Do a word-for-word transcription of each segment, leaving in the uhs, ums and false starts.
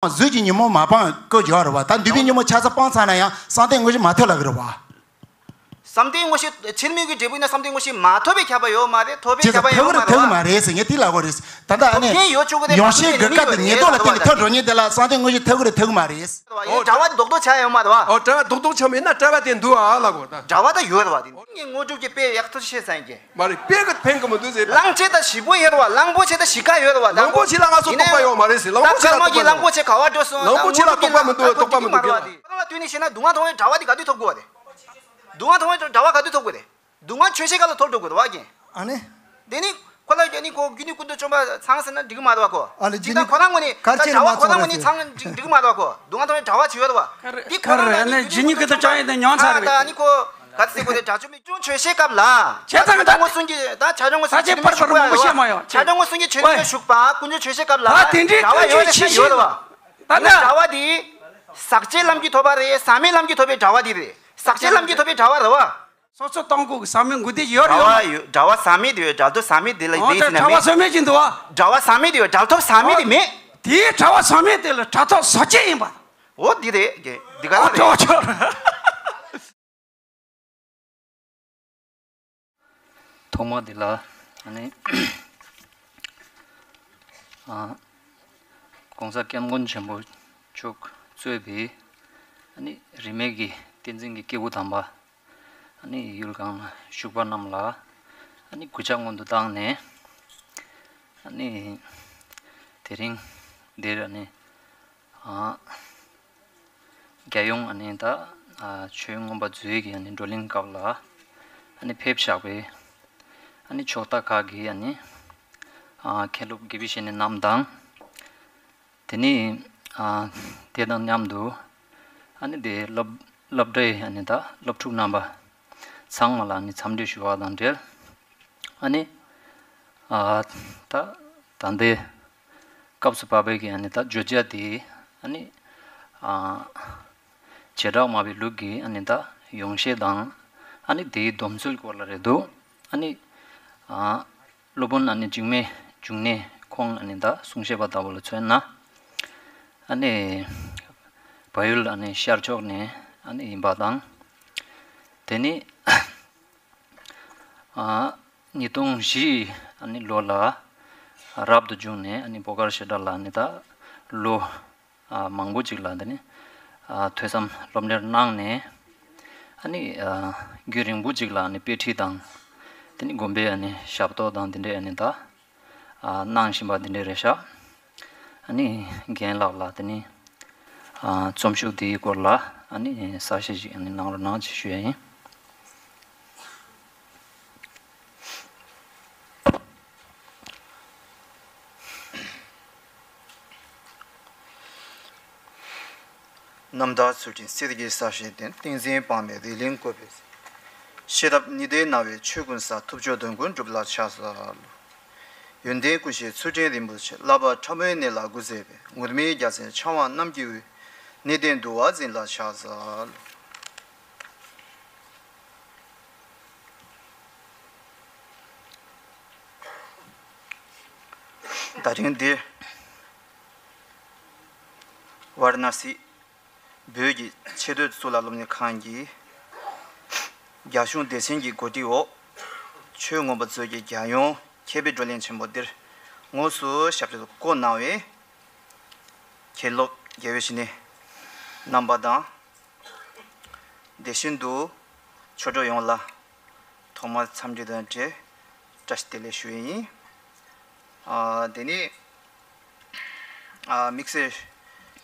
གཟུགས་ཀྱི་ཉིན་མོ་མ་སྤངས་བཀོད་ཡོད་རེད་བ། ད་འདུས་པའི་ཉིན་མོ་ཆ་ཚང་སྤངས་ཚར་ན་ཡང་བསམ་གཏན་དངོས་གཞི་མ་ཐོབ་ལབ་ཀྱི་རེད་བ། བསམ་གཏན་དངོས་གཞི་ཕྱིར་མིག་གི་འབྲས་བུ་ཡིན་ན་བསམ་གཏན་དངོས་གཞི་མ་ཐོབ་པའི་ཁྱབ་པ་ཡོད་མ་རེད། ཐོབ་པའི་ཁྱབ་པ་ཡོད་མ་རེད་བ། ཐོབ་ཀྱི་མ་རེད་ཟེར་ངས་དེ་ལབ་དགོས་རེད། ད་ལྟ་ཨ་ནི་ཐོབ་མཁན་ཡོད་ཆོག་གི་རེད། ཡོངས་ཤེས་གི་སྐབས་དེ་ཉེར་བསྡོགས་ལ་བརྟེན་ནས་ཐོབ་འགྲོ་མཁན་དེ་ལ་བསམ་གཏན་དངོས་གཞི་ཐོབ་ཀྱི་རེད་ཐོབ་ཀྱི་མ་རེད། ཡིན་གྲྭ་བ་དེ་རྡོག་རྡོག་ཆགས་ཡོད་མ་རེད་བ། ཨོ་གྲྭ་བ་རྡོག་རྡོག་ཆགས་མེད་ན་གྲྭ་བ་དེ་འདུག་ཨ་ལབ་དགོས་ད། གྲྭ་བ་ད་ཡོད་རེད་བ། དེ་ངས་དངོས་གྲུབ་ཀྱི་དཔེ་ཡག་ཐག་ཆོད་བཤད་ས་ཡིན་གྱི། མ་རེད། དཔེ་གི་ཕན་གི་མི་འདུག་ཟེར། གླང་ཆེ་ད་ཞིབ་པོ་ཡོད་རེད་བ། གླང་པོ་ཆེ་ད་ཞིབ་ཁ་ཡོད་རེད་བ། ད་གླང་པོ་ཆེ་ལ་ང་ཚོ་ཡིན་ནའི་རྟོགས་པ་ཡོད་མ་རེད་ཟེར། གླང་པོ་ཆེ་ལ་རྟོགས་པ་མི་འདུག་ད་ཀརྨ་གི་གླང་པོ་ཆེ་ག་བ་འགྲོ་སོང་། གླང་པོ་ཆེ་ལ་རྟོགས་པ་མི་འདུག་རྟོགས་པ་མི་འདུག་ཁྱེད་རང་ལ་དངོས་གྲུབ་ཀྱི་མ་རེད་བ། དེ་ཁོ་རང་ལ་བསྟུན་ནས་བཤད་ན་སྡུག་བསྔལ་མཐོང་བའི་གྲྭ་བ་དེ་ག་དུས་ཐོབ་དགོས་བ་རེད། སྡུག་བསྔལ་མཐོང་བའི་གྲྭ་བ་ག་དུས་ཐོབ་དགོས་རེད། སྡུག་བསྔལ་ཆོས་བཤད་སྐབས་ལ་ཐོབ་འགྲོ་དགོས་རེད་བ་ཀྱེ། ཨ་ནི། དེ་ནི་ཁོ་ལ་ཡ་ནི་ཁོ་སྒྱུ་ནི་ཀུན་ཏུ་བཅོམ་པ་ཚང་ཟེར་ན་འགྲིག་གི་མ་རེད་བ་ཁོ། ཨ་ལེ་སྤྱིར་བཏང་ཁོ་རང་ངོས་ནས་ད་གྲྭ་བ་ཁོ་རང་ངོས་ནས་ཚང་འགྲིག་འགྲིག་གི་མ་རེད་བ་ཁོ། སྡུག་བསྔལ་མཐོང་བའི་གྲྭ་བ་བྱེད་ཡོད་རེད་བ། འདི་ཁོ་རང་ལ་ཡ་ནི་སྒྱུ་ནི་ཀུན་ཏུ་བཅོམ་ཡས་དེ་མྱོང་ཚར་བས། ད་ནི་ཁོ་ག་ཚོད་ཟེར་དགོས་རེད། དགྲ་བཅོམ་པའི་སྐྱོན་ཆོས་བཤད་སྐབས་ལ། བྱས་ཙང་ད་ད་ངོ་སུན་གྱི་ད་བྱ་བྲལ་ངོ་སུན་ད་ཆེ་ཆེ་པར་པར་མང་པོ་བཤད་མ་ཡོང་། བྱ་བྲལ་ངོ་སུན་གྱི་ཆོས་ནི་བཞུགས་པ་ཀུན་འབྱུང་ཆོས་བཤད་སྐབས་ལ། ད་དེ་འདྲའི་གྲྭ་བ་ཡོད་རེད་ཤག་ཡོད་རེད་བ། ད་ད་གྲྭ་བ་དེ་ཟག་བཅས་ལམ་གྱིས་ཐོབ་པ་རེད། ཟག་མེད་ལམ་གྱིས་ཐོབ་པའི་གྲྭ་བ་དེ་རེད། ཟག་བཅས་ལམ་གྱིས་ཐོབ་པའི་གྲྭ་བ་རེད་བ། སོ་སོ་གཏོང་དགོས་ཀྱི་ཟག་མེད་མགོ་བདེ་ཡོད་རེད་ཡོད་མ། གྲྭ་བ་ཡོད་གྲྭ་བ་ཟག་མེད་དེ་ཡོད། གྲྭ་ཐོབ་ཟག་མེད་དེ་ལ་ཨོ་དེ་ཟེར་ན་གྲྭ་བ་མེད། ཟག་མེད་ཅིག་འདུག་བ། གྲྭ་བ་ཟག་མེད་དེ་ཡོད། གྲྭ་ཐོབ་ཟག་མེད་དེ་མེད། དེའི་གྲྭ་བ་ཟག་མེད་དེ་ལ་གྲྭ་ཐོབ་ཟག་བཅས་ཡིན་པ། འོ་དེ་རེད་དེ་ག་ཨོ་ལ་རེད། གྲྭ་བ་ཆོག་རེད། ཐོག་མ་དེ་ལ་ཨ་ནི་ཨ་༸གོང་ས་སྐྱབས་མགོན་ཆེན་པོ་མཆོག་གཙོས་པའི་ཨ་ནི་རིས་མེད་ཀྱི་བསྟན་འཛིན་གྱི་སྐྱེས་བུ་དམ་པ། ཨ་ནི་ཡུལ་གང་ལ་བཞུགས་པ་རྣམས་ལ་ཨ་ནི་གུས་ཕྱག་སྔོན་དུ་བཏང་ནས། ཨ་ནི་དེ་རིང་འདིར་ཨ་ནི་ཨ་རྒྱལ་ཡོངས་ཨ་ནི་ད་ཨ་ཆོས་མངོན་པ་མཛོད་ཀྱི་ཨ་ནི་བགྲོ་གླེང་སྐབས་ལ་ཨ་ནི་ཕེབས་བཞག་པའི་ཨ་ནི་ཕྱོགས་མཐའ་ཁག་གི་ཨ་ནི་ཨ་མཁན་སློབ་དགེ་བའི་བཤེས་གཉེན་རྣམས་དང་། དེ་ནས་ཨ་དེ་དང་མཉམ་དུ་ཨ་ནི་དེ་སློབ་སློབ་གྲྭའི་ཨ་ནི་ད་སློབ་ཕྲུག་རྣམ་པ་ཚང་མ་ལ་ཨ་ནི་འཚམས་འདྲི་ཞུ་བ་དང་འབྲེལ། ཨ་ནི་ཨ་ད་ད་ལྟའི་སྐབས་སུ་བབས་པའི་གི་ཨ་ནི་ད་བརྗོད་བྱ་དེ་ཨ་ནི་ཨ་བྱེ་བྲག་སྨྲ་བའི་ལུགས་ཀྱི་ཨ་ནི་ད་ཡོངས་བཤད་དང་ཨ་ནི་དེའི་སྡོམ་ཚུལ་སྐོར་ལ་རེད་འདུག་ཨ་ནི་ཨ་སློབ་དཔོན་ཨ་ནི་འཇིགས་མེད་འབྱུང་གནས་ཁོང་ཨ་ནི་ད་གསུང་བཤད་པ་ལྟ་བུ་ལ་མཚོན་ན། ཨ་ནི་བལ་ཡུལ་ཨ་ནི་ཤར་ཕྱོགས་ནས་ཨ་ནི་ཡིན་པ་དང་། དེ་ནི་ཨ་ཉིས་སྟོང་བཞི་ཨ་ནི་ལོ་ལ་རབ་ཏུ་བྱུང་ནས་ཨ་ནི་བོད་གར་བཤད་གྲྭ་ལ་ཨ་ནི་ད་ལོ་ཨ་མང་པོ་ཅིག་ལ་དེ་ནི་ཨ་ཐོས་བསམ་སློབ་གཉེར་གནང་ནས། ཨ་ནི་ཨ་རྒྱུན་རིང་པོ་ཅིག་ལ་ཨ་ནི་དཔེ་ཁྲིད་དང་། དེ་ནི་དགོན་པའི་ཨ་ནི་ཞབས་ཏོག་དང་དེ་འདྲའི་ཨ་ནི་ད་ཨ་གནང་བཞིན་པ་དེ་འདྲའི་རེད་ཤག་ཨ་ནི་རྒན་ལགས་ལ་དེ་ནི་ཨ་རྩོམ་ཤོག་དེའི་སྐོར་ལ་ཨ་ནི་གསལ་བཤད་ཅིག་ཨ་ནི་གནང་རོགས་གནང་ཅེས་ཞུ་ཡ་ཡིན། རྣམ་དག་ཚུལ་ཁྲིམས་གསེར་གྱི་ས་གཞི་འདི། ཏིང་འཛིན་སྤང་བའི་རི་གླིང་བཀོད་པའི། ཤེས་རབ་ཉི་ཟླའི་སྣང་བས་ཆོས་ཀུན་གསལ། ཐུབ་མཆོག་གདོན་ཀུན་འགྲུབ་ལ་ཕྱག་འཚལ་ལོ། ཡོན་ཏན་ཀུན་ཤེས་ཚུལ་ཁྲིམས་རིན་པོ་ཆེ། བསླབ་པ་ཕྲ་མོའི་གནས་ལ་གུས་བརྩེ་བས། ངུར་སྨྲིག་རྒྱལ་མཚན་འཆང་བ་རྣམས་ཀྱི་དབུས། གནས་བརྟན་འདུལ་བ་འཛིན་ལ་ཕྱག་འཚལ་ལོ། ད་རིང་འདིར་ཝཱ་ར་ཎཱ་སི་བོད་ཀྱི་ཆེས་མཐོའི་གཙུག་ལག་སློབ་གཉེར་ཁང་གི་རྒྱ་གཞུང་སྡེ་ཚན་གྱི་གོ་སྒྲིག་འོག་ཆོས་མངོན་པ་མཛོད་ཀྱི་རྒྱལ་ཡོངས་མཁས་པའི་བགྲོ་གླེང་ཆེན་པོ་འདིར་དངོས་སུ་ཞབས་ཕྱི་བསྐོ་གནང་བའི་མཁན་སློབ་དགེ་བའི་བཤེས་གཉེན་རྣམ་པ་དང་། དེ་བཞིན་དུ་ཆོས་གྲོགས་ཡོངས་ལ་ཐོག་མར་འཚམས་འདྲི་དང་འབྲེལ་བཀྲ་ཤིས་བདེ་ལེགས་ཞུ་ཡི་ཡིན། ཨ་དེ་ནི་ཨ་དམིགས་བསལ་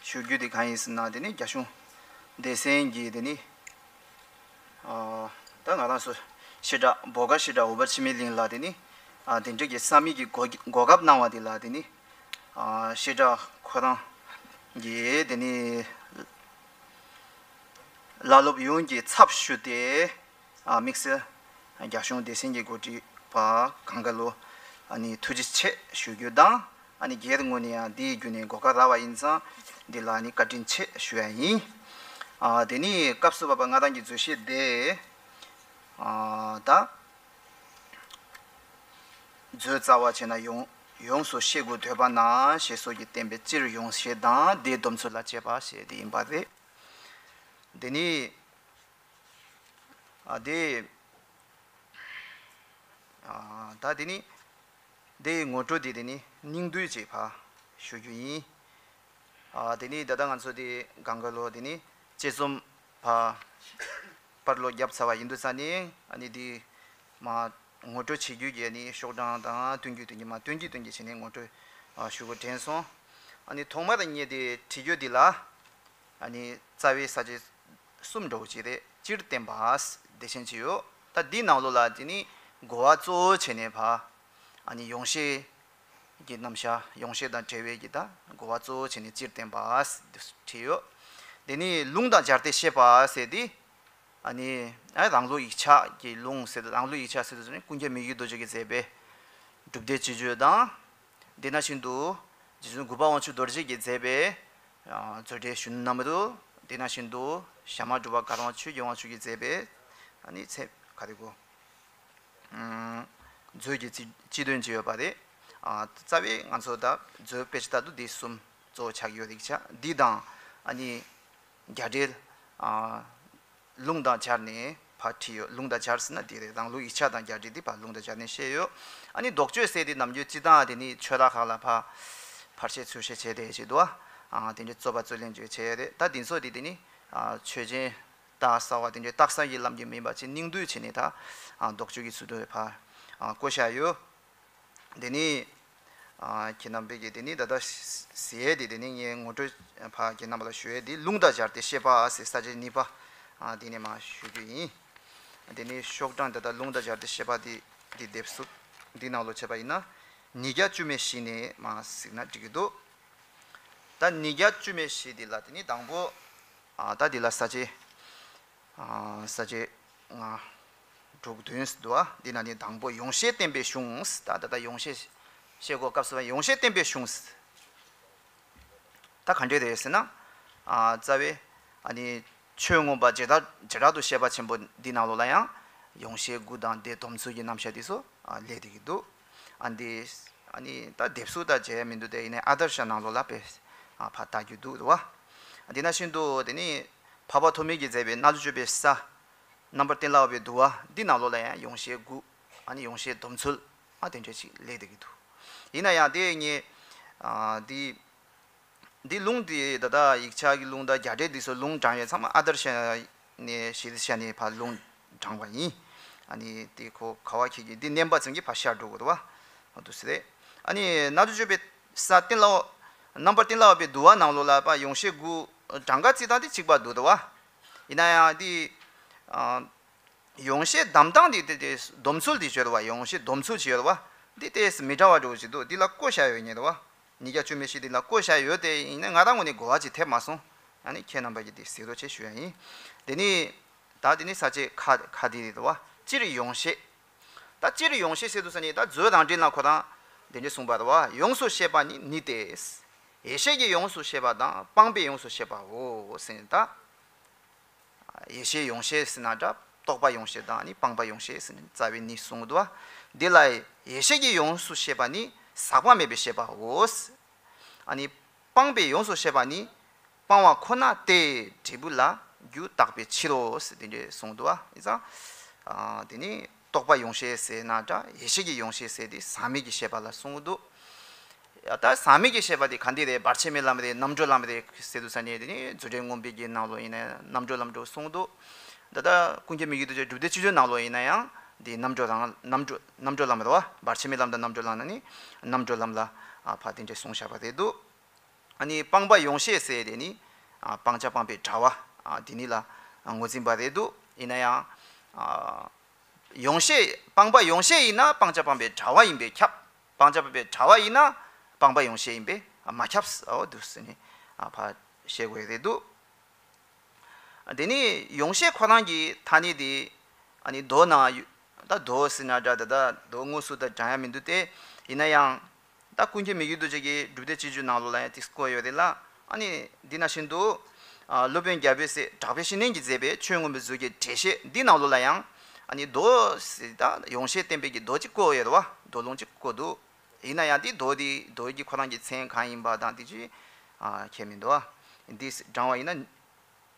ཞུ་རྒྱུ་དེ་གང་ཡིན་ཟེར་ན། དེ་ནི་རྒྱ་གཞུང་སྡེ་ཚན་གྱི་དེ་ནི་ཨ་ད་ང་རང་ཚོ་བཤད་གྲྭ་བོད་སྒར་བཤད་གྲྭ་འོལ་པ་འཆི་མེད་གླིང་ལ་དེ་ནི་ཨ་དེ་འདྲ་གི་ས་མིག་གི་གོ་གོ་སྐབས་གནང་བ་དེ་ལ་དེ་ནི་ཨ་བཤད་གྲྭ་ཁོ་རང་གི་དེ་ནི་བླ་སློབ་ཡོངས་ཀྱི་ཚབ་ཞུས་ཏེ། ཨ་དམིགས་བསལ་རྒྱ་གཞུང་སྡེ་ཚན་གྱི་འགོ་ཁྲིད་པ་གང་ག་ལོ་ཨ་ནི་ཐུགས་རྗེ་ཆེ་ཞུ་རྒྱུ་དང་། ཨ་ནི་སྒེར་ངོས་ནས་ཡང་འདིའི་བརྒྱུད་ནས་གོ་སྐབས་རག་པ་ཡིན་ཙང་འདི་ལ་ཨ་ནི་བཀའ་དྲིན་ཆེ་ཞུ་ཡ་ཡིན། ཨ་དེ་ནི་སྐབས་སུ་བབས་པ་ང་རང་གི་མཛོད་བཤད་དེ་ཨ་ད་མཛོད་རྩ་བ་བྱས་ན་ཡོངས་ ཡོངས་སུ་ཤེས་དགོས་འདོད་པ་ན་ཞེས་སོགས་ཀྱི་བསྟན་པའི་སྤྱིར་ཡོངས་ཤེས་དང་དེའི་སྡོམ་ཚུལ་ལ་དཔྱད་པ་ཞེས་དེ་ཡིན་པ་རེད། དེ་ནི། ཨ་དེ། ཨ་ད་དེ་ནི། དེའི་ངོ་སྤྲོད་དེ་དེ་ནི་སྙིང་བསྡུས་ཅིག་ཕར་ཞུ་རྒྱུ་ཡིན། ཨ་དེ་ནི་ད་ལྟ་ང་ཚོ་དེ་གང་ག་ལོ་དེ་ནི་དཔྱད་རྩོམ་ཕར་པར་ལོག་བརྒྱབ་ཚར་བ་ཡིན་དུས་ཙང་ནི་ཨ་ནི་དེ་མ་ངོ་སྤྲོད་བྱེད་རྒྱུ་གི་ནི་ཤོག་གྲངས་དང་སྟོན་རྒྱུ་སྟོན་རྒྱུ་མ་སྟོན་རྒྱུ་སྟོན་རྒྱུ་བྱས་ནས་ངོ་སྤྲོད་ཨ་ཞུ་དགོས་དྲན་སོང་། ཨ་ནི་ཐོག་མར་ངས་དེ་བྲིས་རྒྱུ་འདི་ལ། ཨ་ནི་རྩ་བའི་ས་བཅད་གསུམ་འདྲ་བོ་ཅིག་རེད། སྤྱིར་བསྟན་པ། དེ་བཞིན་ཅི་ཡོད། ད་འདི་ནང་ལོགས་ལ་དེ་ནི་གོ་བ་གཙོ་བོ་བྱས་ནས་ཕར་ཨ་ནི་ཡོངས་ཤེས་ཀྱི་རྣམ་གཞག་ཡོངས་ཤེས་དང་འབྲེལ་བའི་གི་ད་གོ་བ་གཙོ་བོ་བྱས་ནས་སྤྱིར་བསྟན་པ་བྲིས་ཡོད། དེ་ནི་ལུང་དང་སྦྱར་ཏེ་བཤད་པ་ཟེར་དེ་ཨ་ནི་ཨ་རང་ལུགས་ཡིག་ཆ་གི་ལུང་ཟེར་དུས་རང་ལུགས་ཡིག་ཆ་ཟེར་དུས་ནི་ཀུན་མཁྱེན་མི་བསྐྱོད་རྡོ་རྗེ་གིས་མཛད་པའི་སྒྲུབ་སྡེ་སྤྱོད་འཇུག་དང་། དེ་ནང་བཞིན་དུ་རྗེ་བཙུན་གུས་པ་དབང་ཕྱུག་རྡོ་རྗེ་གིས་མཛད་པའི་ཨ་མཛོད་འགྲེལ་གཞོན་ནུ་རྣམ་རོལ། དེ་ནང་བཞིན་དུ་ཞྭ་དམར་འབྲུག་པ་གར་དབང་ཆོས་ཀྱི་དབང་ཕྱུག་གིས་མཛད་པའི་ཨ་ནི་ཚེ་ག་རེ་གོ་ཨམ་མཛོད་ཀྱི་སྤྱི་སྤྱི་དོན་ཅིག་ཡོད་པ་རེད། ཨ་རྩ་བའི་ང་ཚོ་ད་མཛོད་དཔེ་ཆ་ལྟར་དུ་འདི་གསུམ་གཙོ་བོ་ཆགས་ཡོད་རིགས་ཆ་འདི་དང་ཨ་ནི་རྒྱ་འགྲེལ་ཨ་ལུང་དང་སྦྱར་ནས་ཕར་བྲིས་ཡོད། ལུང་དང་སྦྱར་ཟེར་ན་འདི་རེད། རང་ལུགས་ཡིག་ཆ་དང་རྒྱ་འགྲེལ་འདི་ཕར་ལུང་དང་སྦྱར་ནས་བཤད་ཡོད། ཨ་ནི་དོགས་གཅོད་ཟེར་དེ་ནམ་རྒྱུན་སྤྱིར་བཏང་དེ་ནི་ཆོས་ར་ཁག་ལ་ཕར་ཕར་བཤད་ཚུར་བཤད་བྱས་དེ་བྱེད་དུ་ཨ་དེ་འདྲའི་རྩོད་པ་རྩོད་ལེན་བྱས་བྱས་རེད། ད་འདི་ཚོ་དེ་དེ་ནི་ཨ་ཆོས་ཅན། རྟགས་གསལ་བ་དེ་འདྲའི་རྟགས་གསལ་གྱི་ལམ་གྱིས་མིན་པ་ཅིག་སྙིང་བསྡུས་བྱས་ནས་ད་ཨ་ལྡོག་ཕྱོགས་ཀྱི་ཚུལ་དུ་ཕར་ཨ་བཀོད་བཞག་ཡོད། དེ་ནི་ཨ་ཁྱེད་རྣམ་པས་ཀྱི་དེ་ནི་ད་ལྟ་ཟེར་ཡས་དེ་དེ་ནི་ངས་ངོ་སྤྲོད་ཕར་ཁྱེད་རྣམ་པ་ལ་ཞུ་ཡས་དེ་ལུང་དང་སྦྱར་ཏེ་བཤད་པ་ཟེར་ས་བཅད་གཉིས་པ་ཨ་དེ་ནས་མར་ཞུ་རྒྱུ་ཡིན། དེ་ནི་ཤོག་གྲངས་ད་ལྟ་ལུང་དང་སྦྱར་ཏེ་བཤད་པ་དེ་དེ་དེབ་གཟུགས་འདི་ནང་ལོགས་བྱས་པ་ཡིན་ན་ཉིས་བརྒྱ་བཅུ་མེད་བཞི་ནས་མར་གཟིགས་ན་འགྲིག་གི་འདུག་ད་ཉིས་བརྒྱ་བཅུ་མེད་བཞི་འདི་ལ་དེ་ནི་དང་པོ། ཨ་ད་འདི་ལ་ས་བཅད། ཨ་ས་བཅད་ལྔ་དྲུག་བདུན་ཟེར་འདུག་ཨ། འདི་ན་ནི་དང་པོ་ཡོངས་ཤེས་བསྟན་པའི་གཞུང་ཟེར། ད་ད་ལྟ་ཡོངས་ཤེས་བཤད་སྒོ་སྐབས་སུ་ཡོངས་ཤེས་བསྟན་པའི་གཞུང་ཟེར། ད་ག་འདྲས་རེད་ཟེར་ན། ཨ་རྩ་བའི་ཨ་ནི་ཆོས་མངོན་པ་བྱེ་བྲག་བྱེ་བྲག་ཏུ་བཤད་པ་ཆེན་པོ་འདི་ནང་ལོགས་ལ་ཡང་ཡོངས་ཤེས་དགུ་དང་དེའི་སྡོམ་ཚུལ་གྱི་རྣམ་གཞག་འདི་ཚོ་ཨ་སླེབས་བསྡད་ཀྱི་འདུག་ཨ་འདི་ཨ་ནི་ད་དེབ་གཟུགས་ད་མཇལ་ཡ་མི་འདུག་དེ་ཡིན་ནའི་ཨ་དར་ཤ་ནང་ལོགས་ལ་དཔེ་ཨ་ཕར་ལྟ་རྒྱུ་འདུག་རེད་བ། འདི་ནང་བཞིན་དུ་དེ་ནི་འཕགས་པ་ཐོགས་མེད་ཀྱིས་མཛད་པའི་རྣལ་འབྱོར་པའི་ས། རྣམ་པར་གཏན་ལ་དབབ་པའི་བསྡུ་བ་འདི་ནང་ལོགས་ལ་ཡང་ཡོངས་ཤེས་དགུ། ཨ་ནི་ཡོངས་ཤེས་སྡོམ་ཚུལ་ཨ་དེ་འདྲ་ཞིག་སླེབས་བསྡད་ཀྱི་འདུག་ཡིན་ན་ཡང་དེ་ངས་ཨ་འདི་འདི་ལུང་འདི་ད་ལྟ་ཡིག་ཆ་གི་ལུང་དང་རྒྱ་འགྲེལ་འདི་ཚོ་ལུང་དྲངས་ཡོད་ཚང་མ་ཨ་དར་ཤ་ནས་ཞེ་ས་ཤ་ནས་ཕར་ལུང་དྲངས་པ་ཡིན། ཨ་ནི་དེ་ཁོ་ག་བ་ཁྱེད་ཀྱིས་འདི་བསྣན་པ་ཙམ་གྱིས་ཕར་ཤར་འགྲོ་དགོས་རེད་བ། འོ་འདུག་སེ་རེད། ཨ་ནི་རྣལ་འབྱོར་སྤྱོད་པའི་ས་གཏན་ལ་དབབ། རྣམ་པར་གཏན་ལ་དབབ་པའི་བསྡུ་བ་ནང་ལོགས་ལ་ཕར་ཡོངས་ཤེས་དགུ་གྲངས་ཀ་བརྩི་སྟངས་དེ་གཅིག་པ་འདུག་རེད་བ། ཡིན་ན་ཡང་འདི་ཨ། ཡོངས་ཤེས་གདམས་སྟངས་འདི་དེ་དེ་སྡོམ་ཚུལ་འདི་བརྗོད་རེད་བ། ཡོངས་ཤེས་སྡོམ་ཚུལ་ཅིག་ཡོད་རེད་བ། འདི་ཏོག་ཙམ་མི་འདྲ་བ་འདྲ་བོ་ཅིག་འདུག་འདི་ལ་བཀོད་བཞག་ཡོད་ངེས་རེད་བ། ཉིས་བརྒྱ་བཅུ་མེད་བཞི་འདི་ལ་བཀོད་བཞག་ཡོད་དེ་ཡིན་ན་ང་རང་ངོས་ནས་གོ་བ་ཅིག་ཐེབས་མ་སོང་། ཡང་ན་ཁྱེད་རྣམ་པ་གིས་འདི་གཟིགས་རོགས་བྱེད་ཞུ་ཡ་ཡིན། དེ་ནི་ད་དེ་ནི་ས་བཅད་ཁ་ཁ་འདི་རེད་བ། སྤྱིར་ཡོངས་ཤེས། ད་སྤྱིར་ཡོངས་ཤེས་ཟེར་དུས་ཙ་ནི་ད་མཛོད་རང་འགྲེལ་ནང་ཁོ་རང་དེ་འདྲ་གསུངས་པ་རེད་བ། ཡོངས་སུ་ཤེས་པ་ནི་ནི་སྟེ། ཡེ་ཤེས་ཀྱིས་ཡོངས་སུ་ཤེས་པ་དང་སྤངས་པས་ཡོངས་སུ་ཤེས་པའོ་ཟེར་ནས་ད། ཡེ་ཤེས་ཡོངས་ཤེས་ཟེར་ན་འདྲ། རྟོག་པ་ཡོངས་ཤེས་དང་ནི་སྤངས་པ་ཡོངས་ཤེས་ཟེར་ནས་རྩ་བའི་གཉིས་གསུངས་འདུག་བ། འདི་ལ་ཡེ་ཤེས་ཀྱིས་ཡོངས་སུ་ཤེས་པ་ནི་ཟག་པ་མེད་པའི་ཤེས་པའོ། ཨ་ནི་སྤངས་པས་ཡོངས་སུ་ཤེས་པ་ནི་སྤང་བ་ཁོ་ན་སྟེ་འབྲས་བུ་ལ་རྒྱུ་བརྟག་པའི་ཕྱིར་རོ་ཟེར་དེ་འདྲས་གསུངས་འདུག་བ། ཡིན་ཙང་། ཨ་དེ་ནི་རྟོག་པ་ཡོངས་ཤེས་ཟེར་ན་འདྲ། ཡེ་ཤེས་ཀྱིས་ཡོངས་ཤེས་ཟེར་དེ་ཟག་མེད་ཀྱི་ཤེས་པ་ལ་གསུངས་འདུག་ད་ཟག་མེད་ཀྱི་ཤེས་པ་དེ་ག་འདི་རེད། བར་ཆད་མེད་ལམ་རེད། རྣམ་གྲོལ་ལམ་རེད་ཟེར་དུས་ཙ་ནས་དེ་ནི་རྫུ་འཕྲུལ་མངོན་པའི་གི་ནང་ལོགས་ཡིན་ན་རྣམ་གྲོལ་ལམ་འགྲོ་གསུངས་འདུག་ད་ལྟ་ཀུན་མཁྱེན་མི་བསྐྱོད་རྡོ་རྗེ་སྒྲུབ་སྡེ་སྤྱོད་འཇུག་ནང་ལོགས་ཡིན་ན་ཡང་དེ་རྣམ་གྲོལ་ལམ་རྣམ་གྲོལ་རྣམ་གྲོལ་ལམ་རེད་བ། བར་ཆད་མེད་ལམ་དང་རྣམ་གྲོལ་ལམ་ན་ནི་རྣམ་གྲོལ་ལམ་ལ་ཨ་ཕར་དེ་འདྲས་གསུངས་བཞག་པ་རེད་འདུག་ཨ་ནི་སྤངས་པ་ཡོངས་ཤེས་ཟེར་དེ་ནི་ཨ་སྤང་བྱ་སྤངས་པའི་དྲ་བ་ཨ་དེ་ནི་ལ་ངོས་འཛིན་པ་རེད་འདུག་ཡིན་ན་ཡང་ཨ་ཡོངས་ཤེས་སྤངས་པ་ཡོངས་ཤེས་ཡིན་ན་སྤང་བྱ་སྤངས་པའི་དྲ་བ་ཡིན་པས་ཁྱབ། སྤང་བྱ་སྤངས་པའི་དྲ་བ་ཡིན་ན་སྤངས་པ་ཡོངས་ཤེས་ཡིན་པས་མ་ཁྱབ་ཟེར་འོ་འདུག་ཟེར་ནས་ཕར་བཤད་དགོས་རེད་འདུག་དེ་ནི་ཡོངས་ཤེས་ཁོ་རང་གི་ཐ་སྙད་དེ་ཨ་ནི་མདོ་ནང་ད་མདོ་ཟེར་ན་འདྲ། ད་ད་མདོ་དངོས་སུ་ད་དྲངས་ཡ་མི་འདུག་སྟེ། ཡིན་ན་ཡང་ད་ཀུན་མཁྱེན་མི་བསྐྱོད་རྡོ་རྗེ་གི་སྒྲུབ་སྡེ་སྤྱོད་འཇུག་ནང་ལོགས་ལ་ཡང་དེ་བཀོད་ཡོད་རེད་ལ། ཨ་ནི་འདི་ནང་བཞིན་དུ་ཨ་སློབ་དཔོན་རྒྱལ་པོའི་སྲས་གྲགས་པའི་བཤེས་གཉེན་གྱིས་མཛད་པའི་ཆོས་མངོན་པའི་མཛོད་ཀྱི་འགྲེལ་བཤད་འདི་ནང་ལོགས་ལ་ཡང་ཨ་ནི་མདོ་ཟེར་ད་ཡོངས་ཤེས་བསྟན་པའི་གི་མདོ་གཅིག་བཀོད་ཡོད་རེད་བ། མདོ་ལུང་གཅིག་བཀོད་འདུག་ཡིན་ན་ཡང་དེ་མདོ་དེ་མདོ་གི་ཁོ་རང་གི་མཚན་གང་ཡིན་པ་དང་དེ་ཅི་ཨ་ཁྱད་མི་འདུག་ཨ། འདི་བགྲང་བ་ཡིན་ན་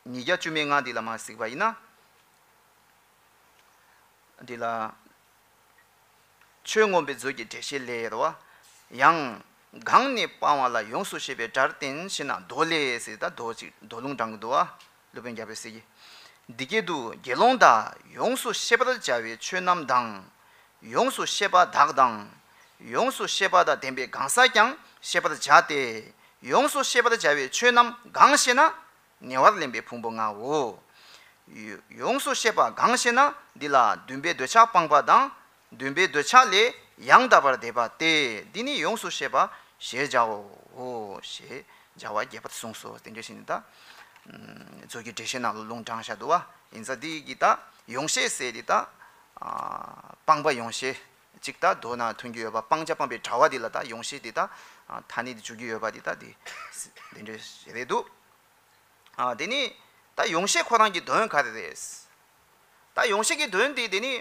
ཉིས་བརྒྱ་བཅུ་མེད་ལྔ་འདི་ལ་མ་གཟིགས་པ་ཡིན་ན། འདི་ལ། ཆོས་མངོན་པའི་མཛོད་ཀྱི་འགྲེལ་བཤད་ལས་རེད་བ། ཡང་། གང་ནས་སྤང་བ་ལ་ཡོངས་སུ་ཤེས་པའི་སྒྲར་བསྟན་ཞེ་ན་མདོ་ལས་ཟེར་ད་མདོ་ཅིག་མདོ་ལུང་དྲངས་ཀྱི་འདུག་བ། སློབ་དཔོན་རྒྱལ་པོའི་སྲས་ཀྱིས། འདི་སྐད་དུ་དགེ་སློང་དག་ཡོངས་སུ་ཤེས་པར་བྱ་བའི་ཆོས་རྣམས་དང་། ཡོངས་སུ་ཤེས་པ་དག་དང་། ཡོངས་སུ་ཤེས་པ་དང་ལྡན་པའི་གང་ཟག་ཀྱང་ཤེས་པར་བྱ་སྟེ། ཡོངས་སུ་ཤེས་པར་བྱ་བའི་ཆོས་རྣམས་གང་ཞེ་ན། ཉེ་བར་ལེན་པའི་ཕུང་པོ་ལྔའོ། ཡོ་ཡོངས་སུ་ཤེས་པ་གང་ཞེ་ན། འདི་ལ་འདུན་པའི་འདོད་ཆགས་སྤངས་པ་དང་། འདུན་པའི་འདོད་ཆགས་ལས་ཡང་དག་པར་འདས་པ་སྟེ། འདི་ནི་ཡོངས་སུ་ཤེས་པ་ཞེས་བྱའོ། ཞེས་བྱ་བ་རྒྱས་པར་གསུངས་སོ། དེ་འདྲ་ཞིག་ནི་ད། མཛོད་ཀྱི་འགྲེལ་བཤད་ནང་ལ་ལུང་དྲངས་བཞག་འདུག་བ། ཡིན་ཙང་འདི་གི་ད་ཡོངས་ཤེས་ཟེར་འདི་ད། སྤངས་པ་ཡོངས་ཤེས། གཅིག་ད་མདོ་ནང་ཐོན་གྱི་ཡོད་པ་སྤང་བྱ་སྤངས་པའི་དྲ་བ་འདི་ལ་ད་ཡོངས་ཤེས་འདི་ད། ཐ་སྙད་འདི་འཇུག་གི་ཡོད་པ་འདི་ད་འདི། དེ་འདྲ་རེད་འདུག་ཨ། དེ་ནི་ད་ཡོངས་ཤེས་ཁོ་རང་གི་དོན་ག་རེ་རེད། ད་ཡོངས་ཤེས་ཀྱི་དོན་དེ་དེ་ནི།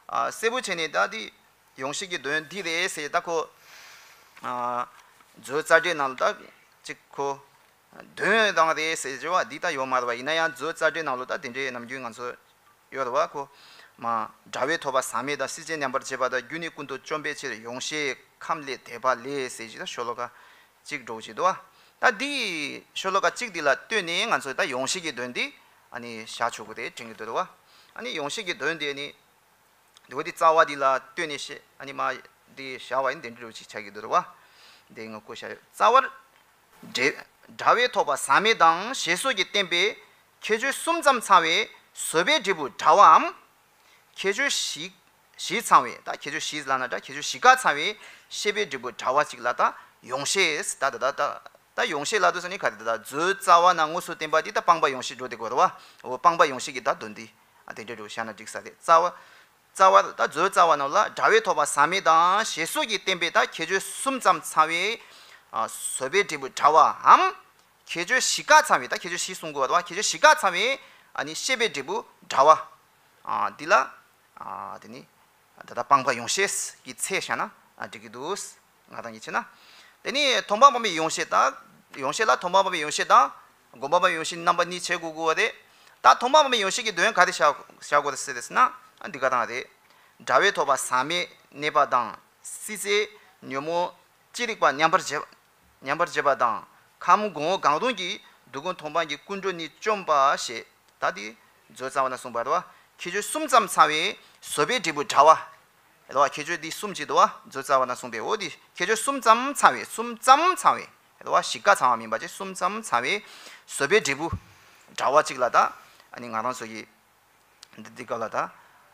ཨ། གསལ་པོ་བྱས་ནས་ད་དེ་ཡོངས་ཤེས་ཀྱི་དོན་འདི་རེད་ཟེར་ད་ཁོ། ཨ། མཛོད་རྩ་འགྲེལ་ནང་ལ་ད་ཅིག་ཁོ། དོན་དང་རེད་ཟེར་བ་འདི་ད་ཡོད་མ་རེད་བ། ཡིན་ན་ཡང་མཛོད་རྩ་འགྲེལ་ནང་ལ་ད་དེ་འདྲའི་ནམ་རྒྱུན་ང་ཚོ་ཡོད་རེད་བ་ཁོ། མ། དགྲ་བོས་ཐོབ་པ་ཟག་མེད་དང་སྲིད་རྩེར་མཉམ་པར་བྱེད་པ་དང་རྒྱུ་ནི་ཀུན་ཏུ་བཅོམ་པའི་ཕྱིར་ཡོངས་ཤེས་ཁམས་ལས་འདས་པ་ལས་ཟེར་ཅིག་ད་ཤོ་ལོ་ཀ་གཅིག་འགྲོ་གི་འདུག་བ། ད་འདི་ཤོ་ལོ་ཀ་གཅིག་འདི་ལ་ལྟོས་ནས་ང་ཚོས་ད་ཡོངས་ཤེས་ཀྱི་དོན་འདི་ཨ་ནི་བཞག་ཆོག་གི་རེད་དྲན་གྱི་འདུག་བ། ཨ་ནི་ཡོངས་ཤེས་ཀྱི་དོན་འདི་ཨ་ནི་འདི་བ་འདི་རྩ་བ་འདི་ལ་ལྟོས་ནས་ཤེས་ཨ་ནི་མ་འདི་བཞག་པ་ཡིན་དེ་འདྲ་ཅིག་ཆགས་ཀྱི་འདུག་བ། འདི་ངོ་ལྐོག་བཞག་ཡོད། རྩ་བར། འདྲེ། དགྲ་བོས་ཐོབ་པ་ཟག་མེད་དང་ཞེས་སོགས་ཀྱིས་བསྟན་པའི་ཁྱད་ཆོས་གསུམ་ཙམ་ཚང་བའི་བཟོད་པའི་འབྲས་བུ་འདྲ་བའམ། ཁྱད་ཆོས་བཞི། བཞི་ཚང་བའི་ད་ཁྱད་ཆོས་བཞི་ལབ་ན་འདྲ་ཁྱད་ཆོས་བཞི་ཀ་ཚང་བའི་ཤེས་པའི་འབྲས་བུ་འདྲ་བ་ཅིག་ལ་ད་ཡོངས་ཤེས་ད་ད་ད་ད་ད་ཡོངས་ཤེས་ལབ་དུས་ཙ་ནི་ག་རེ་ད་ད་མཛོད་རྩ་བ་ན་དངོས་སུ་བསྟན་པ་འདི་ད་སྤངས་པ་ཡོངས་ཤེས་འགྲོ་དེ་གོ་ར་བ། འོ་སྤངས་པ་ཡོངས་ཤེས་ཀྱི་ད་དོན་འདི་ཨ་དེ་འདྲ་འགྲོ་བཤད་ན་འགྲིག་ས་རེད། རྩ་བ། རྩ་བ་ད་མཛོད་རྩ་བ་ན་ལ་དགྲ་བོས་ཐོབ་པ་ཟག་མེད་དང་ཞེས་སོགས་ཀྱིས་བསྟན་པའི་ད་ཁྱད་ཆོས་གསུམ་ཙམ་ཚང་བའི་ཨ་བཟོད་པའི་འབྲས་བུ་འདྲ་བའམ། ཁྱད་ཆོས་བཞི་ཀ་ཚང་བའི་ད་ཁྱད་ཆོས་བཞི་གསུང་དགོས་པ་ཁྱད་ཆོས་བཞི་ཀ་ཚང་བའི་ཨ་ནི་ཤེས་པའི་འབྲས་བུ་འདྲ་བ། ཨ་འདི་ལ་ཨ་དེ་ནི་ད་ལྟ་སྤངས་པ་ཡོངས་ཤེས་ཀྱི་ཚད་བཞག་ན་ཨ་འགྲིག་གི་འདུག་ང་རང་གིས་བྱས་ན། དེ་ནི་མཐོང་སྤང་སྤངས་པའི་ཡོངས་ཤེས་དང་། ཡོངས་ཤེས་ལ་མཐོང་སྤང་སྤངས་པའི་ཡོངས་ཤེས་དང་། སྒོམ་སྤང་སྤངས་པའི་ཡོངས་ཤེས་རྣམ་པ་གཉིས་བྱེད་དགོས་དགོས་པ་རེད། ད་མཐོང་སྤང་སྤངས་པའི་ཡོངས་ཤེས་ཀྱི་དོན་ག་རེ་བཞག་བཞག་དགོས་རེད་ཟེར་ན་ཨ་འདི་ག་རང་རེད། དགྲ་བོས་ཐོབ་པ་ཟག་མེད་གནས་པ་དང་སྲིད་རྩེ་ཉོན་མོངས་ཅི་རིགས་པ་མཉམ་པར་བྱེད། མཉམ་པར་བྱེད་པ་དང་ཁམས་གོང་འོག་གང་རུང་གིས་སྡུག་ཀུན་མཐོང་སྤང་གི་ཀུན་འགྲོ་ནི་བཅོམ་པ་ཞེས་ད་འདི་མཛོད་རྩ་བ་ན་གསུངས་པ་རེད་བ། ཁྱད་ཆོས་གསུམ་ཙམ་ཚང་བའི་བཟོད་པའི་འབྲས་བུ་འདྲ་བ། རེད་བ། ཁྱད་ཆོས་འདི་གསུམ་གཅིག་འདུག་བ། མཛོད་རྩ་བ་ན་གསུངས་པའི་འོ་འདི་ཁྱད་ཆོས་གསུམ་ཙམ་ཚང་བའི་གསུམ་ཙམ་ཚང་བའི་རེད་བ། བཞི་ཀ་ཚང་བ་མིན་པ་ཅིག་གསུམ་ཙམ་ཚང་བའི་བཟོད་པའི་འབྲས་བུ་འདྲ་བ་གཅིག་ལ་ད་ཨ་ནི་ང་རང་ཚོ་གི་འདི་འདི་སྐབས་ལ་ད་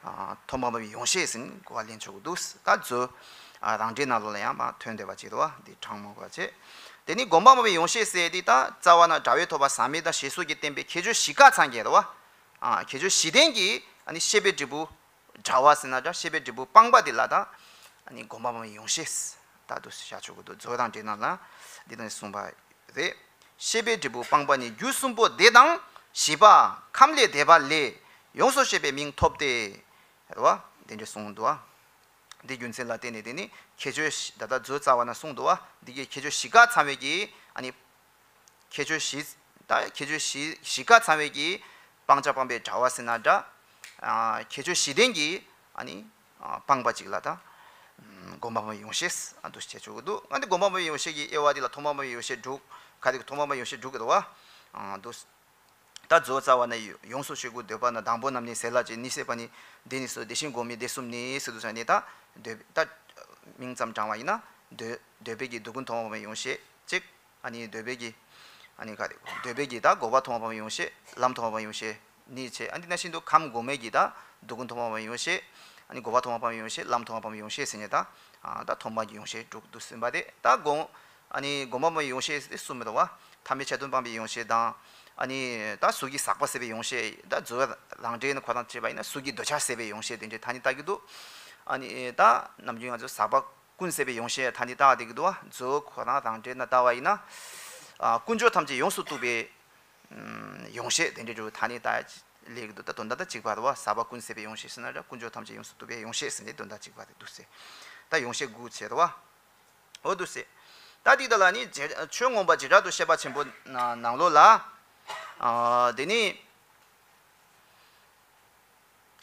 ཨ་མཐོང་སྤང་སྤངས་པའི་ཡོངས་ཤེས་ཟེར་གོ་བ་ལེན་ཆོག་གི་འདུག་ད་མཛོད་ཨ་རང་འགྲེལ་ནང་ལོགས་ལ་ཡང་མ་ཐོན་བསྡད་པ་ཅིག་འདུག་བ། འདི་དྲང་མོ་གོ་བ་བྱེད། དེ་ནི་སྒོམ་སྤང་སྤངས་པའི་ཡོངས་ཤེས་ཟེར་འདི་ད་རྩ་བ་ན་དགྲ་བོས་ཐོབ་པ་ཟག་མེད་དང་ཞེས་སོགས་ཀྱིས་བསྟན་པའི་ཁྱད་ཆོས་བཞི་ཀ་ཚང་གི་རེད་བ། ཨ་ཁྱད་ཆོས་བཞི་ལྡན་གྱི་ཨ་ནི་ཤེས་པའི་འབྲས་བུ་འདྲ་བ་ཟེར་ན་འདྲ་ཤེས་པའི་འབྲས་བུ་སྤངས་པ་འདི་ལ་ད་ཨ་ནི་སྒོམ་སྤང་སྤངས་པའི་ཡོངས་ཤེས་ད་དུ་བྱ་ཆོག་གི་འདུག་མཛོད་རང་འགྲེལ་ནང་ལ་འདི་དང་གསུངས་པ་རེད། ཤེས་པའི་འབྲས་བུ་སྤངས་པ་ནི་རྒྱུ་གསུམ་པོ་འདི་དང་བཞི་པ་ཁམས་ལས་འདས་པ་ལས་ཡོངས་སུ་ཤེས་པའི་མིང་ཐོབ་སྟེ། རེད་བ། འདི་འདྲ་གསུངས་འདུག་བ། འདི་རྒྱུ་མཚན་ལ་བརྟེན་ནས་དེ་ནི་ཁྱད་ཆོས་ད་ལྟ་མཛོད་རྩ་བ་ན་གསུངས་འདུག་བ། འདི་གའི་ཁྱད་ཆོས་བཞི་ཀ་ཚང་བའི་གི་ཨ་ནི། ཁྱད་ཆོས་བཞི། ད་ཁྱད་ཆོས་བཞི་བཞི་ཀ་ཚང་བའི་གི་སྤང་བྱ་སྤངས་པའི་འདྲ་བ་ཟེར་ན་འདྲ། ཨ་ཁྱད་ཆོས་བཞི་ལྡན་གྱི་ཨ་ནི་ཨ་སྤངས་པ་ཅིག་ལ་ད་སྒོམ་སྤང་སྤངས་པའི་ཡོངས་ཤེས་ཨ་འདུ་ཤེས་བྱེད་ཆོག་གི་འདུག་ཨ་འདི་སྒོམ་སྤང་སྤངས་པའི་ཡོངས་ཤེས་ཀྱི་དབྱེ་བ་འདི་ལ་མཐོང་སྤང་སྤངས་པའི་ཡོངས་ཤེས་དྲུག་ག་དེ་མཐོང་སྤང་སྤངས་པའི་ཡོངས་ཤེས་དྲུག་གི་འདུག་བ། ཨ་འདུ། ད་མཛོད་རྩ་བ་ན་ཡོངས་སུ་ཤེས་དགོས་འདོད་པ་ན་དང་པོ་རྣམ་གཉིས་ཟད་ལྷག་བཅས་གཉིས་ཟད་པ་ནི་འདི་ནི་སོ། དེ་བཞིན་སྒོམ་མེད་དེ་གསུམ་ནི་ཟེར་དུས་ཙ་ནི་ད་འདོད་ད་མིང་ཙམ་དྲངས་པ་ཡིན་ན་འདོད་འདོད་པའི་གི་སྡུག་ཀུན་མཐོང་སྤང་སྤངས་པའི་ཡོངས་ཤེས་གཅིག་ཨ་ནི་འདོད་པའི་གི་ཨ་ནི་ག་རེ་འདོད་པའི་གི་ད་འགོག་པ་མཐོང་སྤང་སྤངས་པའི་ཡོངས་ཤེས་ལམ་མཐོང་སྤང་སྤངས་པའི་ཡོངས་ཤེས་གཉིས་བྱས། ཨ་ནི་དེ་ནང་བཞིན་དུ་ཁམས་གོང་མའི་གི་ད་སྡུག་ཀུན་མཐོང་སྤང་སྤངས་པའི་ཡོངས་ཤེས་ཨ་ནི་འགོག་པ་མཐོང་སྤང་སྤངས་པའི་ཡོངས་ཤེས་ལམ་མཐོང་སྤང་སྤངས་པའི་ཡོངས་ཤེས་ཟེར་ནས་ད་ཨ་ད་མཐོང་སྤང་གི་ཡོངས་ཤེས་དྲུག་འདུག་ཟིན་པ་དེ་ད་དགོངས། ཨ་ནི་སྒོམ་པ་སྤངས་པའི་ཡོངས་ཤེས་དེ་གསུམ་མི་འདུག་བ། ཐ་མལ་ཆགས་དོན་སྤངས་པའི་ཡོངས་ཤེས་དང་། ཨ་ནི་ད་གཟུགས་ཀྱི་ཟག་པ་ཟད་པའི་ཡོངས་ཤེས་ད་མཛོད་རང་འགྲེལ་ནི་ཁོ་རང་བྱས་པ་ཡིན་ན་གཟུགས་ཀྱི་འདོད་ཆགས་ཟད་པའི་ཡོངས་ཤེས་དེ་འདྲའི་ཐ་སྙད་བཏགས་ཀྱི་འདུག་ཨ་ནི་ད་ནམ་རྒྱུན་ང་ཚོ་ཟག་པ་ཀུན་ཟད་པའི་ཡོངས་ཤེས་ཐ་སྙད་བཏགས་བསྡད་ཀྱི་འདུག་བ། མཛོད་ཁོ་རང་རང་འགྲེལ་ན་བལྟ་བ་ཡིན་ན། ཨ་ཀུན་འབྱུང་ཐམས་ཅད་ཡོངས་སུ་གཏུབས་པའི་ཡོངས་ཤེས་དེ་འདྲའི་འདྲ་བོ་ཐ་སྙད་བཏགས་ལས་ཀྱི་འདུག་ད་དོན་དག་ད་གཅིག་པ་རེད་བ། ཟག་པ་ཀུན་ཟད་པའི་ཡོངས་ཤེས་ཟེར་ན་འདྲ་ཀུན་འབྱུང་ཐམས་ཅད་ཡོངས་སུ་གཏུབས་པའི་ཡོངས་ཤེས་ཟེར་ནས་དོན་དག་གཅིག་པ་རེད་འདུག་ཟེར། ད་ཡོངས་ཤེས་དགུ་བྱས་རེད་བ། འོ་འདུག་སེ། ད་འདི་དག་ལ་ནི་རྗེ་ཆོས་མངོན་པ་བྱེ་བྲག་ཏུ་བཤད་པ་ཆེན་པོ་ནང་ནང་ལོགས་ལ། ཨ་དེ་ནི།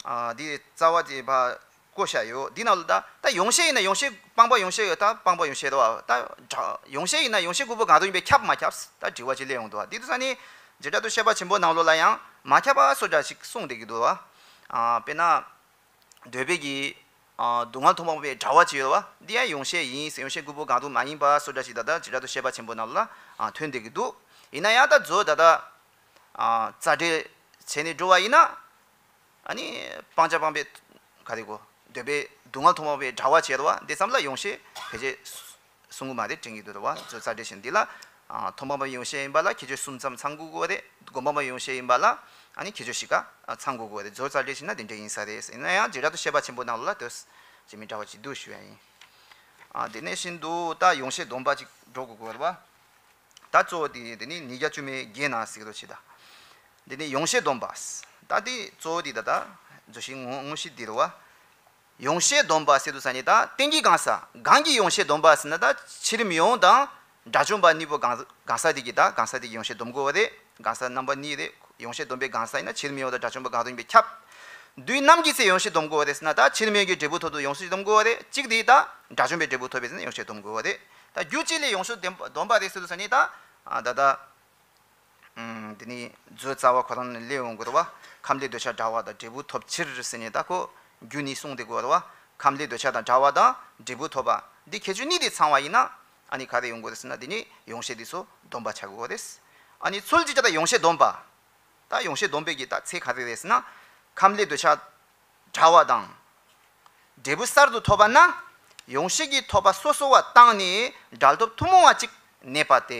ཨ་འདི་རྩ་བ་དེ་ཕར་བཀོད་བཞག་ཡོད། འདི་ནང་ལ་ད་ད་ཡོངས་བཤད་ཡིན་ན་ཡོངས་བཤད། སྤངས་པ་ཡོངས་བཤད་ཡོད། ད་སྤངས་པ་ཡོངས་བཤད་རེད་བ། ད་ཡོངས་བཤད་ཡིན་ན་ཡོངས་བཤད་དགུ་པོ་གང་དུ་ཡིན་པས་ཁྱབ་མ་ཁྱབ་ད་དྲི་བ་ཅིག་སླེབས་ཡོང་འདུག་བ། འདི་དུས་ས་ནི་བྱེ་བྲག་ཏུ་བཤད་པ་ཆེན་པོ་ནང་ལོགས་ལ་ཡང་མ་ཁྱབ་པ་སོ་འདྲ་ཞིག་གསུངས་བསྡད་ཀྱི་འདུག་བ། ཨ་དཔེར་ན། འདོད་པའི་གི་ཨ་སྡུག་བསྔལ་མཐོང་བ་པའི་དྲ་བ་ཅིག་ཡོད་བ། འདི་ཡང་ཡོངས་བཤད་ཡིན་ཟེར། ཡོངས་བཤད་དགུ་པོ་གང་དུ་མ་ཡིན་པ་སོ་འདྲ་ཞིག་ད་ལྟ་བྱེ་བྲག་ཏུ་བཤད་པ་ཆེན་པོ་ནང་ལ་ཨ་ཐོན་བསྡད་ཀྱི་འདུག་ཡིན་ན་ཡང་ད་མཛོད་ད་ལྟ་ཨ་རྩ་འགྲེལ་བྱས་ནས་འགྲོ་བ་ཡིན་ན། ཨ་ནི་སྤང་བྱ་སྤངས་པའི་ག་རེ་གོ། འདོད་པའི་སྡུག་བསྔལ་མཐོང་བ་པའི་དྲ་བ་བྱས་བ་འདི་ཙམ་ལ་ཡོངས་བཤད་ཕལ་ཆེར་གསུང་གི་མ་རེད་དྲན་གྱི་འདུག་བ། མཛོད་རྩ་འགྲེལ་བྱས་འདི་ལ་ཨ་མཐོང་སྤང་པའི་ཡོངས་བཤད་ཡིན་པ་ལ་ཁྱད་ཆོས་གསུམ་ཙམ་ཚང་དགོས་ཀྱི་རེད། སྒོམ་སྤང་པའི་ཡོངས་བཤད་ཡིན་པ་ལ་ཨ་ནི་ཁྱད་ཆོས་བཞི་ཀ་ཚང་དགོས་ཀྱི་རེད། མཛོད་རྩ་འགྲེལ་བྱས་ན་འདི་འདྲ་ཡིན་ས་རེད། ཡིན་ན་ཡང་བྱེ་བྲག་ཏུ་བཤད་པ་ཆེན་པོ་ནང་ལ་དོན་ཇི་མི་འདྲ་བ་ཅིག་འདུག་ཞུ་ཡ་ཡིན། ཨ་དེ་ནས་བཞིན་དུ་ད་ཡོངས་བཤད་སྡོམ་པ་ཅིག་འགྲོ་དགོས་ཀྱི་རེད་བ། ད་གཙོ་བོ་དེ་དེ་ནི་ཉིས་བརྒྱ་བཅུ་མེད་བརྒྱད་ནང་གཟིགས་རོགས་བྱེད་ད། དེ་ནི་ཡོངས་བཤད་སྡོམ་པ། ད་དེ་གཙོ་བོ་དེ་ད་ལྟ་བརྗོད་གཞི་ངོ་ངོ་བཤད་དེ་རེད་བ། ཡོངས་བཤད་སྡོམ་པ་ཟེར་དུས་ས་ནི་ད་རྟེན་གྱི་གང་ཟག་གང་གི་ཡོངས་བཤད་སྡོམ་པ་ཟེར་ན་ད་ཕྱིར་མི་འོང་དང་དགྲ་བཅོམ་པ་གཉིས་པོ་གང་གང་ཟག་དེ་གི་ད་གང་ཟག་དེ་གི་ཡོངས་བཤད་སྡོམ་དགོས་པ་རེད། གང་ཟག་རྣམ་པ་གཉིས་རེད། ཡོངས་བཤད་སྡོམ་པའི་གང་ཟག་ཡིན་ན་ཕྱིར་མི་འོང་དང་དགྲ་བཅོམ་པ་གང་དུ་ཡིན་པས་ཁྱབ། དུས་ནམ་གྱི་ཚེ་ཡོངས་བཤད་སྡོམ་དགོས་པ་རེད་ཟེར་ན་ད་ཕྱིར་མི་འོང་གི་འབྲས་བུ་ཐོབ་དུས་ཡོངས་བཤད་སྡོམ་དགོས་པ་རེད། གཅིག་དེ་ད་དགྲ་བཅོམ་པའི་འབྲས་བུ་ཐོབ་པས་ཟེར་ན་ཡོངས་བཤད་སྡོམ་དགོས་པ་རེད། ད་རྒྱུ་གཅིག་ལས་ཡོངས་བཤད་སྡོམ་སྡོམ་པ་རེད་ཟེར་དུས་ས་ནི་ད་ད་ད། ཨམ། དེ་ནི་མཛོད་རྩ་བ་ཁོ་རང་ནས་སླེབས་ཡོང་དགོས་རེད་བ། ཁམས་ལས་འདོད་ཆགས་བྲལ་བ་དང་འབྲས་བུ་ཐོབ་ཕྱིར་ཟེར་ནས་ད་ཁོ་རྒྱུ་གཉིས་གསུངས་བསྡད་དགོས་རེད་བ། ཁམས་ལས་འདོད་ཆགས་དང་བྲལ་བ་དང་འབྲས་བུ་ཐོབ་པ་འདི་ཁྱད་ཆོས་གཉིས་དེ་ཚང་བ་ཡིན་ན་ཨ་ནི་ག་རེ་ཡོང་དགོས་རེད་ཟེར་ན་དེ་ནི་ཡོངས་བཤད་འདི་ཚོ་སྡོམ་པ་ཆགས་དགོས་རེད། ཨ་ནི་ཚུལ་གཅིག་ཅར་ད་ཡོངས་བཤད་སྡོམ་པ། ད་ཡོངས་བཤད་སྡོམ་པའི་གི་ད་ཚེ་ག་རེ་རེད་ཟེར་ན། ཁམས་ལས་འདོད་ཆགས་བྲལ་བ་དང་། འབྲས་བུ་གསར་དུ་ཐོབ་པ་ན། ཡོངས་བཤད་ཀྱི་ཐོབ་པ་སོ་སོ་བ་བཏང་ནས་འབྲལ་ཐོབ་ཐུན་མོང་བ་གཅིག་གནས་པ་སྟེ།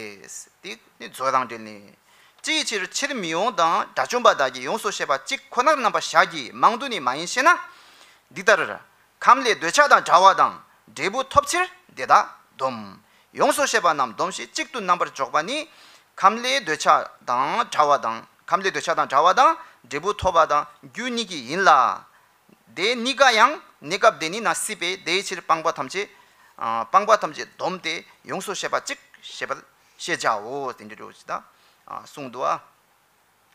དེ་ནི་མཛོད་རང་འགྲེལ་ནས། ཅི་ཡི་ཕྱིར་ཕྱིར་མི་འོང་དང་དགྲ་བཅོམ་པ་དག་གི་ཡོངས་སུ་བཤད་པ་གཅིག་ཁོ་ནར་རྣམ་པར་བཞག་གི་མང་དུ་ནི་མ་ཡིན་ཞེ་ན། འདི་ལྟར། ཁམས་ལས་འདོད་ཆགས་དང་བྲལ་བ་དང་འབྲས་བུ་ཐོབ་ཕྱིར་དེ་དག་སྡོམ། ཡོངས་སུ་བཤད་པ་རྣམས་སྡོམ་ཞེས་གཅིག་ཏུ་རྣམ་པར་འཇོག་པ་ནི། ཁམས་ལས་འདོད་ཆགས་དང་བྲལ་བ་དང་། ཁམས་ལས་འདོད་ཆགས་དང་བྲལ་བ་དང་འབྲས་བུ་ཐོབ་པ་དང་རྒྱུ་གཉིས་ཀྱིས་ཡིན་ལ། དེ་གཉིས་ཀ་ཡང་གནས་སྐབས་དེ་ཉིད་ན་སྲིད་པས་དེའི་ཕྱིར་སྤངས་པ་ཐམས་ཅད། ཨ་སྤངས་པ་ཐམས་ཅད་སྡོམ་སྟེ་ཡོངས་སུ་བཤད་པ་གཅིག་ཞེས་པར་ཤེས་བྱའོ། དེ་འདྲ་འགྲོ་ཞིག་ད་གསུངས་འདུག་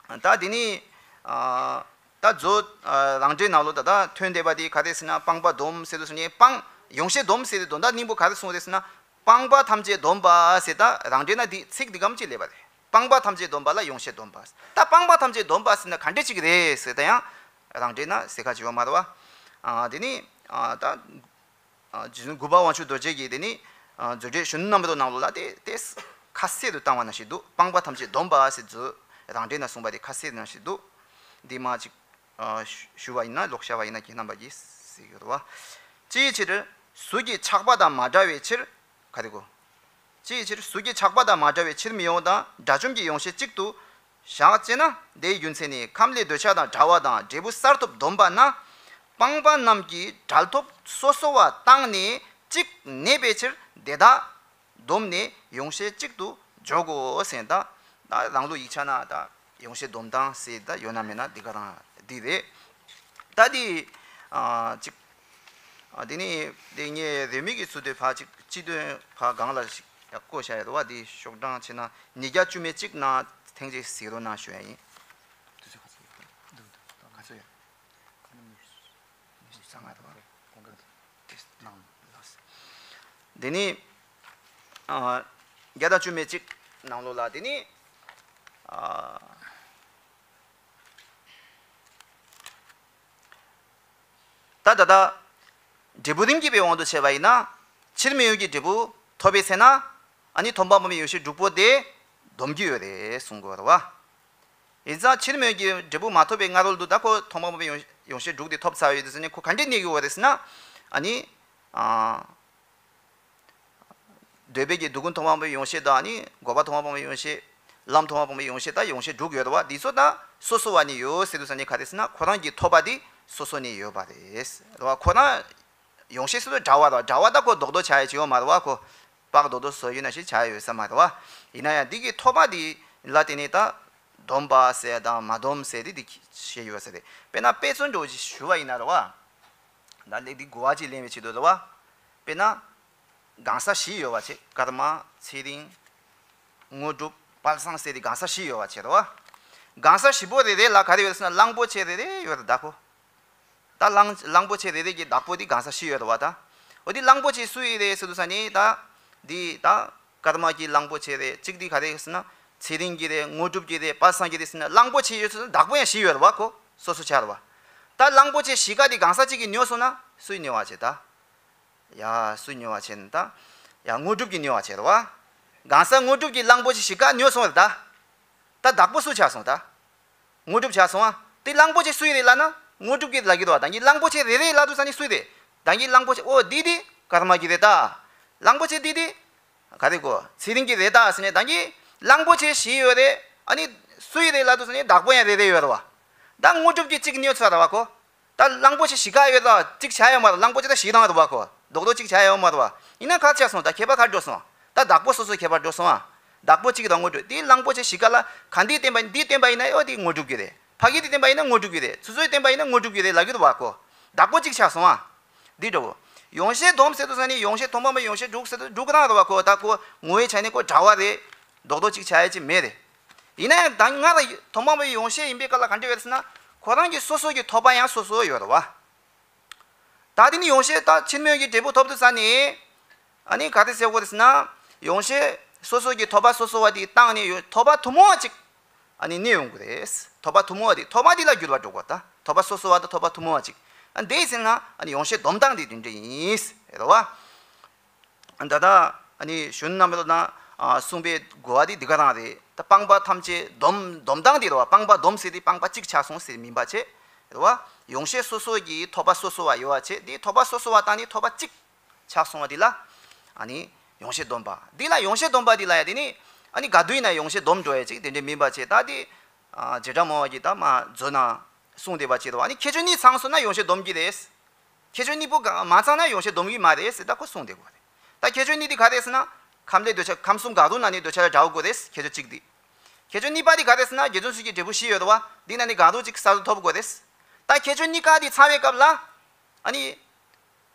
ཨ། ད་དེ་ནི་ད་མཛོད་རང་འགྲེལ་ནང་ལོ་ད་ད་ཐོན་བསྡད་པ་དེ་ག་རེ་ཟེར་ན་སྤངས་པ་སྡོམ་ཟེར་དུས་ནི་སྤངས་ཡོངས་བཤད་སྡོམ་ཟེར་ཏེ་དོན་དག་སྙིང་པོ་ག་རེ་གསུངས་རེད་ཟེར་ན། སྤངས་པ་ཐམས་ཅད་སྡོམ་པ་ཟེར་ད་རང་འགྲེལ་ན་འདི་ཚིག་འདི་གམ་ཅིག་སླེབས་པ་རེད། སྤངས་པ་ཐམས་ཅད་སྡོམ་པ་ལ་ཡོངས་བཤད་སྡོམ་པ། ད་སྤངས་པ་ཐམས་ཅད་སྡོམ་པ་ཟེར་ན་ག་འདྲ་ཅིག་རེད་ཟེར་ད་ཡང་རང་འགྲེལ་ན་ཟེར་ཁ་ཅིག་ཡོད་མ་རེད་བ། ཨ་དེ་ནི་ཨ་ད་ཨ་རྗེ་བཙུན་གུས་པ་དབང་ཕྱུག་རྡོ་རྗེ་གིས་དེ་ནི་ཨ་མཛོད་འགྲེལ་གཞོན་ནུ་རྣམ་རོལ་ནང་ལོགས་ལ་དེ་དེ་ཁ་གསལ་དུ་བཏང་བ་ནང་བཞིན་འདུག་སྤངས་པ་ཐམས་ཅད་སྡོམ་པ་ཟེར་མཛོད་རང་འགྲེལ་ན་གསུངས་པ་དེ་ཁ་གསལ་དུ་ནང་བཞིན་འདུག་འདི་མ་ཅིག་ཨ་ཞུ་ཞུ་བ་ཡིན་ན་ལོག་བཤད་པ་ཡིན་ན་ཁྱེད་རྣམ་པ་གིས་ཟེར་གྱི་ཡོད་རེད་བ། ཅིའི་ཕྱིར་གཟུགས་ཀྱི་ཆགས་པ་དང་མ་བྲལ་བའི་ཕྱིར། ག་རེ་གོ། ཅིའི་ཕྱིར་གཟུགས་ཀྱི་ཆགས་པ་དང་མ་བྲལ་བའི་ཕྱིར་མི་འོང་དང་དགྲ་བཅོམ་གྱི་ཡོངས་བཤད་གཅིག་ཏུ་བཞག་ཅེ་ན། དེའི་རྒྱུ་མཚན་ནི་ཁམས་ལས་འདོད་ཆགས་དང་བྲལ་བ་དང་འབྲས་བུ་གསར་ཐོབ་སྡོམ་པ་ན། སྤངས་པ་རྣམས་ཀྱིས་བྲལ་ཐོབ་སོ་སོ་བ་བཏང་ནས་གཅིག་གནས་པའི་ཕྱིར་དེ་དག་སྡོམ་ནས་ཡོངས་བཤད་གཅིག་ཏུ་འཇོག་གོ་ཟེར། ད་ད་རང་ལུགས་ཡིག་ཆ་ན་ད་ཡོངས་བཤད་སྡོམ་སྟངས་ཟེར་ད་ཡོད་ན་མེད་ན་འདི་ག་རང་འདི་རེད། ད་འདི་ཨ་གཅིག་ཨ་དེ་ནི་དེ་ངས་རེའུ་མིག་གི་ཚུལ་དུ་ཕར་གཅིག་སྤྱི་དོན་ཕར་སྒང་ལ་ཞིག་ཡར་བཀོད་བཞག་ཡོད་རེད་བ། དེ་ཤོག་གྲངས་བྱས་ན་ཉིས་བརྒྱ་བཅུ་མེད་གཅིག་ནང་ཐེངས་གཅིག་གཟིགས་རོགས་གནང་ཞུ་ཡ་ཡིན། དུས་ཚོད་ག་ཚོད་ཡོད། འདུག་འདུག་ག་ཚོད་ཡོད། ཉི་ཤུ་རྩ་ལྔ་རེད་བ། དེ་ནང་ལགས། དེ་ནི་ཨ་བརྒྱ་དང་བཅུ་མེད་གཅིག་ནང་ལོགས་ལ་དེ་ནི་ཨ་ད་ད་ལྟ་འབྲས་བུ་རིམ་གྱིས་པའི་དབང་དུ་བྱས་པ་ཡིན་ན་ཕྱིར་མི་འོང་གི་འབྲས་བུ་ཐོབ་པའི་ཚེ་ན་ཨ་ནི་མཐོང་སྤང་སྤངས་པའི་ཡོངས་བཤད་དྲུག་པོ་དེ་སྡོམ་གྱི་ཡོད་རེད་གསུང་གི་ཡོད་རེད་བ། ཡིན་ཙང་ཕྱིར་མི་འོང་གི་འབྲས་བུ་མ་ཐོབ་པའི་སྔ་རོལ་དུ་ད་ཁོ་མཐོང་སྤང་སྤངས་པའི་ཡོངས་ཡོངས་བཤད་དྲུག་དེ་ཐོབ་ཚར་ཡོད་དུས་ཙ་ནས་ཁོ་ག་འདྲས་གནས་ཀྱི་ཡོད་རེད་ཟེར་ན། ཨ་ནི་ཨ། འདོད་པའི་གི་སྡུག་ཀུན་མཐོང་སྤང་སྤངས་པའི་ཡོངས་བཤད་དང་ནི་འགོག་པ་མཐོང་སྤང་སྤངས་པའི་ཡོངས་བཤད། ལམ་མཐོང་སྤང་སྤངས་པའི་ཡོངས་བཤད་དང་ཡོངས་བཤད་དྲུག་ཡོད་རེད་བ། འདི་ཚོ་ད་སོ་སོ་བ་ནས་ཡོད་ཟེར་དུས་ཙ་ནས་ག་རེ་ཟེར་ན་ཁོ་རང་གི་ཐོབ་པ་དེ་སོ་སོ་ནས་ཡོད་པ་རེད་རེད་བ། ཁོ་རང་ཡོངས་བཤད་ཟེར་དུས་འདྲ་བ་དང་འདྲ་བ་ད་ཁོ་རྡོག་རྡོག་བྱ་ཡ་ཅིག་ཡོད་མ་རེད་བ། ཁོ་པགས་རྡོག་རྡོག་བཟོ་ཡོད་ན་ཞིག་བྱ་ཡ་ཡོད་ས་མ་རེད་བ། ཡིན་ན་ཡང་འདི་གི་ཐོབ་པ་དེ་ལ་བརྟེན་ནས་ད་སྡོམ་པ་ཟེར་དང་མ་སྡོམ་ཟེར་དེ་འདི་བཤད་ཡོད་ས་རེད། དཔེར་ན་དཔེ་མཚོན་འདྲ་བོ་ཅིག་ཞུ་བ་ཡིན་ན་རེད་བ། ད་ལས་འདི་གོ་བ་ཅིག་ལེན་པའི་ཆེད་དུ་རེད་བ། དཔེར་ན། གང་ཟག་བཞི་ཡོད་པ་བྱས། ཀརྨ། ཚེ་རིང་། དངོས་གྲུབ། དཔལ་བཟང་ཟེར་ཏེ་གང་ཟག་བཞི་ཡོད་པ་བྱས་རེད་བ། གང་ཟག་བཞི་པོ་རེ་རེ་ལ་ག་རེ་ཡོད་ཟེར་ན་གླང་པོ་ཆེ་རེ་རེ་ཡོད་རེད་ད་ཁོ། ད་གླང་གླང་པོ་ཆེ་རེ་རེ་གི་བདག་པོ་དེ་གང་ཟག་བཞི་ཡོད་རེད་བ་ད། འོ་དེ་གླང་པོ་ཆེ་སུ་ཡི་རེད་ཟེར་དུས་ཙ་ནི་ད། འདི་ད། ཀརྨ་གི་གླང་པོ་ཆེ་རེད། གཅིག་དེ་ག་རེ་ཟེར་ན། ཚེ་རིང་གི་རེད། དངོས་གྲུབ་ཀྱི་རེད། དཔལ་བཟང་གི་རེད་ཟེར་ན་གླང་པོ་ཆེ་ཡོད་ཟེར་ན་བདག་པོ་ཡང་བཞི་ཡོད་རེད་བ་ཁོ། སོ་སོ་ཆགས་རེད་བ། ད་གླང་པོ་ཆེ་བཞི་ཀ་དེ་གང་ཟག་གཅིག་གིས་ཉོས་སོང་ན་སུས་ཉོ་བ་བྱེད་ད། ཡ་སུས་ཉོ་བ་བྱེད་ན་ད། ཡ་དངོས་གྲུབ་ཀྱིས་ཉོ་བ་བྱེད་རེད་བ། གང་ཟག་དངོས་གྲུབ་ཀྱིས་གླང་པོ་ཆེ་བཞི་ཀ་ཉོས་སོང་རེད་ད། ད་བདག་པོ་སུ་ཆགས་སོང་ད། དངོས་གྲུབ་ཆགས་སོང་ཨ། དེ་གླང་པོ་ཆེ་སུའི་རེད་ལབ་ན་དངོས་གྲུབ་ཀྱི་ལབ་ཀྱི་འདུག་བ། ད་གིན་གླང་པོ་ཆེ་རེ་རེ་ལབ་དུས་ཙ་ནི་སུའི་རེད། ད་གིན་གླང་པོ་ཆེ་ཨོ་འདི་འདི་ཀརྨ་གི་རེད་ད། གླང་པོ་ཆེ་འདི་འདི་ག་རེ་གོ་ཚེ་རིང་གི་རེད་ད་ཟེར་ནས་ད་གིན་གླང་པོ་ཆེ་བཞི་ཡོད་རེད། ཨ་ནི་སུའི་རེད་ལབ་དུས་ཙ་ནི་བདག་པོ་ཡང་རེ་རེ་ཡོད་རེད་བ། ད་དངོས་གྲུབ་ཀྱི་གཅིག་ཉོས་ཚར་རེད་བ་ཁོ། ད་གླང་པོ་ཆེ་བཞི་ཀ་ཡོད་ད། གཅིག་བྱ་ཡོད་མ་རེད། གླང་པོ་ཆེ་ད་བཞི་རང་རེད་བ་ཁོ། རྡོག་རྡོག་གཅིག་བྱ་ཡོད་མ་རེད་བ། ཡིན་ན་ག་རེ་ཆགས་སོང་། ད་ཁྱད་པར་ག་རེ་འགྲོ་སོང་། ད་བདག་པོ་སོ་སོ་ཁྱད་པར་འགྲོ་སོང་ཨ། བདག་པོ་གཅིག་དང་དངོས་གྲུབ་དེ་གླང་པོ་ཆེ་བཞི་ཀ་ལ་ག་འདི་བསྟན་པ་འདི་བསྟན་པ་ཡིན་ན་ཨོ་དེ་དངོས་གྲུབ་ཀྱི་རེད། ཕ་གི་དེ་བསྟན་པ་ཡིན་ན་དངོས་གྲུབ་ཀྱི་རེད། ཆུ་ཚོད་བསྟན་པ་ཡིན་ན་དངོས་གྲུབ་ཀྱི་རེད་ལབ་ཀྱི་འདུག་བ་ཁོ། བདག་པོ་གཅིག་ཆགས་སོང་ཨ། འདི་འདྲ་བོ། ཡོངས་ཤེས་སྡོམ་ཟེར་དུས་ཙ་ནི་ཡོངས་ཤེས་ཐོག་མ་མ་ཡོངས་ཤེས་དྲུག་ཟེར་དུས་དྲུག་རང་རེད་བ་ཁོ། ད་ཁོ་ངོ་བོའི་ཆ་ནས་ཁོ་འདྲ་བ་རེད། རྡོག་རྡོག་གཅིག་བྱ་ཡ་ཅིག་མེད་རེད། ཡིན་ན་ཡང་ད་ང་ལ་ཐོག་མ་མ་ཡོངས་ཤེས་ཡིན་པའི་སྐབས་ལ་ག་འདྲ་ཡོད་རེད་ཟེར་ན། ཁོ་རང་གི་སོ་སོ་གི་ཐོབ་པ་ཡང་སོ་སོ་ཡོད་རེད་བ། ད་དེ་ནི་ཡོངས་ཤེས་ད་ཕྱིར་མི་ཡོང་གི་འབྲས་བུ་ཐོབ་དུས་ཙ་ནི། ཨ་ནི་ག་རེ་ཟེར་དགོས་རེད་ཟེར་ན། ཡོངས་ཤེས་སོ་སོ་གི་ཐོབ་པ་སོ་སོ་བ་དེ་བཏང་ནས་ཡོད་ཐོབ་པ་ཐུན་མོང་བ་ཅིག་ཨ་ནི་གནས་ཡོང་གི་རེད། ཐོབ་པ་ཐུན་མོང་བ་དེ་ཐོབ་པ་དེ་ལ་འགྱུར་བ་འགྲོ་དགོས་ད། ཐོབ་པ་སོ་སོ་བ་དང་ཐོབ་པ་ཐུན་མོང་བ་ཅིག་ཨ་འདི་ཟེར་ན་ཨ་ནི་ཡོངས་ཤེས་སྡོམ་སྟངས་དེ་དེ་འདྲ་ཡིན། རེད་བ། ད་ལྟ་ཨ་ནི་གཞོན་ནུ་རྣམ་པ་ལ་ན་གསུངས་པའི་གོ་བ་དེ་འདི་ག་རང་རེད། ད་སྤངས་པ་ཐམས་ཅད་སྡོམ་སྡོམ་སྟངས་དེ་རེད་བ། སྤངས་པ་སྡོམ་ཟེར་དེ་སྤངས་པ་གཅིག་ཆགས་སོང་ཟེར་མིན་པ་བྱས། རེད་བ། ཡོངས་ཤེས་སོ་སོ་གི་ཐོབ་པ་སོ་སོ་བ་ཡོད་བ་བྱས་དེ་ཐོབ་པ་སོ་སོ་བ་དང་ནི་ཐོབ་པ་གཅིག་ཆགས་སོང་བ་དེ་ལ། ཨ་ནི་ཡོངས་ཤེས་སྡོམ་པ། འདི་ལ་ཡོངས་ཤེས་སྡོམ་པ་འདི་ལ་ཡ་དེ་ནི། ཨ་ནི་ག་དུས་ཡིན་ན་ཡོངས་ཤེས་སྡོམ་འགྲོ་ཡ་ཅིག་དེ་འདྲའི་མིན་པ་བྱས་ད་དེ། བྱེ་བྲག་སྨྲ་བ་གིས་ད་མ་མཛོད་ན་གསུངས་བསྡད་པ་བྱས་རེད་བ། ཨ་ནི་ཁྱད་ཆོས་གཉིས་ཚང་སོང་ན་ཡོངས་ཤེས་སྡོམ་གྱི་རེད། ཁྱད་ཆོས་གཉིས་པོ་ག་མ་ཚང་ན་ཡོངས་ཤེས་སྡོམ་གྱི་མ་རེད་ཟེར་ད་ཁོ་གསུངས་བསྡད་ཀྱི་རེད། ད་ཁྱད་ཆོས་གཉིས་དེ་ག་རེད་ཟེར་ན། ཁམས་ལས་འདོད་ཆགས་ཁམས་གསུམ་གང་རུང་ན་ནི་འདོད་ཆགས་ལས་བྲལ་དགོས་རེད། ཁྱད་ཆོས་གཅིག་དེ། ཁྱད་ཆོས་གཉིས་པ་དེ་ག་རེད་ཟེར་ན་རྗེ་བཙུན་འཚོ་བྱེད་ཀྱི་འབྲས་བུ་བཞི་ཡོད་རེད་བ། འདི་ན་ནི་གང་རུང་གཅིག་གསར་དུ་ཐོབ་དགོས་རེད། ད་ཁྱད་ཆོས་གཉིས་ཀ་དེ་ཚང་བའི་སྐབས་ལ། ཨ་ནི།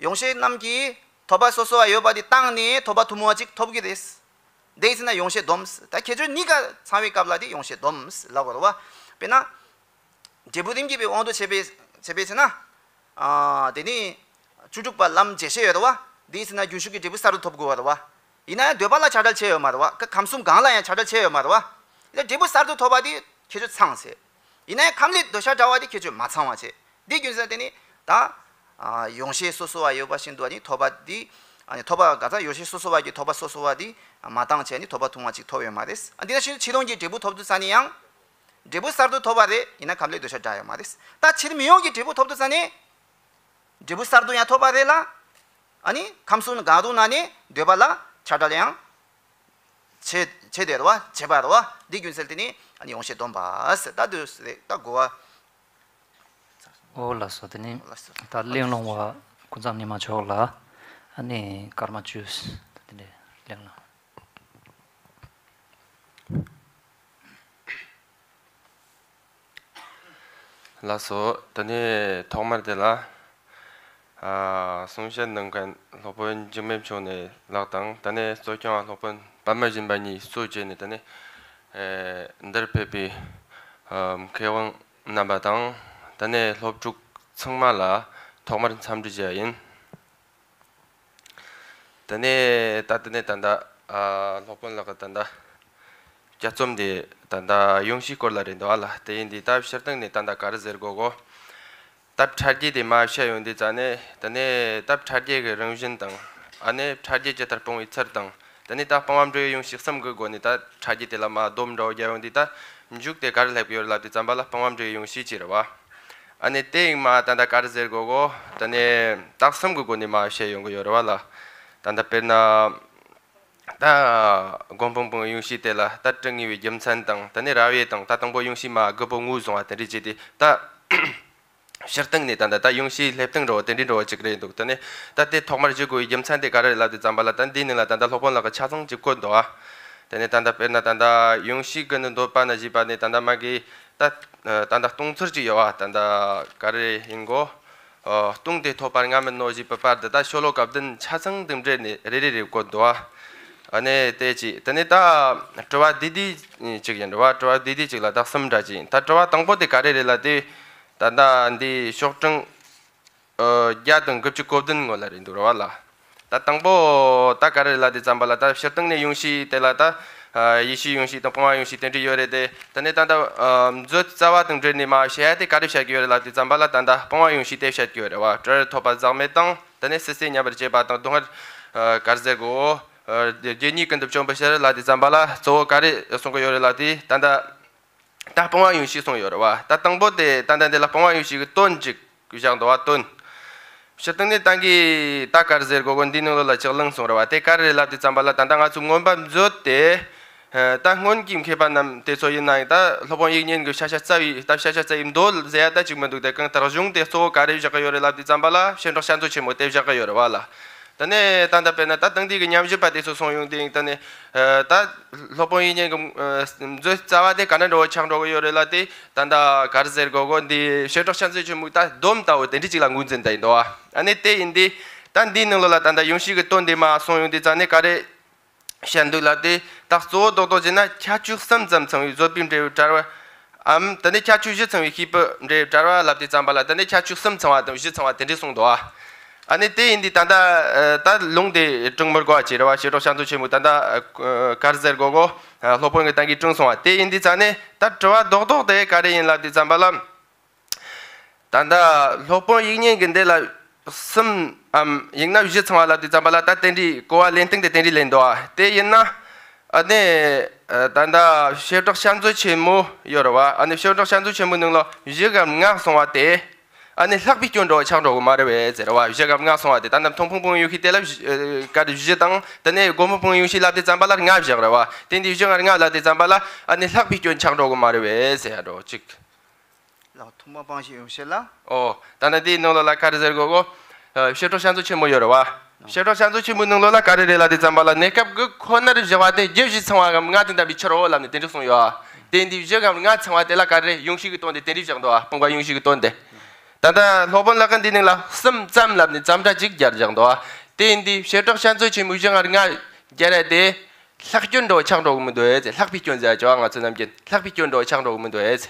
ཡོངས་ཤེས་རྣམས་ཀྱིས་ཐོབ་པ་སོ་སོ་བ་ཡོད་པ་དེ་བཏང་ནས་ཐོབ་པ་ཐུན་མོང་བ་གཅིག་ཐོབ་ཀྱི་རེད། དེ་ཡིན་ཟེར་ན་ཡོངས་ཤེས་སྡོམ། ད་ཁྱད་ཆོས་གཉིས་ཀ་ཚང་བའི་སྐབས་ལ་དེ་ཡོངས་ཤེས་སྡོམ་ལབ་དགོས་རེད་བ། དཔེར་ན། འབྲས་བུ་རིམ་གྱིས་པའི་དབང་དུ་བྱས་པའི་བྱས་པའི་ཚེ་ན། ཨ། དེ་ནི། བཅུ་དྲུག་པ་ལམ་རྗེས་ཤེས་ཡོད་རེད་བ། དེ་ཡིན་ཟེར་ན་རྒྱུན་ཞུགས་ཀྱི་འབྲས་བུ་གསར་དུ་ཐོབ་དགོས་པ་རེད་བ། ཡིན་ན་ཡང་འདོད་པ་ལ་ཆགས་བྲལ་བྱས་ཡོད་མ་རེད་བ། ཁམས་གསུམ་གང་ལ་ཡང་ཆགས་བྲལ་བྱས་ཡོད་མ་རེད་བ། ཡིན་ན་འབྲས་བུ་གསར་དུ་ཐོབ་པ་དེ་ཁྱད་ཆོས་ཚང་ཟེར། ཡིན་ན་ཡང་ཁམས་ལས་འདོད་ཆགས་བྲལ་བ་དེ་ཁྱད་ཆོས་མ་ཚང་བ་བྱས། འདི་རྒྱུ་མཚན་དེ་ནི་ད། ཨ། ཡོངས་ཤེས་སོ་སོ་བ་ཡོད་པ་བཞིན་དུ་ཨ་ནི་ཐོབ་པ་འདི། ཨ་ནི་ཐོབ་པ་ག་ཚ་ཡོངས་ཤེས་སོ་སོ་བ་གི་ཐོབ་པ་སོ་སོ་བ་འདི་མ་བཏང་བྱས་ནི་ཐོབ་པ་ཐུན་མོང་གཅིག་ཐོབ་ཡོད་མ་རེད། ཨ་འདི་ན་ཕྱིར་ཕྱིར་མི་ཡོང་གི་འབྲས་བུ་ཐོབ་དུས་ཙ་ནི་ཡང་། འབྲས་བུ་གསར་དུ་ཐོབ་པ་རེད། ཡིན་ན་ཁམས་ལས་འདོད་ཆགས་བྲལ་ཡོད་མ་རེད། ད་ཕྱིར་མི་ཡོང་གི་འབྲས་བུ་ཐོབ་དུས་ཙ་ནི། འབྲས་བུ་གསར་དུ་ཡང་ཐོབ་པ་རེད་ལ། ཨ་ནི་ཁམས་གསུམ་གང་རུང་ན་ནི་འདོད་པ་ལ་ཆགས་བྲལ་ཡང་། བྱེད་བྱེད་དེ་རེད་བ། བྱེད་པ་རེད་བ། འདི་རྒྱུ་མཚན་དེ་ནི་ཨ་ནི་ཡོངས་ཤེས་སྡོམ་པ་ཟེར་ད་འདོད་ཟེར་ད་གོ་བ། ཨོ་ལགས་སོ། དེ་ནི་ལགས་སོ། ད་གླེང་སློང་བ་ཀུན་བཟང་ཉི་མ་མཆོག་ལ་ཨ་ནི་སྐར་མ་བཅུ་དེ་འདྲ་གླེང་གནང་། ལགས་སོ། ད་ནི་ཐོག་མར་དེ་ལ། ཨ། གསུང་བཤད་གནང་མཁན་སློབ་དཔོན་འཇིགས་མེད་མཆོག་ནས་ལགས་དང་། ད་ནི་གཙོ་སྐྱོང་བ་སློབ་དཔོན་པདྨ་སྦྱིན་པ་གཉིས་གཙོ་བྱས་ནས་ད་ནི། ཨེ། འདིར་ཕེབས་པའི། ཨ། མཁས་དབང་རྣམ་པ་དང་། ད་ནི་སློབ་ཕྲུག་ཚང་མ་ལ་ཐོག་མར་འཚམས་འདྲི་ཞུ་ཡ་ཡིན། དེ་ནས་ད་དེ་ནས་ད་ལྟ་ཨ་སློབ་དཔོན་ལགས་ཀྱི་ད་ལྟ་དཔྱད་རྩོམ་འདི་ད་ལྟ་ཡོངས་ཤེས་སྐོར་ལ་རེད་འདུག་ཨ་ལ། དེ་ཡིན་དུས་ད་སྤྱིར་བཏང་ནས་ད་ལྟ་ག་རེ་ཟེར་དགོས་གོ། ད་ཕྲད་རྒྱས་དེ་མར་བཤད་ཡོང་དུས་ཙ་ནས་དེ་ནས་ད་ཕྲད་རྒྱས་ཀྱི་རང་བཞིན་དང་། ཨ་ནི་ཕྲད་རྒྱས་ཇི་ལྟར་སྤོང་བའི་ཚུལ་དང་། དེ་ནས་ད་སྤང་བ་འགྲོ་བའི་ཡོངས་ཤེས་གསུམ་གྱི་སྒོ་ནས་ད་ཕྲད་རྒྱས་དེ་ལ་མར་སྡོམ་འདྲ་བོ་རྒྱག་ཡོང་དུས། ད་མཇུག་དེ་ག་རེ་སླེབས་ཀྱི་ཡོད་རེད་ལབ་དུས་ཙམ་པ་ལ་སྤང་བ་འགྲོ་བའི་ཡོངས་ཤེས་ཅིག་རེད་བ། ཨ་ནི་དེ་ཡིན་མ་ད་ལྟ་ག་རེ་ཟེར་དགོས་གོ། ད་ནི་རྟགས་གསུམ་གྱི་སྒོ་ནས་མར་བཤད་ཡོང་གི་ཡོད་རེད་བ་ལ། ད་ལྟ་དཔེར་ན། ད་སྒོམ་སྤང་སྤོང་ཡོངས་ཤེས་དེ་ལ་ད་དྲི་ངེས་པའི་རྒྱུ་མཚན་དང་། ད་ནི་རབ་དབྱེ་དང་། ད་དང་པོ་ཡོངས་ཤེས་མ་དགུ་པོ་ངོས་བཟུང་བ་དེ་འདྲ་བྱས་ཏེ་ད། སྤྱིར་བཏང་ནས་ད་ལྟ་ད་ཡོངས་ཤེས་སླེབས་སྟངས་འདྲ་བོ་དེ་འདྲའི་འདྲ་བོ་ཅིག་རེད་འདུག་ད་ནི་ད་དེ་ཐོག་མར་བརྗོད་དགོས་པའི་རྒྱུ་མཚན་དེ་ག་རེ་རེད་ལབ་དུས་ཙམ་པ་ལ། ད་འདིའི་ནང་ལ་ད་ལྟ་སློབ་དཔོན་ལགས་ཀྱིས་ཆ་ཚང་ཅིག་བཀོད་འདུག་ཨ། དེ་ནས་ད་ལྟ་དཔེར་ན་ད་ལྟ་ཡོངས་ཤེས་ཀྱི་ནི་འདོད་པ་ན་བཞེད་པ་ནས་ད་ལྟ་མ་གི་ད་ད་ལྟ་སྟོང་ཚུལ་ཅིག་ཡོད་བ། ད་ལྟ་ག་རེ་ཡིན་གོ། ཨ། ལྟུང་སྟེ་ཐོབ་པར་ངེས་མིན་ནོ་ཞེས་པའི་བར་དུ་ད་ཤོ་ལོ་ཀ་བདུན་ཆ་ཚང་དང་འབྲེལ་ནས་རེ་རེ་རེ་བཀོད་འདུག་བ། ཨ་ནི་དེ་གཅིག་དེ་ནས་ད་དྲི་བ་བསྡུས་བསྡུས་ཅིག་ཡིན་རེད་བ། དྲི་བ་བསྡུས་བསྡུས་ཅིག་ལ་ད་གསུམ་འདྲ་ཅིག་ཡིན། ད་དྲི་བ་དང་པོ་དེ་ག་རེ་རེད་ལབ་དུས། ད་ལྟ་འདི་ཤོག་གྲངས་ཨ་བརྒྱ་དང་དགུ་བཅུ་གོ་བདུན་ངོ་ལ་རེད་འདུག་རེད་བ་ལ། ད་དང་པོ་ད་ག་རེ་ལབ་དུས་ཙམ་པ་ལ། ད་སྤྱིར་བཏང་ནས་ཡོངས་གཞི་དེ་ལ་ད་ཨ་ཡེ་ཤུའི་ཡོངས་གཞི་དང་སྤོང་བ་ཡོངས་གཞི་དེ་འདྲ་ཡོད་རེད་དེ། དེ་ནས་ད་ལྟ་ཨ་མཛོད་རྩ་བ་དང་འབྲེལ་ནས་མར་བཤད་ཡ་དེ་ག་རེ་བཤད་ཀྱི་ཡོད་རེད་ལབ་དུས་ཙམ་པ་ལ། ད་ལྟ་སྤོང་བ་ཡོངས་གཞི་དེ་བཤད་ཀྱི་ཡོད་རེད་བ། སྤྲུལ་ཐོབ་པ་ཟག་མེད་དང་། དེ་ནས་སྲིད་རྩེ་མཉམ་པར་བཅོས་པ་དང་། སྡུག་བསྔལ་ཨ་ག་རེ་ཟེར་དགོས། ཨ་རྒྱུ་གཉིས་ཀུན་ཏུ་བཅོམ་པའི་ཕྱིར་ལབ་དུས་ཙམ་པ་ལ། གཙོ་བོ་ག་རེ་གསུང་གི་ཡོད་རེད་ལབ་དུས། ད་ལྟ་ད་སྤོང་བ་ཡོངས་གཞི་གསུངས་ཡོད་རེད་བ། ད་དང་པོ་དེ་ད་ལྟ་འདི་ལ་སྤོང་བ་ཡོངས་གཞི་གི་དོན་ཅིག་བཞག་འདུག་བ། དོན། སྤྱིར་བཏང་ནས་ད་གིན་ད་ག་རེ་ཟེར་དགོས་གོ། འདིའི་ནང་ལོགས་ལ་ཅིག་གླེང་སོང་རེད་བ། དེ་ག་རེ་རེད་ལབ་དུས་ཙམ་པ་ལ། ད་ལྟ་ང་ཚོ་མངོན་པ་མཛོད་དེ་ད་སྔོན་གྱི་མཁས་པ་རྣམས་དེ་ཚོ་ཡིན་ན་ཡང་ད་སློབ་དཔོན་དབྱིག་གཉེན་གྱི་ཤ་ཤ་རྩ་བའི་ད་ཤ་ཤ་རྩ་བའི་མདོ་ཟེར་ཡ་ད་ཅིག་མི་འདུག་དེ་གང་ལྟར་གཞུང་དེ་གཙོ་བོ་ག་རེ་བཞག་གི་ཡོད་རེད་ལབ་དུས་ཙམ་པ་ལ། བྱེ་བྲག་བཤད་མཛོད་ཆེན་མོ་དེ་བཞག་གི་ཡོད་རེད་བ་ལ། དེ་ནས་ད་ལྟ་དཔེར་ན་ད་དེང་དུས་ཀྱི་ཉམས་ཞིབ་པ་དེ་ཚོ་གསུངས་ཡོང་དུས། དེ་ནས་ཨ་ད་སློབ་དཔོན་དབྱིག་གཉེན་གྱི་ཨ་མཛོད་རྩ་བ་དེ་ག་འདྲ་འདྲ་བོ་ཆགས་འགྲོ་གི་ཡོད་རེད་ལབ་དུས། ད་ལྟ་ག་རེ་ཟེར་དགོས་གོ། འདི་བྱེ་བྲག་བཤད་མཛོད་ཆེན་མོའི་ད་སྡོམ་ལྟ་བུ་དེ་འདྲ་ཅིག་ལ་ངོས་འཛིན་བྱས་ཡིན་འདུག་བ། ཨ་ནི་དེ་ཡིན་དུས་ད་འདིའི་ནང་ལོགས་ལ་ད་ལྟ་ཡོངས་གཞི་གི་དོན་དེ་མར་གསུངས་ཡོང་དུས་ཙང་ནས་ག་རེ་བཤད་འདུག་ལབ་དུས། ད་གཙོ་བོ་རྡོག་རྡོག་བྱས་ན་ཁྱད་ཆོས་གསུམ་ཙམ་ཚང་བའི་བཟོད་པའི་འབྲས་བུའི་བྲལ་བའམ། དེ་ནས་ཁྱད་ཆོས་བཞི་ཚང་བའི་ཤེས་པའི་འབྲས་བུའི་བྲལ་བ་ལབ་དུས་ཙམ་པ་ལ། དེ་ནས་ཁྱད་ཆོས་གསུམ་ཚང་བ་དང་བཞི་ཚང་བ་དེ་འདྲས་གསུངས་འདུག་བ། ཨ་ནི་དེ་ཡིན་དུས་ད་ལྟ་ཨ་ད་ལུང་དེ་དྲངས་མི་དགོས་པ་ཅིག་རེད་བ། བྱེ་བྲག་བཤད་མཛོད་ཆེན་མོ་ད་ལྟ་ཨ་ག་རེ་ཟེར་དགོས་གོ། ཨ་སློབ་དཔོན་གྱིས་ད་གིན་དྲངས་སོང་བ། དེ་ཡིན་དུས་ཙང་ནས་ད་དྲི་བ་རྡོག་རྡོག་དེ་ག་རེ་ཡིན་ལབ་དུས་ཙམ་པ་ལ། ད་ལྟ་སློབ་དཔོན་དབྱིག་གཉེན་གྱིས་འདི་ལ་གསུམ་འམ་ཡང་ན་བཞི་ཚང་བ་ལབ་དུས་ཙམ་པ་ལ། ད་དེ་འདྲའི་གོ་བ་ལེན་སྟངས་དེ་དེ་འདྲའི་ལེན་འདུག་བ། དེ་ཡིན་ན་ཨ་ནི་ཨ་ད་ལྟ་བྱེ་བྲག་བཤད་མཛོད་ཆེན་མོ་ཡོད་རེད་བ། ཨ་ནི་བྱེ་བྲག་བཤད་མཛོད་ཆེན་མོའི་ནང་ལ་བཞི་གམ་ལྔ་གསུངས་པ་དེ། ཨ་ནི་ལྷག་པའི་སྐྱོན་འདྲ་བོ་ཆགས་འགྲོ་གི་མ་རེད་པས་ཟེར་བ། བཞི་གམ་ལྔ་གསུངས་པ་དེ། ད་ལྟ་མཐོང་སྤང་སྤོང་བའི་ཡོངས་གཞི་དེ་ལ་བཞི་ཨ་ག་རེ་བཞི་དང་། དེ་ནས་སྒོམ་སྤང་སྤོང་བའི་ཡོངས་གཞི་ལབ་དུས་ཙམ་པ་ལ་ལྔ་བཞག་རེད་བ། དེ་འདི་བཞི་ལྔ་ལྔ་ལབ་དུས་ཙམ་པ་ལ་ཨ་ནི་ལྷག་པའི་སྐྱོན་ཆགས་འགྲོ་གི་མ་རེད་པས་ཟེར་ཡ་འདྲ་བོ་གཅིག་ལགས། མཐོང་སྤང་སྤང་བྱའི་ཡོངས་གཞི་ལ། ཨོ། ད་ནི་དེའི་ནང་ལོགས་ལ་ག་རེ་ཟེར་དགོས་གོ། ཨ་བྱེ་བྲག་བཤད་མཛོད་ཆེན་མོ་ཡོད་རེད་བ། བྱེ་བྲག་བཤད་མཛོད་ཆེན་མོའི་ནང་ལོགས་ལ་ག་རེ་རེད་ལབ་དུས་ཙམ་པ་ལ། གནས་སྐབས་ཀྱི་ཁོ་ནར་བཞག་པ་དེ་རྒྱུ་བཞི་ཚང་བའམ་ལྔ་དང་ལྡན་པའི་ཕྱིར་རོ་ལབ་ནས་དེ་འདྲ་གསུངས་ཡོད། དེ་འདི་བཞི་གམ་ལྔ་ཚང་བ་དེ་ལ་ག་རེ་ཡོངས་གཞི་གི་དོན་དེ་དེ་འདྲ་བཞག་འདུག་བ། སྤོང་བ་ཡོངས་གཞི་གི་དོན་དེ། ད་ལྟ་སློབ་དཔོན་ལགས་ཀྱིས་འདིའི་ནང་ལ་གསུམ་ཙམ་ལབ་ནས་ཙམ་སྒྲ་གཅིག་སྦྱར་བཞག་འདུག་བ། དེ་འདི་བྱེ་བྲག་བཤད་མཛོད་ཆེན་མོའི་བཞི་ལྔ་ལྔ་སྦྱར་ཡ་དེ་ལྷག་སྐྱོན་འདྲ་བོ་ཆགས་འགྲོ་གི་མི་འདུག་ཨེ་ཟེར། ལྷག་པའི་སྐྱོན་ཟེར་ཡ་ཅིག་བ། ང་ཚོ་ནམ་རྒྱུན་ལྷག་པའི་སྐྱོན་འདྲ་བོ་ཆགས་འགྲོ་གི་མི་འདུག་ཨེ་ཟེར།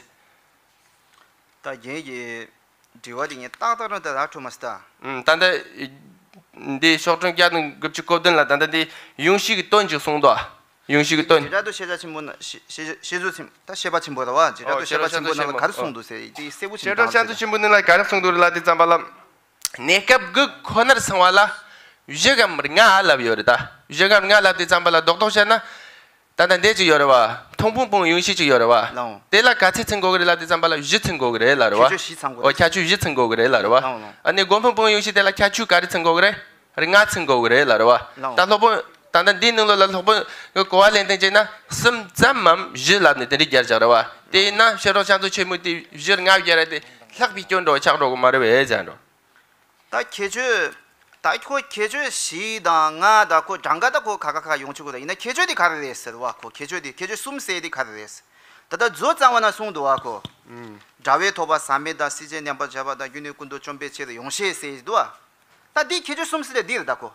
ད་རྒན་གྱིས་དྲི་བ་དེ་ངས་ཏག་ཏག་རང་ད་ལྟ་འཕྲོད་མ་སོང་ད། ཨུམ། ད་ལྟ་འདི་ཤོག་གྲངས་བརྒྱ་དང་དགུ་བཅུ་གོ་བདུན་ལ། ད་ལྟ་འདི་ཡོངས་གཞི་གི་དོན་ཅིག་གསུངས་འདུག་ཨ། ཡོངས་གཞི་གི་དོན། བྱེ་བྲག་ཏུ་ཤེས་བྱ་ཆེན་པོ་ན་ཤེས་ཤེས་ཤེས་བྱ་ཆེན་ད་ཤེས་པ་ཆེན་པོ་རེད་བ། བྱེ་བྲག་ཨོ། ཏུ་ཤེས་པ་ཆེན་པོ་ནང་ལ་ག་རེ་གསུངས་འདུག་ཟེར་དེ་གསལ་པོ་ཆེན་པོ་བྱེ་བྲག་ཤེས་བྱ་ཆེན་པོ་ནང་ལ་ག་རེ་གསུངས་འདུག་རེད་ལབ་དུས་ཙམ་པ་ལ། གནས་སྐབས་དགུ་ཁོ་ནར་ཚང་བ་ལ་བཞི་གམ་ལྔ་ལབ་ཡོད་རེད་ད། བཞི་གམ་ལྔ་ལབ་དུས་ཙམ་པ་ལ་རྡོག་རྡོག་བཤད་ན། ད་ལྟ་འདི་ཅིག་ཡོད་རེད་བ། མཐོང་སྤང་སྤོང་བའི་ཡོངས་གཞི་ཅིག་ཡོད་རེད་བ། ལགས། དེ་ལ་ག་ཚད་ཚང་དགོས་ཀྱི་རེད་ལབ་དུས་ཙམ་པ་ལ་བཞི་ཚང་དགོས་ཀྱི་རེད་ལབ་རེད་བ། ཁྱད་ཆོས་བཞི་ཚང་དགོས་ཨོ། རེད། ཁྱད་ཆོས་བཞི་ཚང་དགོས་ཀྱི་རེད་ལབ་རེད་བ། ལགས་ལགས། ཨ་ནི་སྒོམ་སྤང་སྤོང་བའི་ཡོངས་གཞི་དེ་ལ་ཁྱད་ཆོས་ག་རེ་ཚང་དགོས་ཀྱི་རེད། ལྔ་ཚང་དགོས་ཀྱི་རེད་ལབ་རེད་བ། ལགས། ད་སློབ་དཔོན་ད་ལྟ་འདིའི་ནང་ལོགས་ལ་སློབ་དཔོན་གྱི་གོ་བ་ལེན་སྟངས་བྱས་ན་གསུམ་ཙམ་མམ་བཞི་ལབ་ནས་དེ་འདྲ་སྦྱར་བཞག་རེད་བ། དེ་ཡིན་ན་བྱེ་བྲག་བཤད་མཛོད་ཆེན་མོ་དེ་བཞི་ལྔ་སྦྱར་ཡ་དེ་ལྷག་པའི་སྐྱོན་འདྲ་བོ་ཆགས་འགྲོ་གི་མ་རེད་པས་ཟེར་འགྲོ། ད་ཁྱད་ཆོས། ད་ཁོ་ཁྱད་ཆོས་བཞི་དང་ལྔ་དང་ཁོ་གྲངས་ཀ་ད་ཁོ་ཁ་ཁ་ཁ་ཡོང་ཆོག་གི། ད་ཡིན་ན་ཁྱད་ཆོས་དེ་ག་རེ་རེད་ཟེར་བ། ཁོ་ཁྱད་ཆོས་དེ་ཁྱད་ཆོས་གསུམ་ཟེར་དེ་ག་རེ་རེད་ཟེར། ད་ལྟ་མཛོད་རྩ་བ་ན་གསུངས་འདུག་བ་ཁོ། ཨུམ། དགྲ་བོས་ཐོབ་པ་ཟག་མེད་དང་། སྲིད་རྩེ་མཉམ་པར་བྱས་པ་དང་། རྒྱུ་ནི་ཀུན་ཏུ་བཅོམ་པའི་ཕྱིར་ཡོངས་ཤེས་ཟེར་འདུག་བ། ད་དེ་ཁྱད་ཆོས་གསུམ་ཟེར་དེ་འདི་རེད་ད་ཁོ།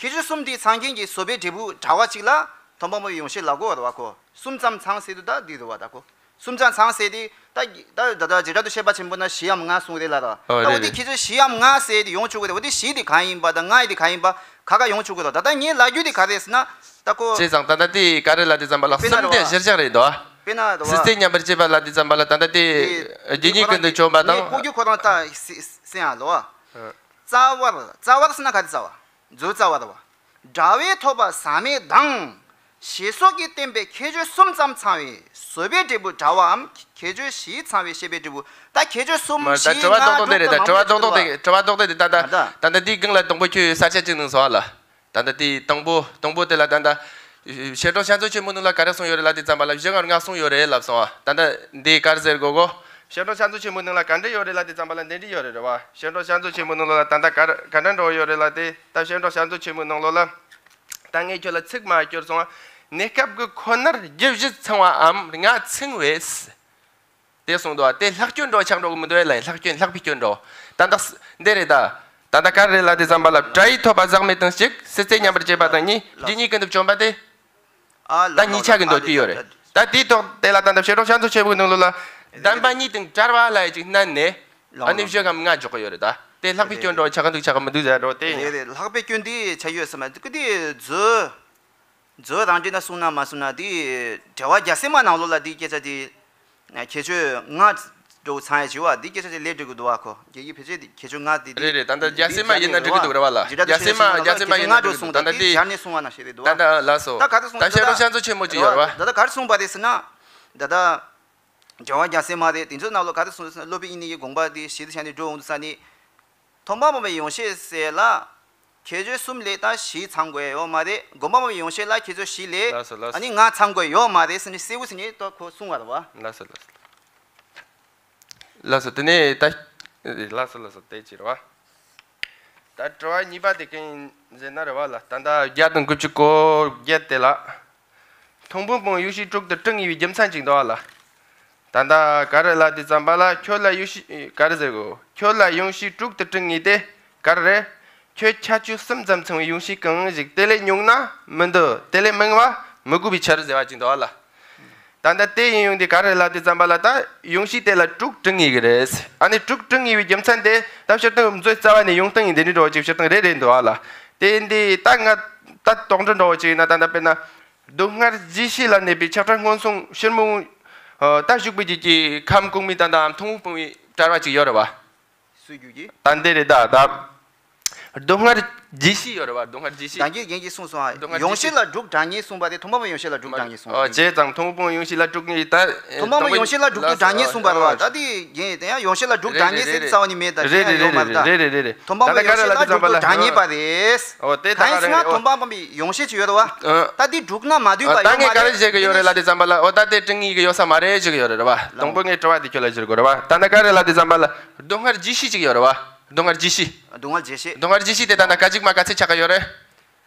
ཁྱད་ཆོས་གསུམ་དེ་ཚང་མཁན་གྱི་བཟོད་པའི་འབྲས་བུ་བྲལ་བ་ཅིག་ལ་མཐོང་སྤང་སྤོང་བའི་ཡོངས་ཤེས་ལབ་དགོས་རེད་བ་ཁོ། གསུམ་ཙམ་ཚང་ཟེར་དུས་ད་འདི་རེད་བ་ད་ཁོ། གསུམ་ཙམ་ཚང་ཟེར་དེ་ད་ད་ད་ད་བྱེ་བྲག་ཏུ་ཤེས་པ་ཆེན་པོ་ན་བཞི་འམ་ལྔ་གསུངས་རེད་ལ་ར། ཨོ་ད་འོ་རེད་དེ་རེད། ཁྱེད་ཚོས་བཞི་འམ་ལྔ་ཟེར་དེ་ཡོང་ཆོག་གི་རེད། འོ་དེ་བཞི་དེ་གང་ཡིན་པ་དང་ལྔ་ཡི་དེ་གང་ཡིན་པ་ཁ་ཁ་ཡོང་ཆོག་གི་རེད། ད་ལྟ་ངས་ལབ་རྒྱུ་དེ་ག་རེ་ཟེར་ན་ད་ཁོ། བྱས་ཙང་ད་ལྟ་དེ་ག་རེ་ལབ་དུས་ཙམ་པ་ལ། དཔེར་ན་གསུམ་རེད་དེ་བ། གཞིར་བཞག་རེད་དོ། དཔེར་ན་རེད་བ། སྲིད་རྩེ་མཉམ་པར་བྱེད་པ་ལབ་དུས་ཙམ་པ་ལ་ད་ལྟ་དེ་དེ་རྒྱུ་ཉིད་ཀུན་ཏུ་བཅོམ་པ་དང་། ངས་ལྐོག་གྱུར་ཁོ་རང་ད་སེ་སེ་ཡང་ལོ། ཨ། རྩ་བར་རྩ་བར་ཟེར་ན་ག་རེ་རྩ་བ། མཛོད་རྩ་བ་རེད་བ། དགྲ་བོས་ཐོབ་པ་ཟག་མེད་དང་། ཞེས་སོགས་ཀྱིས་བསྟན་པའི་ཁྱད་ཆོས་གསུམ་ཙམ་ཚང་བའི་བཟོད་པའི་འབྲས་བུ་བྲལ་བའམ། ཁྱད་ཆོས་བཞི་ཚང་བའི་ཤེས་པའི་འབྲས་བུ། ད་ཁྱད་ཆོས་གསུམ་མ་ད་བཞི་དྲི་བ་ལྔ་རྡོག་རྡོག་དེ་རེད། ད་དྲུག་དྲི་བ་རྡོག་རྡོག་དེ་དྲི་བ་རྡོག་རྡོག་དེ་ད་ད་ད་ད་འདི་སྒང་ལ་དང་པོ་ཁྱོད་གསལ་ཆ་གཅིག་གནང་སོང་ཨ་ལ། ད་ད་དེ་དང་པོ་དང་པོ་དེ་ལ་ད་ད་བྱེ་བྲག་བཤད་མཛོད་ཆེན་མོའི་ནང་ལ་ག་རེ་གསུངས་ཡོད་རེད་ལབ་དུས་ཙམ་པ་ལ་བཞི་ལྔ་ལྔ་གསུངས་ཡོད་རེད་ལབ་སོང་ཨ། ད་ད་འདི་ག་རེ་ཟེར་དགོས་གོ། བྱེ་བྲག་བཤད་མཛོད་ཆེན་མོའི་ནང་ལ་ག་འདྲ་ཡོད་རེད་ལབ་དུས་ཙམ་པ་ལ་འདི་འདྲ་ཡོད་རེད་རེད་བ། བྱེ་བྲག་བཤད་མཛོད་ཆེན་མོའི་ནང་ལ་ད་ད་ག་རེ་ག་འདྲ་འགྲོ་ཡོད་རེད་ལབ་དུས། ད་བྱེ་བྲག་བཤད་མཛོད་ཆེན་མོའི་ནང་ལོགས་ལ། ད་ངས་ཁྱོད་ལ་ཚིག་མ་བསྐྱུར་སོང་ཨ། གནས་སྐབས་ཀྱི་ཁོ་ནར་རྒྱུ་བཞི་ཚང་བའམ་ལྔ་ཚང་བས། དེ་གསུངས་འདུག་བ། དེ་ལྷག་སྐྱོན་འདྲ་བོ་ཆགས་འགྲོ་གི་མི་འདུག་ཨེ་ལ། ལྷག་སྐྱོན་ལྷག་པའི་སྐྱོན་འདྲ་བོ། ད་ལྟ་འདི་རེད་ད། ད་ལྟ་ག་རེ་ལབ་དུས་ཙམ་པ་ལ། སྒྲ་ཡི་ཐོབ་པ་ཟག་མེད་དང་གཅིག་སྲིད་རྩེ་མཉམ་པར་བྱེད་པ་དང་གཉིས། རྒྱུ་གཉིས་ཀུན་ཏུ་བཅོམ་པ་དེ། ད་གཉིས་ཆ་གི་མདོར་བསྡུས་ཡོད་རེད། ད་དེའི་ཐོག་དེ་ལ་ད་ལྟ་བཤད་གྲོགས་ཤ་ཚོ་ཆེ་བོའི་ནང་ལོགས་ལ། བདེན་པ་གཉིས་དང་བྲལ་བ་ལ་ཡི་ཅིག་བསྣན་ནས། ཨ་ནི་བཞི་གམ་ལྔ་འཇོག་གི་ཡོད་རེད་ད། དེ་ལྷག་པའི་སྐྱོན་འདྲ་བོ་ཆགས་ཀྱི་འདུག་ཆགས་ཀྱི་མི་འདུག་ཟེར་འགྲོ་དེ་ཡིན། རེད་རེད། ལྷག་པའི་སྐྱོན་འདི་ཆགས་ཡོད་ས་མ་རེད། དེ་མཛོད། མཛོད་རང་འགྲེལ་ན་གསུངས་ན་མ་གསུངས་ན། དེ་འགྲེལ་པ་རྒྱལ་སྲས་མ་ནང་ལོགས་ལ་དེ་སྐད་ཆ་དེ། ཁྱད་ཆོས་ལྔ་འགྲོ་ཚང་ཡ་བྱེད་པ་འདི་སྐད་ཆ་དེ་ལས་འགྲིག་གི་འདུག་བ། ཁོ་རྒྱལ་གྱི་ཕལ་ཆེར་ཁྱད་ཆོས་ལྔ་དེ་དེ། རེད་རེད། ད་ལྟ་རྒྱལ་སྲས་མ་ཡིན་ན་འགྲིག་གི་འདུག་རེད་བ་ལ། རྒྱལ་སྲས་མ་ཡིན་ན་འགྲིག་གི་འདུག་ད་ལྟ་དེ། ད་ལྟ་ལགས་སོ། ད་ག་རེ་གསུངས། ད་བཤད་གྲོགས་ཤ་ཚོ་ཆེན་མོ་ཅིག་ཡོད་རེད་བ། ད་ལྟ་ག་རེ་གསུངས་པ་རེད་ཟེར་ན། ད་ལྟ་འགྲེལ་པ་རྒྱལ་སྲས་མ་རེད། དེ་ཚོའི་ནང་ལོགས་ག་རེ་གསུངས་ཟེར་ན། སློབ་དཔོན་དབྱིག་གཉེན་གྱིས་དགོངས་པ་འདི་ཞི་བདེ་ཆ་ནས་འགྲོ་འོང་དུ་ས་ནི། མཐོང་སྤང་སྤངས་པའི་ཡོངས་ཤེས་ཟེར་ལ། ཁྱད་ཆོས་གསུམ་ལས་ད་བཞི་ཚང་དགོས་ཡོད་མ་རེད། སྒོམ་སྤང་སྤངས་པའི་ཡོངས་ཤེས་ལ་ཁྱད་ཆོས་བཞི་ལས། ལགས་སོ་ལགས་སོ། ཨ་ནི་ལྔ་ཚང་དགོས་ཡོད་མ་རེད་ཟེར་ནས་གསལ་པོ་ཟེར་ནས་ད་ཁོ་གསུང་བ་རེད་བ། ལགས་སོ་ལགས་སོ། ལགས་སོ། དེ་ནས་ད། ལགས་སོ་ལགས་སོ། དེ་ཅི་རེད་བ། ད་དྲི་བ་གཉིས་པ་དེ་གང་ཡིན་ཟེར་ན་རེད་བ་ལ། ད་ལྟ་བརྒྱ་དང་དགུ་བཅུ་གོ་བརྒྱད་དེ་ལ། མཐོང་སྤང་སྤངས་པའི་ཡོངས་ཤེས་དྲུག་ཏུ་དྲུང་ངེས་པའི་རྒྱུ་མཚན་ཅིག་འདུག་བ་ལ། ད་ལྟ་ག་རེ་ལབ་དུས་ཙམ་པ་ལ། ཁྱོད་ལ་ཡོངས་ཤེས་ག་རེ་ཟེར་གོ། ཁྱོད་ལ་ཡོངས་ཤེས་དྲུག་ཏུ་དྲུང་ངེས་ཏེ་ག་རེ་རེད། ཁྱོད་ཁྱད་ཆོས་གསུམ་ཙམ་ཚང་བའི་ཡོངས་ཤེས་གང་ཞིག་དེ་ལས་ཉུང་ན་མི་འདོད། དེ་ལས་མང་བ་མི་དགོས་པའི་ཕྱིར་ཟེར་བ་ཅིག་འདུག་བ་ལ། ད་ལྟ་དེ་ཡིན་ཡོང་དུས་ག་རེ་ལབ་དུས་ཙམ་པ་ལ། ད་ཡོངས་ཤེས་དེ་ལ་དྲུག་དྲུང་ངེས་ཀྱི་རེད། ཨ་ནི་དྲུག་དྲུང་ངེས་པའི་རྒྱུ་མཚན་དེ་ད་སྤྱིར་བཏང་མཛོད་རྩ་བ་ནས་ཡོང་སྟངས་ཡིན་དེ་འདྲ་འདྲ་བོ་ཅིག་སྤྱིར་བཏང་རེད་རེད་འདུག་བ་ལ། དེ་འདི་ད་ང་ད་དོགས་འདྲི་འདྲ་བོ་ཅིག་ཡིན་ན། ད་ལྟ་དཔེར་ན། སྡུག་བསྔལ་རྗེས་ཤེས་ལ་གནས་པའི་ཁྱབ་བྲལ་མངོན་སུམ་ཕྱིར་མི་འོང་། ད་ཞུགས་པའི་རྒྱུད་ཀྱི་ཁམས་གོང་མའི་ད་ལྟ་མཐོང་སྤང་སྤངས་པའི་བྲལ་བ་ཅིག་ཡོད་རེད་བ། སུས་བརྗོད་ཀྱི། ད་འདི་རེད་ད་ད། སྡུག་བསྔལ་རྗེས་ཤེས་ཡོད་རེད་བ། སྡུག་བསྔལ་རྗེས་ཤེས། ད་གིན་རྒན་གྱིས་གསུངས་སོང་ཨ། སྡུག་བསྔལ་ཡོངས་ཤེས་ལ་དྲུག་དྲང་ངེས་གསུངས་པ་དེ་མཐོང་སྤང་སྤངས་ཡོངས་ཤེས་ལ་དྲུག་དྲང་ངེས་གསུངས་པ། ཨོ་བྱས་ཙང་མཐོང་སྤང་སྤངས་ཡོངས་ཤེས་ལ་དྲུག་ངེས་ད། མཐོང་སྤང་སྤངས་ཡོངས་ཤེས་ལ་དྲུག་ཏུ་དྲང་ངེས་གསུངས་པ་རེད་བ། ད་དེ་རྒན་དེ་ཡང་ཡོངས་ཤེས་ལ་དྲུག་དྲང་ངེས་ཟེར་རྩ་བ་ནས་མེད། ད་རེད་རེད་རེད་རེད་རེད་རེད་རེད། མཐོང་སྤང་སྤངས་ཡོངས་ཤེས་ལ་དྲུག་ཏུ་དྲང་ངེས་པ་རེད། ཨོ་དེ་ད་ག་རེ་ད་ཡིན་ཟེར་ན་མཐོང་སྤང་སྤངས་པའི་ཡོངས་ཤེས་ཅིག་ཡོད་རེད་བ། ད་དེ་དྲུག་ན་མ་འདུས་པ་ཡོད་མ་རེད། ད་ངས་ག་རེ་བྱེད་ཀྱི་ཡོད་རེད་ལབ་དུས་ཙམ་པ་ལ། ཨོ་ད་དེ་དྲུག་ངེས་ཀྱི་ཡོད་ས་མ་རེད་ཅིག་ཡོད་རེད་བ། དང་པོ་ངས་དྲི་བ་དེ་ཁྱོད་ལ་ཞུ་དགོས་རེད་བ། ད་ནི་ག་རེ་ལབ་དུས་ཙམ་པ་ལ། སྡུག་བསྔལ་རྗེས་ཤེས་ཅིག་ཡོད་རེད་བ། སྡུག་བསྔལ་རྗེས་ཤེས། སྡུག་བསྔལ་རྗེས་ཤེས། སྡུག་བསྔལ་རྗེས་ཤེས་དེ་ད་ནི་སྐད་ཅིག་མ་ག་ཚད་ཆགས་ཀྱི་ཡོད་རེད།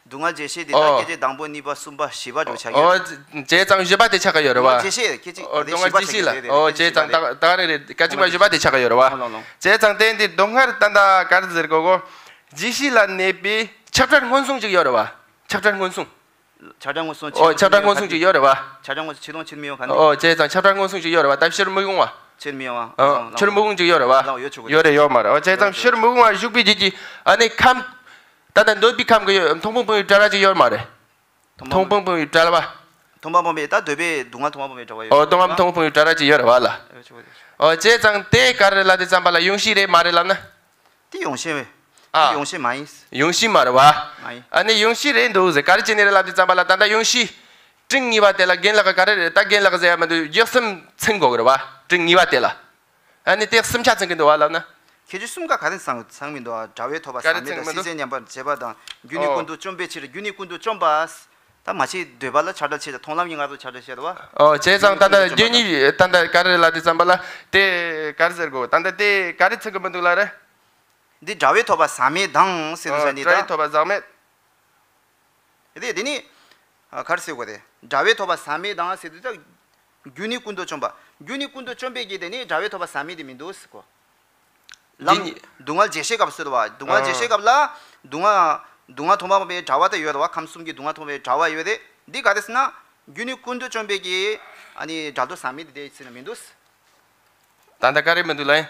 སྡུག་བསྔལ་རྗེས་ཤེས་དེ་ད་ཨོ། སྐད་ཅིག་དང་པོ་གཉིས་པ་གསུམ་པ་བཞི་པ་འགྲོ་ཆགས་ཀྱི་ཡོད་རེད། ཨོ་བྱས་ཙང་བཞི་པ་དེ་ཆགས་ཀྱི་ཡོད་རེད་བ། སྡུག་བསྔལ་རྗེས་ཤེས་ལ། ཨོ་བྱས་ཙང་ད་ད་ག་རེ་རེད། སྐད་ཅིག་མ་བཞི་པ་དེ་ཆགས་ཀྱི་ཡོད་རེད་བ། བྱས་ཙང་དེ་འདི་སྡུག་བསྔལ་ད་ད་ག་རེ་ཟེར་གོ་གོ། རྗེས་ཤེས་ལ་གནས་པའི་ཁྱབ་བྲལ་མངོན་སུམ་ཅིག་ཡོད་རེད་བ། ཁྱབ་བྲལ་མངོན་སུམ། ཁྱབ་བྲལ་མངོན་སུམ། ཨོ་ཁྱབ་བྲལ་མངོན་སུམ་ཅིག་ཡོད་རེད་བ། ཁྱབ་བྲལ་མངོན་སུམ་ཕྱིར་དང་ཕྱིར་མི་འོང་ག་ནི། ཨོ་བྱས་ཙང་ཁྱབ་བྲལ་མངོན་སུམ་ཅིག་ཡོད་རེད་བ། ད་ཕྱིར་མི་འོང་བ། ཕྱིར་མི་འོང་ཅིག་ཡོད་རེད་བ། ལའོ་ཡོད་ཆོག་གི། ཡོད་རེད་ཡོད་མ་རེད། ཨོ་བྱས་ཙང་ཕྱིར་མི་འོང་བ་ཞུགས་པའི་རྒྱུད་ཀྱི་ཨ་ནི་ཁམས། ད་ལྟ་འདོད་པའི་ཁམས་ཀྱི་མཐོང་སྤང་སྤངས་པའི་བྲལ་བ་ཅིག་ཡོད་མ་རེད། མཐོང་སྤང་སྤངས་པའི་བྲལ་བ། མཐོང་སྤང་སྤངས་པའི་ད་འདོད་པའི་སྡུག་བསྔལ་མཐོང་སྤང་སྤངས་པའི་བྲལ་བ་ཡོད། ཨོ་སྡུག་བསྔལ་མཐོང་སྤང་སྤངས་པའི་བྲལ་བ་ཅིག་ཡོད་རེད་བ་ལ། ཨོ་བྱས་ཙང་དེ་ག་རེ་ལབ་དུས་ཙམ་པ་ལ་ཡོངས་ཤེས་རེད་མ་རེད་ལབ་ན། དེ་ཡོངས་ཤེས་རེད། ཨ། དེ་ཡོངས་ཤེས་མ་ཡིན། ཡོངས་ཤེས་མ་རེད་བ། མ་ཡིན། ཨ་ནི་ཡོངས་ཤེས་རེད་འདུག་ཟེར། ག་རེ་བྱས་ནས་རེད་ལབ་དུས་ཙམ་པ་ལ། ད་ལྟ་ཡོངས་ཤེས་དྲུག་ངེས་པ་དེ་ལ་རྒན་ལགས་ག་རེ་རེད། ད་རྒན་ལགས་ཟེར་ཡ་མི་འདུག་རྒྱུ་གསུམ་ཚང་དགོས་ཀྱི་རེད་བ། དྲུག་ངེས་པ་དེ་ལ། ཨ་ནི་དེ་གསུམ་ཆ་ཚང་གི་འདུག་བ་ལབ་ན། ཁྱད་ཆོས་གསུམ་ཀ་ག་རེ་ཚང་ཚང་མི་འདུག་བ། དྲ་བའི་ཐོབ་པ་ག་རེ་ཟག་མེད་ཚང་དང་མི་འདུག་སྲིད་རྩེ་མཉམ་པར་བྱེད་པ་དང་། རྒྱུ་ནི་ཨོ། ཀུན་ཏུ་བཅོམ་པའི་ཕྱིར། རྒྱུ་ནི་ཀུན་ཏུ་བཅོམ་པ། ད་མ་བྱེད་འདོད་པ་ལ་ཆགས་བྲལ་ཆེ། མཐོང་ལམ་གྱི་ངར་དུ་ཆགས་བྲལ་བཤད་དོ་བ། ཨོ་བྱས་ཙང་ད་ལྟ་རྒྱུ་ནི་ད་ལྟ་ག་རེ་ལབ་དུས་ཙམ་པ་ལ་དེ་ག་རེ་ཟེར་དགོས། ད་ལྟ་དེ་ག་རེ་ཚང་གི་མི་འདུག་ལབ་རེད། འདི་དྲ་བའི་ཐོབ་པ་ཟག་མེད་དང་ཟེར་དུས་ཨོ་ཙམ་ནི་དྲ་བའི་ད། ཐོབ་པ་ཟག་མེད། དེ་དེ་ནི། ཨ་ག་རེ་ཟེར་དགོས་རེད། དྲ་བའི་ཐོབ་པ་ཟག་མེད་དང་ཟེར་དུས་ད། རྒྱུ་ནི་ཀུན་ཏུ་བཅོམ་པ། རྒྱུ་ནི་ཀུན་ཏུ་བཅོམ་པའི་གི་དེ་ནི་དྲ་བའི་ཐོབ་པ་ཟག་མེད་དེ་མི་འདུག་ཟེར་གོ། ལམ། འདི་ནི། སྡུག་བསྔལ་རྗེས་ཤེས་སྐབས་སུ་བ། སྡུག་བསྔལ་རྗེས་ཤེས་སྐབས་ལ། སྡུག་བསྔལ། སྡུག་བསྔལ་མཐོང་སྤང་སྤངས་པའི་དྲ་བ་དེ་ཡོད་རེད་བ། ཁམས་གསུམ་གྱི་སྡུག་བསྔལ་མཐོང་བའི་དྲ་བ་ཡོད་རེད། འདི་ག་རེ་ཟེར་ན། རྒྱུ་ནི་ཀུན་ཏུ་བཅོམ་པའི་གི། ཨ་ནི་འབྲལ་དོར་ཟག་མེད་དེ་དེ་ཟེར་ན་མི་འདུག་ད་ལྟ་ག་རེ་མི་འདུག་ལབ་ཡིན།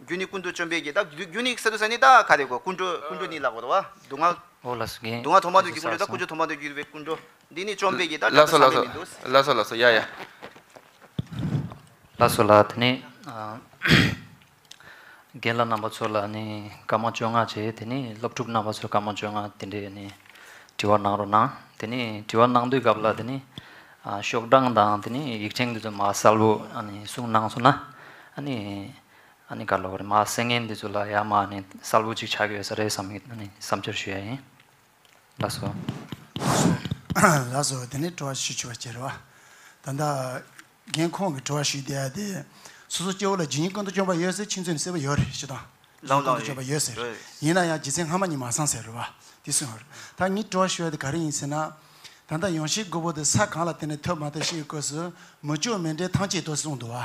རྒྱུ་ནི་ཀུན་ཏུ་བཅོམ་པའི་གི། ད་རྒྱུ་རྒྱུ་ནི་ཟེར་དུས་ཙམ་ནི་ད་ག་རེ་གོ། ཀུན་འགྲོ་ཀུན་འགྲོ་ནི་ལབ་དགོས་རེད་བ། སྡུག་བསྔལ། ཨོ་ལགས་སོ་རྒན། སྡུག་བསྔལ་མཐོང་སྤང་དུ་གྱུར་པའི་ཀུན་འགྲོ། ད་ཀུན་འགྲོ་མཐོང་སྤང་དུ་གྱུར་པའི་ཀུན་འགྲོ། འདི་ནི་བཅོམ་པའི་གི་ད་ལགས་སོ་འབྲལ་དོར་ཟག་མེད་མི་འདུག་ལགས་སོ་ལགས་སོ། ཡ་ཡ། ལགས་སོ་ལགས། དེ་ནི། ཨ། རྒན་ལགས་རྣམ་པ་ཚོ་ལ་ནི་སྐར་མ་བཅོ་ལྔ་བྱས། དེ་ནི་སློབ་ཕྲུག་རྣམ་པ་ཚོ་སྐར་མ་བཅོ་ལྔ་དེ་འདྲའི་ནི་དྲི་བ་གནང་རོགས་གནང་། དེ་ནི་དྲི་བ་གནང་དུས་སྐབས་ལ་དེ་ནི། ཨ། ཤོག་གྲངས་དང་དེ་ནི་ཡིག་ཆ་འདི་ཚོ་མར་གསལ་པོ་ཨ་ནི་གསུངས་གནང་སོང་ན། ཨ་ནི་ཨ་ནི་ག་ལབ་དགོས་རེད། མར་གསན་མཁན་འདི་ཚོ་ལ་ཡར་མར་ཨ་ནི་གསལ་པོ་ཅིག་ཆགས་ཀྱི་ཡོད་ས་རེད་བསམ་གི། ཨ་ནི་བསམ་འཆར་ཞུ་ཡ་ཡིན། ལགས་སོ། ལགས་སོ། དེ་ནས་དྲི་བ་ཞུ་ཆོག་པ་བྱེད་རོགས། ད་ལྟ་རྒན་ཁོང་གིས་དྲི་བ་ཞུས་བསྡད་ཡ་དེ། སོ་སོ་སྐྱེ་བོ་ལ་རྒྱུ་ནི་ཀུན་ཏུ་བཅོམ་པ་ཡོད་ཟེར། ཁྱེད་ཚོས་ནི་གསལ་པོ་ཡོད་རེད་ཞུ་དང་། རྒྱུ་ནི་ཀུན་ཏུ་བཅོམ་པ་ཡོད་ཟེར། ཡིན་ན་ཡང་རྒྱུ་མཚན་སྔ་མ་ཉིད་མ་ཚང་ཟེར་རེད་བ། དེ་གསུངས་ཡོད་རེད། ད་ངའི་དྲི་བ་ཞུ་ཡ་དེ་ག་རེ་ཡིན་ཟེར་ན། ད་ལྟ་ཡོངས་ཤེས་དགུ་པོ་དེ་ས་གང་ལ་བརྟེན་ནས་ཐོབ་མ་ཐོབ་ཤེས་ཀྱི་སྐབས་སུ། མི་སྐྱོ་མེད་འབྲས་ཐམས་ཅད་ཐོབ་གསུངས་འདུག་བ།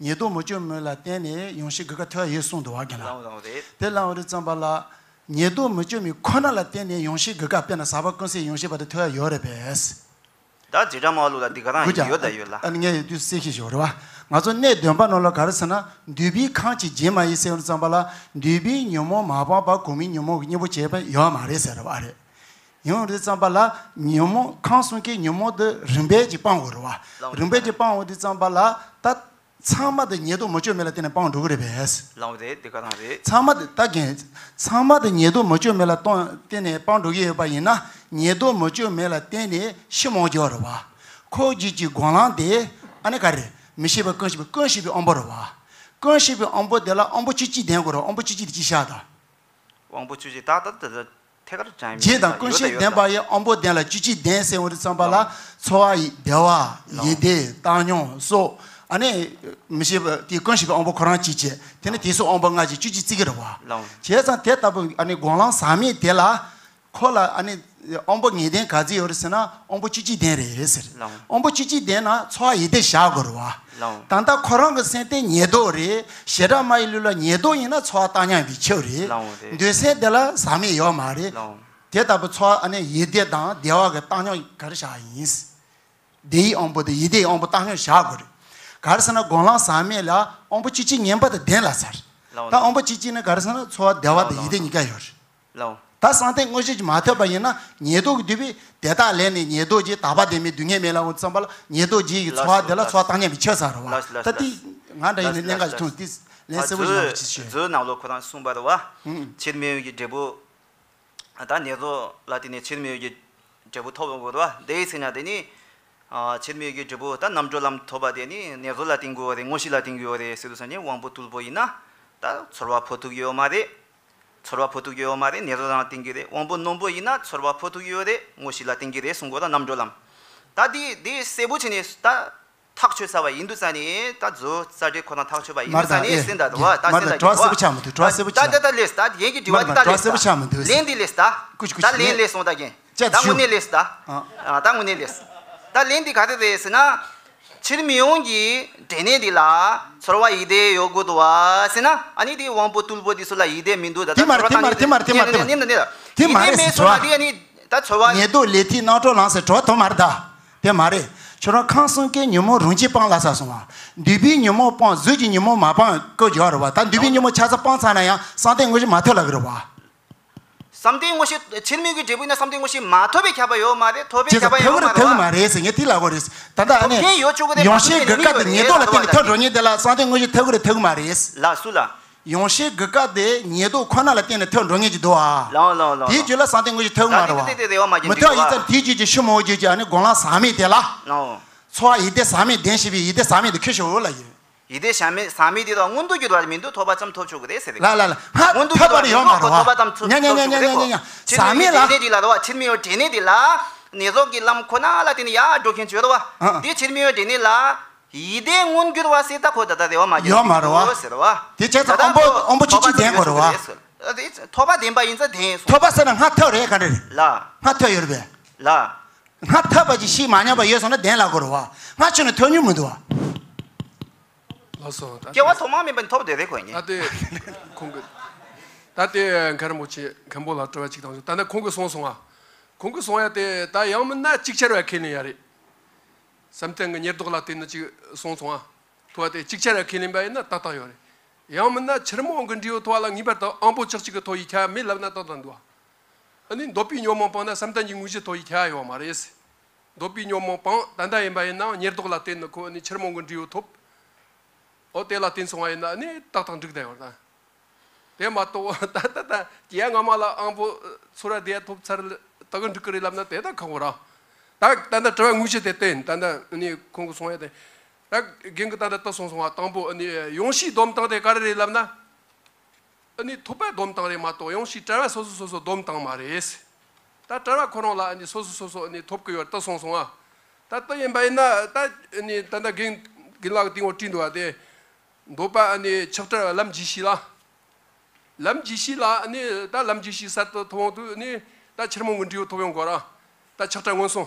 ཉེར་བསྡོགས་མི་བསྐྱོད་མེད་ལ་བརྟེན་ནས་ཡང་ཤེས་དགུ་ཀ་ཐོབ་ཡ་ཡོད་གསུངས་འདུག་བ་རྒན་ལགས། ལའོ་ལའོ་རེད། དེ་ལའོ་རེད་ཙམ་པ་ལ། ཉེར་བསྡོགས་མི་བསྐྱོད་མེད་ཁོ་ན་ལ་བརྟེན་ནས་ཡང་ཤེས་དགུ་ཀ་དཔེར་ན་ཟག་པ་ཀུན་སེལ་ཡང་ཤེས་པ་དེ་ཐོབ་ཡ་ཡོད་རེད་པས། ད་འཇིགས་སྐྲག་མ་ལུག་ལ་འདི་ག་རང་གུ་ཡོད་ད་ཡོད་ལ། ཨ་ནི་ངས་ཡོད་དུས་གསལ་ཤེས་ཞུ་རེད་བ། ང་ཚོ་གནས་བདུན་པ་ནང་ལ་ག་རེ་ཟེར་ན་འདུས་པའི་ཁམས་ཀྱི་རྗེས་མ་ཡིན་ཟེར་བ་ཙམ་པ་ལ་འདུས་པའི་ཉོན་མོངས་མ་སྤངས་པར་གོང་མའི་ཉོན་མོངས་ཀྱི་གཉེན་པོ་བྱས་པ་ཡོད་མ་རེད་ཟེར་བ་རེད། ཡོང་དུས་ཙམ་པ་ལ་ཉོན་མོངས་ཁམས་གསུམ་གྱི་ཉོན་མོངས་དེ་རིམ་པས་ཀྱིས་སྤང་དགོས་རེད་བ། རིམ་པས་ཀྱིས་སྤང་འོང་དུས་ཙམ་པ་ལ་ད། ཚང་མ་དེ་ཉེར་བསྡོགས་མི་བསྐྱོད་མེད་ལ་བརྟེན་ནས་སྤང་འགྲོ་གི་རེད་པས། ལའོ་རེད་འདི་ག་རང་རེད། ཚང་མ་དེ་ད་རྒན། ཚང་མ་དེ་ཉེར་བསྡོགས་མི་བསྐྱོད་མེད་ལ་གཏོང་བརྟེན་ནས་སྤང་འགྲོ་གི་ཡོད་པ་ཡིན་ན་ཉེར་བསྡོགས་མི་བསྐྱོད་མེད་ལ་བརྟེན་ནས་ཕྱི་མ་འོང་རྒྱུ་རེད་བ། ཁོ་རྒྱུད་ཀྱི་སྒོམ་ལམ་དེ་ཨ་ནི་ག་རེ་མི་ཤེས་པ་ཀུན་ཤེས་པའི་ཀུན་ཤེས་པའི་དབང་པོ་རེད་བ། ཀུན་ཤེས་པའི་དབང་པོ་དེ་ལ་དབང་པོ་བཅུ་གཅིག་ལྡན་དགོས་རེད་བ། དབང་པོ་བཅུ་གཅིག་དེ་ཅི་བཞག་དང་། དབང་པོ་བཅུ་གཅིག་ད་ལྟ་དེ་ལ་ཐད་ཀར་དྲན་ཡོད་རྒྱུད་དང་ཀུན་ཤེས་ལྡན་པ་ཡི་དབང་པོ་ལྡན་ལ་བཅུ་གཅིག་ལྡན་ཟེར་བ་རེད་ཙམ་པ་ལ་ལའོ། ཚོར་བ་ཡི་བདེ་བ་ལའོ། ཡིད་བདེ་བཏང་སྙོམས་སོགས་ཨ་ནི་མི་ཤེས་པ་དེ་ཀུན་ཤེས་པའི་དབང་པོ་ཁོ་རང་གཅིག་བྱས་དེ་ནི་དེ་སོགས་དབང་པོ་ལྔ་གཅིག་བཅུ་གཅིག་བརྩི་གི་རེད་བ། ལའོ། བྱས་ཙང་དེ་ལྟ་བུ་ཨ་ནི་སྒོམ་ལམ་ཟག་མེད་དེ་ལ་ཁོ་ལ་ཨ་ནི་དབང་པོ་ངེས་ལྡན་ག་ཚོད་ཡོད་རེད་ཟེར་ན་དབང་པོ་བཅུ་གཅིག་ལྡན་རེད་ཟེར། ལའོ། དབང་པོ་བཅུ་གཅིག་ལྡན་ན་ཚོར་བ་ཡིད་བདེ་བཞག་དགོས་རེད་བ། ལའོ། ད་ལྟ་ཁོ་རང་གི་སེམས་དེ་ཉེར་བསྡོགས་རེད། བྱེ་བྲག་སྨྲ་བའི་ལུགས་ལ་ཉེར་བསྡོགས་ཡིན་ན་ཚོར་བ་བཏང་སྙོམས་པའི་ཆོས་རེད། ལའོ་རེད། འདོད་སེམས་དེ་ལ་ཟག་མེད་ཡོད་མ་རེད། ལའོ། དེ་ལྟ་བུ་ཚོར་བ་ཨ་ནི་ཡིད་བདེ་དང་བདེ་བ་གི་བཏང་སྙོམས་ག་རེ་བཞག་ཡིན། བདེ་བའི་དབང་པོ་དེ་ཡིད་བདེ་བའི་དབང་པོ་བཏང་སྙོམས་བཞག་དགོས་རེད། ག་རེ་ཟེར་ན་སྒོམ་ལམ་ཟག་མེད་ལ་དབང་པོ་བཅུ་གཅིག་ངེས་པར་དུ་ལྡན་ལ་ཟེར། ལའོ། ད་དབང་པོ་བཅུ་གཅིག་ནི་ག་རེ་ཟེར་ན་ཚོར་བ་བདེ་བ་དང་ཡིད་བདེ་གཉིས་ཀ་ཡོད་རེད། ལའོ། ད་བསམ་གཏན་དངོས་གཞི་ཅིག་མ་ཐོབ་པ་ཡིན་ན་ཉེར་བསྡོགས་ཀྱི་འདུས་པའི་དེ་དག་ལས་ནས་ཉེར་བསྡོགས་ཀྱི་དག་པ་ལྡན་མིན་སྡུག་བསྔལ་མེད་ལ་འོང་ཙམ་པ་ལ་ཉེར་བསྡོགས་རྗེས་ཀྱི་ཚོར་བ་དེ་ལ་ཚོར་བ་བཏང་སྙོམས་པའི་ཆོས་ཟེར་རེད་བ། ལགས་སོ་ལགས་སོ། ད་དེ་ང་འདྲ་ཡིན་ན་གནད་འགག་ཅིག་མཐོང་དེ་ལན་གསལ་པོ་ཞིག་གནང་རོགས་ཅིག་ཞུ། མཛོད་ནང་ལོགས་ཁོ་རང་གསུངས་པ་རེད་བ། ཧུམ། ཕྱིར་མི་འོང་གི་འབྲས་བུ། ད་ཉེར་བསྡོགས་ལ་བརྟེན་ནས་ཕྱིར་མི་འོང་གི་འབྲས་བུ་ཐོབ་ཡོང་དགོས་རེད་བ། དེའི་ཚེ་ན་དེ་ནི། ཕྱིར་མི་འོང་གི་འབྲས་བུ་ད་རྣམ་གྲོལ་ལམ་ཐོབ་པ་དེ་ནི་ཉེར་བསྡོགས་ལ་བརྟེན་དགོས་པ་རེད། དངོས་གཞི་ལ་བརྟེན་དགོས་པ་རེད་ཟེར་དུས་ཙམ་ནས་དབང་པོ་རྟུལ་པོ་ཡིན་ན་ད་ཚོར་བ་འཕོ་ཐུབ་ཀྱི་ཡོད་མ་རེད། ཚོར་བ་འཕོ་ཐུབ་ཀྱི་ཡོད་མ་རེད། ཉེར་བསྡོགས་ལ་བརྟེན་གྱི་རེད། དབང་པོ་རྣོན་པོ་ཡིན་ན་ཚོར་བ་འཕོ་ཐུབ་ཀྱི་ཡོད་རེད། དངོས་གཞི་ལ་བརྟེན་གྱི་རེད་གསུང་གོ་ད་རྣམ་གྲོལ་ལམ། ད་འདི་འདི་གསལ་པོ་བྱས་ནས་ད་ཐག་ཆོད་ཚར་བ་ཡིན་དུས་ཙང་ནས་ད་མཛོད་རྩ་འགྲེལ་ཁོ་ན་ཐག་ཆོད་པ་ཡིན་དུས་ཙང་ནས་ཟིན་ད་དུ་བ་ད་ཟིན་ད་དྲི་བ་གསལ་པོ་ཆགས་མི་འདུག་དྲི་བ་གསལ་པོ་ད་ཆགས་ད་ད་ལེས་ད་ཡན་གྱི་དྲི་བ་འདི་ད་ལེས་ད་ལན་འདི་ལེས་ད་ཀུ་ཅི་ཀུ་ཅི་ད་ལན་ལེས་སོང་ད་རྒན། ད་དངོས་གནས་ལེས་ད། ད་དངོས་གནས་ལེས། ད་ལན་འདི་ག་རེ་རེད་ཟེར་ན། ཕྱིར་མི་འོང་གི་འབྲས་གནས་འདི་ལ་ཚོར་བ་ཡིད་བདེ་ཡོད་དགོས་འདུག་བ་ཟེར་ན་ཨ་ནི་དེ་དབང་པོ་རྟུལ་པོ་འདི་ཚོ་ལ་ཡིད་བདེ་མི་འདུག་ད་དེ་མ་རེད་དེ་མ་རེད་དེ་མ་རེད་དེ་མ་རེད་དེ་མ་རེད། ཡིད་བདེ་མེད་སོང་ན་དེ་ཨ་ནི་ད་ཚོར་བ། ཉེར་བསྡོགས་ལས་ཐིག་རྣམ་གྲོལ་ལམ་ཟེར་གྲོགས་དོ་མ་རེད་ད། དེ་མ་རེད། ཁྱོད་རང་ཁམས་གསུམ་གའི་ཉོན་མོངས་རང་གཅིག་སྤངས་ལ་ས་སོང་བ། འདུས་པའི་ཉོན་མོངས་སྤངས་གཟུགས་ཀྱི་ཉོན་མོངས་མ་སྤངས་བཀོད་བྱ་བ་རེད་བ། ད་འདུས་པའི་ཉོན་མོངས་ཆ་ཚང་སྤངས་ཚར་ན་ཡང་བསམ་གཏན་དངོས་གཞི་མ་ཐོབ་ལ་གི་རེད་བ། བསམ་གཏན་དངོས་གཞི་ཕྱིར་མིག་གི་འབྲས་བུ་ཡིན་ན་བསམ་གཏན་དངོས་གཞི་མ་ཐོབ་པའི་ཁྱབ་པ་ཡོད་མ་རེད། ཐོབ་པའི་ཁྱབ་པ་ཡོད་མ་རེད་བ། ཐོབ་གི་མ་རེད་ཟེར་ངས་དེ་ལབ་དགོས་རེད། ད་ལྟ་ཨ་ནི་ཐོབ་མཁན་ཡོད་ཆོག་གི་རེད། ཡང་ཤེས་དགུ་ཀ་དེ་ཉེར་བསྡོགས་ལ་བརྟེན་ནས་ཐོབ་འགྲོ་མཁན་དེ་ལ་བསམ་གཏན་དངོས་གཞི་ཐོབ་གི་རེད་ཐོབ་གི་མ་རེད། ལ་སུ་ལ། ཡང་ཤེས་དགུ་ཀ་དེ་ཉེར་བསྡོགས་ཁོ་ན་ལ་བརྟེན་ནས་ཐོབ་འགྲོ་མཁན་ཅིག་འདུག་ཨ། ལའོ་ལའོ་ལའོ། དེའི་རྒྱུད་ལ་བསམ་གཏན་དངོས་གཞི་ཐོབ་གི་མ་རེད་བ། ད་དེ་དེ་དེ་དེ་ཡོད་མ་རྒྱུན་མི་ཐོབ་ཡིན་ཙང་དེའི་རྒྱུད་ཀྱི་ཕྱི་མ་འོང་རྒྱུད་ཀྱི་ཨ་ནི་སྒོམ་ལམ་ཟག་མེད་དེ་ལ། ལའོ། ཚོར་བ་ཡིད་བདེ་ཟག་མེད་ལྡན་ཞེས་པའི་ཡིད་བདེ་ཟག་མེད་དེ་ཁྱོད་ཤོད་ལ་ཡིན། ཡིད་བདེ་ཟག་མེད་ཟག་མེད་དེ་དག་མངོན་མཐོ་གྱུར་པ་མི་འདུག་ཐོབ་པ་ཙམ་ཐོབ་ཆོག་གི་རེད་ཟེར་གི། ལ་ལ་ལ་ཧ་མངོན་མཐོ་ཐོབ་པ་གྱུར་པ་རེད་ཡོད་མ་མི་འདུག་རེད་ཁོ། ཐོབ་པ་ཙམ་ཐོབ་ཆོག་གི་རེད་ཁོ། ཕྱིར་མི་འོང་གི་འབྲས་གནས་དེ་ལ་རེད་བ། ཕྱིར་མི་འོང་གི་འབྲས་གནས་དེ་ལ་ཉེར་བསྡོགས་ཀྱི་ལམ་ཁོ་ན་ལ་བརྟེན་ནས་ཡར་འགྲོ་མཁན་ཅིག་ཡོད་རེད་བ། དེ་ཕྱིར་མི་འོང་གི་འབྲས་གནས་ལ། ཡིད་བདེ་མངོན་གྱུར་བ་ཟེར་ད་ཁོ་ད་ལྟ་རེད་བ་མ་ཡིན་ཡོད་མ་རེད་བ། ཟེར་བ། དེ་བྱས་ཙང་དབང་པོ་དབང་པོ་བཅུ་གཅིག་ལྡན་དགོས་རེད་བ། ཐོབ་པ་ཙམ་ཡོད་ཆོག་གི་རེད་ཟེར། ཐོབ་པ་ལྡན་པ་ཡིན་ཙང་ལྡན་སོང་། ཐོབ་པ་ཟེར་ན་སྔར་ཐོབ་རེད་ག་རེ་རེད། ལ། སྔར་ཐོབ་ཡོད་རེད་པས། ལ། སྔར་ཐོབ་པ་ཅིག་ཤེས་མ་མྱོང་པ་ཡོད་སོང་ན་ལྡན་ལབ་དགོས་རེད་བ། སྔར་ཆོས་ནི་ཐོབ་མྱོང་མི་འདུག་བ། ལགས་སོ། ད་སྐྱེ་བ་ཐོག་མ་མེད་པ་ནི་ཐོབ་བསྡད་རེད་ཁོ་ཉིད། ད་དེ་ཁོང་གི་ད་དེ་མཁན་རིན་པོ་ཆེ་མཁན་པོ་ལ་དྲི་བ་གཅིག་བཏང་ཞིག་ད་ནི་ཁོང་གིས་གསུངས་སོང་ང་། ཁོང་གིས་གསུངས་ཡ་དེ་ད་ཡང་མིན་ན་ཅིག་ཅར་བ་ཁས་ལེན་ཡ་རེད། བསམ་གཏན་གྱི་ཉེར་བསྡོགས་ལ་བརྟེན་ནས་ཅིག་གསུངས་སོང་ང་། ཐུབ་པ་དེ་ཅིག་ཅར་བ་ཁས་ལེན་པ་ཡིན་ན་ཏག་ཏག་ཡོད་རེད། ཡང་མིན་ན་ཕྱིར་མི་འོང་གི་འབྲས་བུ་ཐོབ་པ་ལ་ངེས་པར་དུ་དབང་པོ་ཅག་གཅིག་གི་ཐོབ་ཡི་ཁྱབ་མེད་ལབ་ན་ཏག་ཏག་འདུག་བ། ཨ་ནི་འདོད་པའི་ཉོན་མོངས་སྤངས་ན་བསམ་གཏན་གྱི་དངོས་གཞི་ཐོབ་ཡི་ཁྱབ་ཡོད་མ་རེད། འདོད་པའི་ཉོན་མོངས་སྤངས་ད་ལྟ་ཡིན་པ་ཡིན་ན་ཉེར་བསྡོགས་ལ་བརྟེན་ནས་ཁོ་ཨ་ནི་ཕྱིར་མི་འོང་གི་འབྲས་བུ་ཐོབ། འོ་དེ་ལ་བརྟེན་སོང་བ་ཡིན་ན་ཨ་ནི་ཏག་ཏག་འགྲིག་བསྡད་ཡོད་རེད་ད། དེ་མ་གཏོགས་ད་ད་ད་རྒྱལ་ངག་དམར་ལ་དབང་པོ་ཚོར་བ་བདེ་ཐོབ་ཚར་ལ་ད་གི་འགྲིག་གི་རེད་ལབ་ན་དེ་ད་ཁག་པོ་ར། ད་ད་ད་དྲི་བ་དངོས་གཞི་དེ་བསྟན་ད་ད་ནི་ཁོང་གི་གསུང་ཡ་དེ། ད་རྒན་གི་ད་ད་ད་གསུངས་སོང་བ་དང་པོ་ནི་ཡང་ཤེས་སྡོམ་བཏང་དེ་ག་རེ་རེད་ལབ་ན། ནི་ཐོབ་པ་སྡོམ་བཏང་རེད་མ་གཏོགས་ཡང་ཤེས་བྲལ་བ་སོ་སོ་སོ་སོ་སྡོམ་བཏང་མ་རེད། ད་བྲལ་བ་ཁོ་རང་ལ་ནི་སོ་སོ་སོ་སོ་ནི་ཐོབ་གི་ཡོད་ད་གསུངས་སོང་བ། ད་ད་ཡིན་པ་ཡིན་ན་ད་ནི་ད་ད་རྒན་རྒན་ལགས་གི་སྟེང་འོག་བྲིས་འདུག་བ་དེ། འདོད་པ་ནི་ཆགས་བྲལ་བ་ལམ་རྗེས་ཤེས་ལ། ལམ་རྗེས་ཤེས་ལ་ནི་ད་ལམ་རྗེས་ཤེས་གསར་དུ་ཐོབ་ཡོང་དུས་ནི་ད་ཕྱིར་མི་འོང་གི་འབྲས་བུ་ཐོབ་ཡོང་དགོས་ར། ད་ཆགས་བྲལ་མངོན་སུམ།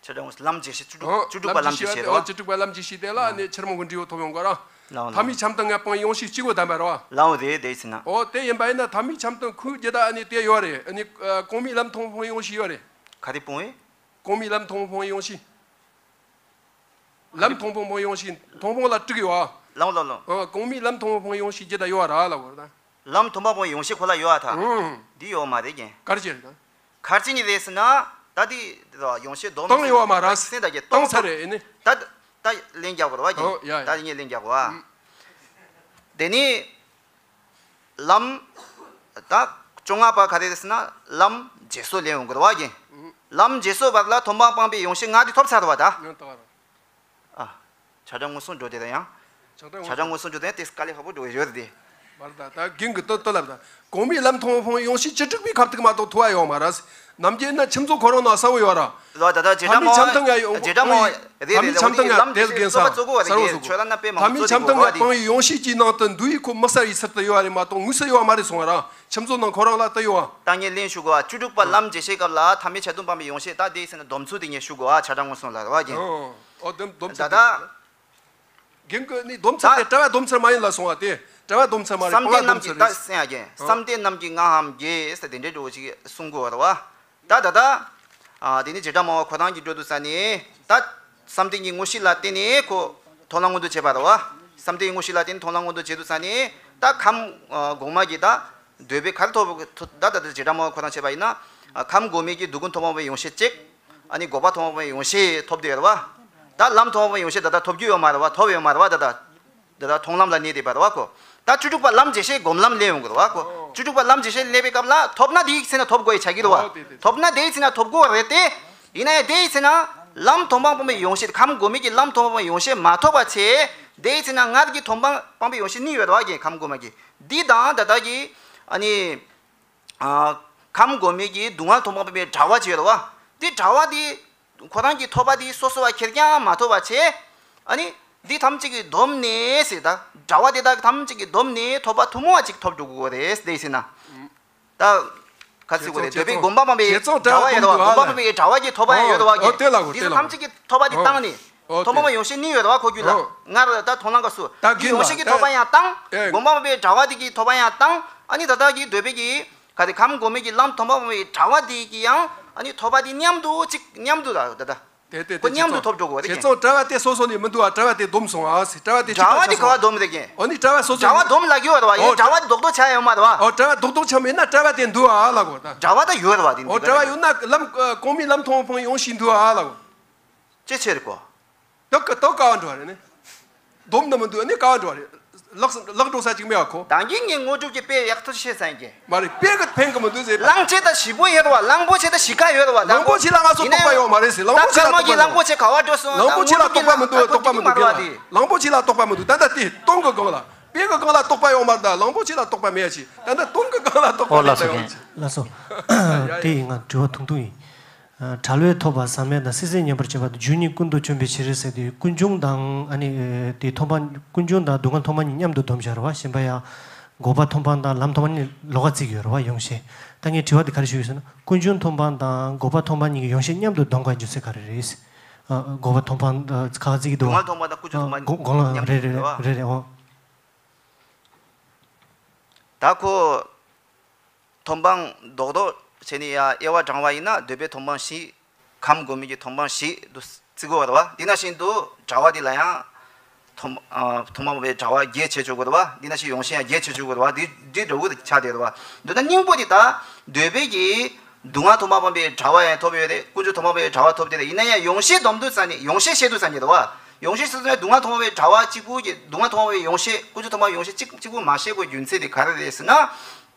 ཆ་ཚང་ལམ་རྗེས་ཤེས་བཅུ་དྲུག་ཨོ། བཅུ་དྲུག་པ་ལམ་རྗེས་ཤེས་རེད་བ། བཅུ་དྲུག་པ་ལམ་རྗེས་ཤེས་དེ་ལ་ཨ་ནི་ཕྱིར་མི་གི་འབྲས་བུ་ཐོབ་ཡོང་གི་ར། ལའོ་ཐ་མི་ཆམ་དང་ངའི་སྤང་ཡོང་ཤེས་གཅིག་པོ་དམ་པ་ར་བ། ལའོ་རེད་དེ་ཟེར་ན། ཨོ་དེ་ཡིན་པ་ཡིན་ན་ཐ་མི་ཆམ་དང་ཁུ་རྒྱ་ད་ཨ་ནི་དེ་ཡོད་རེད། ཨ་ནི་གོང་མའི་ལམ་མཐོང་སྤང་ཡོང་ཤེས་ཡོད་རེད། ག་དེ་སྤང་ཡོད། གོང་མའི་ལམ་མཐོང་སྤང་ཡོང་ཤེས། ལམ་མཐོང་སྤང་སྤང་ཡོང་ཤེས་མཐོང་སྤང་ལ་དྲུག་ཡོད་ཨ། ལའོ་ལའོ་ལའོ། ཨ་གོང་མའི་ལམ་མཐོང་སྤང་སྤང་ཡོང་ཤེས་རྒྱ་ད་ཡོད་ར་ལ་བར་ད། ལམ་མཐོང་སྤང་སྤང་ཡོང་ཤེས་ཁོ་ལ་ཡོད་ཨ་ད། ཨང་། འདི་ཡོད་མ་རེད་ཀྱེ། གར་ཅི་རེད་ད། གར་ཅི་ནི་རེད་ཟེར་ན། ད་འདི་ཡོང་ཤེས་སྡོམ་སྟངས་ཡོད་མ་ར། སེམས་ད་ཀྱེ་སྟངས་ཚ་རེད་ཨེ་ནི། ད་ད་ལན་རྒྱག་དགོས་ར་བ་ཀྱེ། ཨོ་ཡ་ཡ། ད་ངས་ལན་རྒྱག་དགོས་ཨ། ཨུམ། དེ་ནི། ལམ། ད་བཅོ་ལྔ་པ་ག་རེ་རེད་ཟེར་ན་ལམ་རྗེས་སུ་ལེན་ཡོང་དགོས་ར་བ་ཀྱེ། ཨུམ། ལམ་རྗེས་སུ་བར་ལ་མཐོང་སྤང་སྤངས་པའི་ཡོང་ཤེས་ལྔ་དེ་ཐོབ་ཚར་བ་ད། ཡང་ད་ག་ར། ཨ། ཆ་ཚང་མངོན་སུམ་འགྲོ་དེ་ལ་ཡང་། ཆ་ཚང་མངོན་སུམ་འགྲོ་དེ་ཡང་དེ་དཀའ་ལས་ཁག་པོ་འགྲོ་གི་ཡོད་རེད་དེ། མར་ད་ད་རྒན་གྱི་ལྟོ་ལྟོ་ལབ་ད། གོང་མའི་ལམ་མཐོང་སྤང་ཡོང་ཤེས་བཅུ་དྲུག་པའི་ཁ་ཐུག་མ་གཏོགས་ཐུབ་པ་ཡོད་མ་རེད། ནམ་རྒྱུན་ན་ཁྱིམ་ཚང་ཁོ་རང་ནང་གསལ་བོ་ཡོད་ར། ལོ་ད་ད་རྗེས་ཐ་མི་ཆམ་ཐང་ཡ་ཡོང་རྗེས་ཐ་མི་ཆམ་ཐང་ཡ་དེ་ལ་རྒན་ས་གསལ་བོ་གསལ་བོ་གོ་བ་རེད། ཆོས་ལ་ན་དཔེ་མང་པོ་ཐ་མི་ཆམ་ཐང་ཡ་སྤང་ཡོང་ཤེས་ཀྱི་ནང་དུ་འདུ་ཡི་ཁོ་དམིགས་བསལ་ཡི་ཚུལ་དུ་ཡོད་རེད་མ་གཏོགས་དངོས་སུ་ཡོད་མ་རེད་གསུང་བ་ར། ཁྱིམ་ཚང་ནང་ཁོ་རང་ལ་ལྟ་ཡོད་ཨ། ད་ངས་ལན་ཞུ་དགོས་ཨ། བཅུ་དྲུག་པ་ལམ་རྗེས་ཤེས་སྐབས་ལ་ཐ་མི་ཆ་ཐུན་སྤངས་པའི་ཡོང་ཤེས་ད་དེ་ཡིན་ཟེར་ན་སྡོམ་ཚུལ་དེ་ངས་ཞུ་དགོས་ཨ། ཆ་ཚང་མངོན་སུམ་ལ་རེད་བ་རྒན། ཨོ་སྡོམ་སྡོམ་ཚུལ་ད་ད། རྒན་གྱི་ནི་སྡོམ་ཚུལ་དེ་ད་གྲྭ་བ་སྡོམ་ཚུལ་མ་ཡིན་ལ་སོང་བ་དེ་གྲྭ་བ་སྡོམ་ཚུལ་མ་རེད། བསམ་གཏན་རྣམས་ཀྱི་ད་སེང་ཡ་རྒན། ཨོ། བསམ་གཏན་རྣམས་ཀྱི་སྔགས་ཧམ་དགེ་ཟེར་དེ་འདྲའི་འགྲོ་ཞིག་གསུང་དགོས་བ་རེད་བ། ད་ད་ད། ཨ་དེ་ནི་རྗེ་བྲག་སྨྲ་བ་ཁོ་རང་གིས་འགྲོ་དུས་ས་ནི་ད་བསམ་གཏན་གྱི་དངོས་གཞི་ལ་བརྟེན་ནས་ཁོ་མཐོང་ལམ་མངོན་དུ་བྱེད་པ་རེད་བ། བསམ་གཏན་གྱི་དངོས་གཞི་ལ་བརྟེན་ནས་མཐོང་ལམ་མངོན་དུ་བྱེད་དུས་ས་ནི་ད་ཁམས་གོང་མ་གི་ད་འདོད་པའི་གར་ཐོབ། ད་ད་ད་རྗེ་བྲག་སྨྲ་བ་ཁོ་རང་བྱས་པ་ཡིན་ན། ཁམས་གོང་མའི་གི་སྡུག་ཀུན་མཐོང་སྤང་པའི་ཡོང་ཤེས་གཅིག་ཨ་ནི་འགོག་པ་མཐོང་སྤང་པའི་ཡོང་ཤེས་ཐོབ་བསྡད་ཡོད་རེད་བ། ད་ལམ་མཐོང་སྤང་པའི་ཡོང་ཤེས་ད་ལྟ་ཐོབ་རྒྱུ་ཡོད་མ་རེད་བ། ཐོབ་ཡོད་མ་རེད་བ་ད་ལྟ། ད་ལྟ་མཐོང་ལམ་ལ་གནས་བསྡད་པ་རེད་བ་ཁོ། ད་བཅུ་དྲུག་པ་ལམ་རྗེས་ཤེས་སྒོམ་ལམ་སླེབས་ཡོང་གི་རེད་བ་ཁོ། བཅུ་དྲུག་པ་ལམ་རྗེས་ཤེས་སླེབས་པའི་སྐབས་ལ་ཐོབ་ན་དེའི་ཚེ་ན་ཐོབ་དགོས་ཡ་ཆགས་ཀྱི་རེད་བ། ཐོབ་ན་དེའི་ཚེ་ན་ཐོབ་དགོས་རེད་དེ། ཡིན་ན་ཡང་དེའི་ཚེ་ན་ལམ་མཐོང་སྤང་སྤངས་པའི་ཡོང་ཤེས་ཁམས་གོང་མའི་གི་ལམ་མཐོང་སྤང་སྤངས་པའི་ཡོང་ཤེས་མ་ཐོབ་པ་བྱས། དེའི་ཚེ་ན་སྔར་གྱི་མཐོང་སྤང་སྤངས་པའི་ཡོང་ཤེས་གཉིས་ཡོད་རེད་བ་རྒན། ཁམས་གོང་མ་གི་འདི་དང་ད་ལྟ་གི་ཨ་ནི། ཨ། ཁམས་གོང་མའི་གི་སྡུག་བསྔལ་མཐོང་སྤང་སྤངས་པའི་དྲ་བ་ཅིག་ཡོད་རེད་བ། དེ་དྲ་བ་དེ་ཁོ་རང་གི་ཐོབ་པ་དེ་སོ་སོ་བ་ཁེར་རྐྱང་མ་ཐོབ་པ་བྱས། ཨ་ནི་འདི་ཐམས་ཅད་ཀྱིས་བསྡོམས་ནས་ཟེར་ད། དྲ་བ་དེ་དག་ཐམས་ཅད་ཀྱིས་བསྡོམས་ནས་ཐོབ་པ་ཐུན་མོང་བ་ཅིག་ཐོབ་འགྲོ་དགོས་རེད་དེ་ཟེར་ན། ད་ག་ཚོད་དགོས་རེད། འདོད་པའི་སྒོམ་སྤང་སྤངས་པའི་དྲ་བ་ཡོད་རེད་བ། སྒོམ་སྤང་སྤངས་པའི་དྲ་བ་གི་ཐོབ་པ་ཡང་ཡོད་རེད་བ་རྒན། དེ་ཚོ་ཐམས་ཅད་ཀྱིས་ཐོབ་པ་དེ་བཏང་ནས། ཨོ་མཐོང་སྤང་སྤངས་པའི་ཡོང་ཤེས་གཉིས་ཡོད་རེད་བ་ཁོ་རྒྱུད་ལ། ཨོ། སྔར་ད་མཐོང་ལམ་སྐབས་སུ། ད་དེ་ཡོང་ཤེས་ཀྱི་ཐོབ་པ་ཡང་བཏང་། ཨེ། སྒོམ་སྤང་སྤངས་པའི་དྲ་བ་དེ་གི་ཐོབ་པ་ཡང་བཏང་། ཨ་ནི་ད་ལྟ་གི་འདོད་པའི་གི། ག་རེ་ཁམས་གོང་མའི་གི་ལམ་མཐོང་སྤང་སྤངས་པའི་དྲ་བ་དེ་གི་ཡང་ཨ་ནི་ཐོབ་པ་དེ་མཉམ་དུ་གཅིག་མཉམ་དུ་ད་ད་ད། དེ་དེ་ཁོ་དེ་མཉམ་དུ་ཐོབ་འགྲོ་དགོས་རེད། བྱས་ཙང་དྲ་བ་དེ་སོ་སོ་ནས་མི་འདུག་ཨ། དྲ་བ་དེ་སྡོམ་སོང་ཨ་ཟེར། དྲ་བ་དེ་དྲ་བ་དེ་ག་བ་སྡོམ་རེད་རྒན། ཨ་ནི་དྲ་བ་སོ་སོ་དྲ་བ་སྡོམ་ལབ་ཀྱི་ཡོད་རེད་བ། ཡིན་ཨོ་དྲ་བ་རྡོག་རྡོག་ཆགས་ཡོད་མ་རེད་བ། ཨོ་དྲ་བ་རྡོག་རྡོག་ཆགས་མེད་ན་དྲ་བ་དེ་འདུག་ཨ་ལབ་དགོས་ད། དྲ་བ་ད་ཡོད་རེད་བ་དེ་འདུག་ཨོ་དྲ་བ་ཡོད་ན་ལམ་གོང་མའི་ལམ་མཐོང་སྤང་ཡོང་ཤེས་འདུག་ཨ་ལབ་དགོས། ཅི་ཕྱིར་གོ། ད་ཀ་ད་ཀ་བ་འགྲོ་བ་རེད་ནི། སྡོམ་ན་མི་འདུག་ཨ་ནི་ཀ་བ་འགྲོ་བ་རེད། ལག་ལག་འགྲོ་ས་ཅིག་མེད་བ་ཁོ། ད་གིན་ངས་དངོས་གྲུབ་ཀྱི་དཔེ་ཡག་ཐག་བཤད་ས་ཡིན་གྱི། མ་རེད། དཔེ་གི་ཕན་གི་མི་འདུག་ཟེར། གླང་ཆེ་ད་ཞི་པོ་ཡོད་བ། གླང་པོ་ཆེ་ད་ཞི་ཁ་ཡོད་བ་ད། གླང་པོ་ཆེ་ལ་ང་ཚོ་ཡིན་ན་རྟོགས་པ་ཡོད་མ་རེད་ཟེར། གླང་པོ་ཆེ་ལ་རྟོགས་པ་མི་འདུག་གླང་པོ་ཆེ་ག་བ་འགྲོ་སོང་། གླང་པོ་ཆེ་ལ་རྟོགས་པ་མི་འདུག་རྟོགས་པ་མི་འདུག་རྒན་ལགས། གླང་པོ་ཆེ་ལ་རྟོགས་པ་མི་འདུག་ད་ལྟ་དེ་སྟོང་གི་སྒང་ལ། དཔེ་གི་སྒང་ལ་རྟོགས་པ་ཡོད་མ་རེད་ད། གླང་པོ་ཆེ་ལ་རྟོགས་པ་མེད་ཡ་ཆེ། ད་ལྟ་སྟོང་གི་སྒང་ལ་རྟོགས་པ་ཨོ་ལགས་མེད་ད་སོ་ཡོད་རྒན་ཆེ། ལགས་སོ། དེ་ཡིན་ང་དྲི་བ་ཐུང་ཐུང་ཡིན། གྲོལ་བའི་ཐོབ་པ་ཟག་མེད་དང་སྲིད་རྩེར་མཉམ་པར་བྱེད་པ་དང་རྒྱུ་གཉིས་ཀུན་ཏུ་བཅོམ་པའི་ཕྱིར་ཟེར་དུས་ཀུན་འབྱུང་དང་ཨ་ནི་དེ་མཐོང་སྤང་ཀུན་འབྱུང་དང་སྡུག་བསྔལ་མཐོང་སྤང་གཉིས་མཉམ་དུ་སྡོམ་བྱ་རེད་བ། གཞན་པ་ཡང་འགོག་པ་མཐོང་སྤང་དང་ལམ་མཐོང་སྤང་གཉིས་ལོགས་ཀ་བརྩི་གི་ཡོད་རེད་བ། ཡོང་ཤེས། ད་ངས་དྲི་བ་དེ་ག་རེ་ཞུ་ཡོད་ཟེར་ན་ཀུན་འབྱུང་མཐོང་སྤང་དང་འགོག་པ་མཐོང་སྤང་གཉིས་ཀྱི་ཡོང་ཤེས་མཉམ་དུ་སྡོམ་དགོས་རྒྱུ་མཚན་ག་རེ་རེད། འགོག་པ་མཐོང་སྤང་ཁ་བརྩི་གི་འདུག་བ། སྡུག་བསྔལ་མཐོང་སྤང་དང་ཀུན་འབྱུང་མཐོང་སྤང་གཉིས་མཉམ་དུ་སྡོམ་རེད་རེད་བ། རེད་རེད་འོ། ད་ཁོ། མཐོང་སྤང་རྡོག་རྡོག་བྱས་ནས་ཡ་དབྱེ་བ་དྲངས་པ་ཡིན་ན་འདོད་པའི་མཐོང་སྤང་བཞི། ཁམས་གོང་མའི་གི་མཐོང་སྤང་བཞི་དུ་བརྩི་དགོས་པ་རེད་བ། འདི་ནང་བཞིན་དུ་དྲ་བ་འདི་ལ་ཡང་མཐོང་ཨ་མཐོང་སྤང་པའི་དྲ་བ་བརྒྱད་བྱེད་ཆོག་གི་རེད་བ། འདི་ནང་བཞིན་ཡོང་ཤེས་ཡང་བརྒྱད་བྱེད་ཆོག་གི་རེད་བ། འདི་འདི་འདྲ་བོ་དེ་ཆགས་བསྡད་རེད་བ། འདི་ལྟར་སྙིང་པོ་དེ་ད་འདོད་པའི་གི་སྡུག་བསྔལ་མཐོང་སྤང་པའི་དྲ་བ་ཡང་ཐོབ་ཡོད་རེད། ཀུན་འབྱུང་མཐོང་སྤང་པའི་དྲ་བ་ཐོབ་བསྡད་རེད། ཡིན་ན་ཡང་ཡོང་ཤེས་སྡོམ་དུས་ཙམ་ནས་ཡོང་ཤེས་བཤད་དུས་ཙམ་ནས་རེད་བ། ཡོང་ཤེས་བཤད་དུས་ཙམ་ནས་སྡུག་བསྔལ་མཐོང་སྤང་པའི་དྲ་བ་གཅིག་པུ་གི་སྡུག་བསྔལ་མཐོང་སྤང་པའི་ཡོང་ཤེས་ཀུན་འབྱུང་མཐོང་སྤང་ཡོང་ཤེས་གཅིག་གཅིག་པུ་མ་བཤད་དགོས་རྒྱུ་མཚན་དེ་ག་རེ་རེད་ཟེར་ན།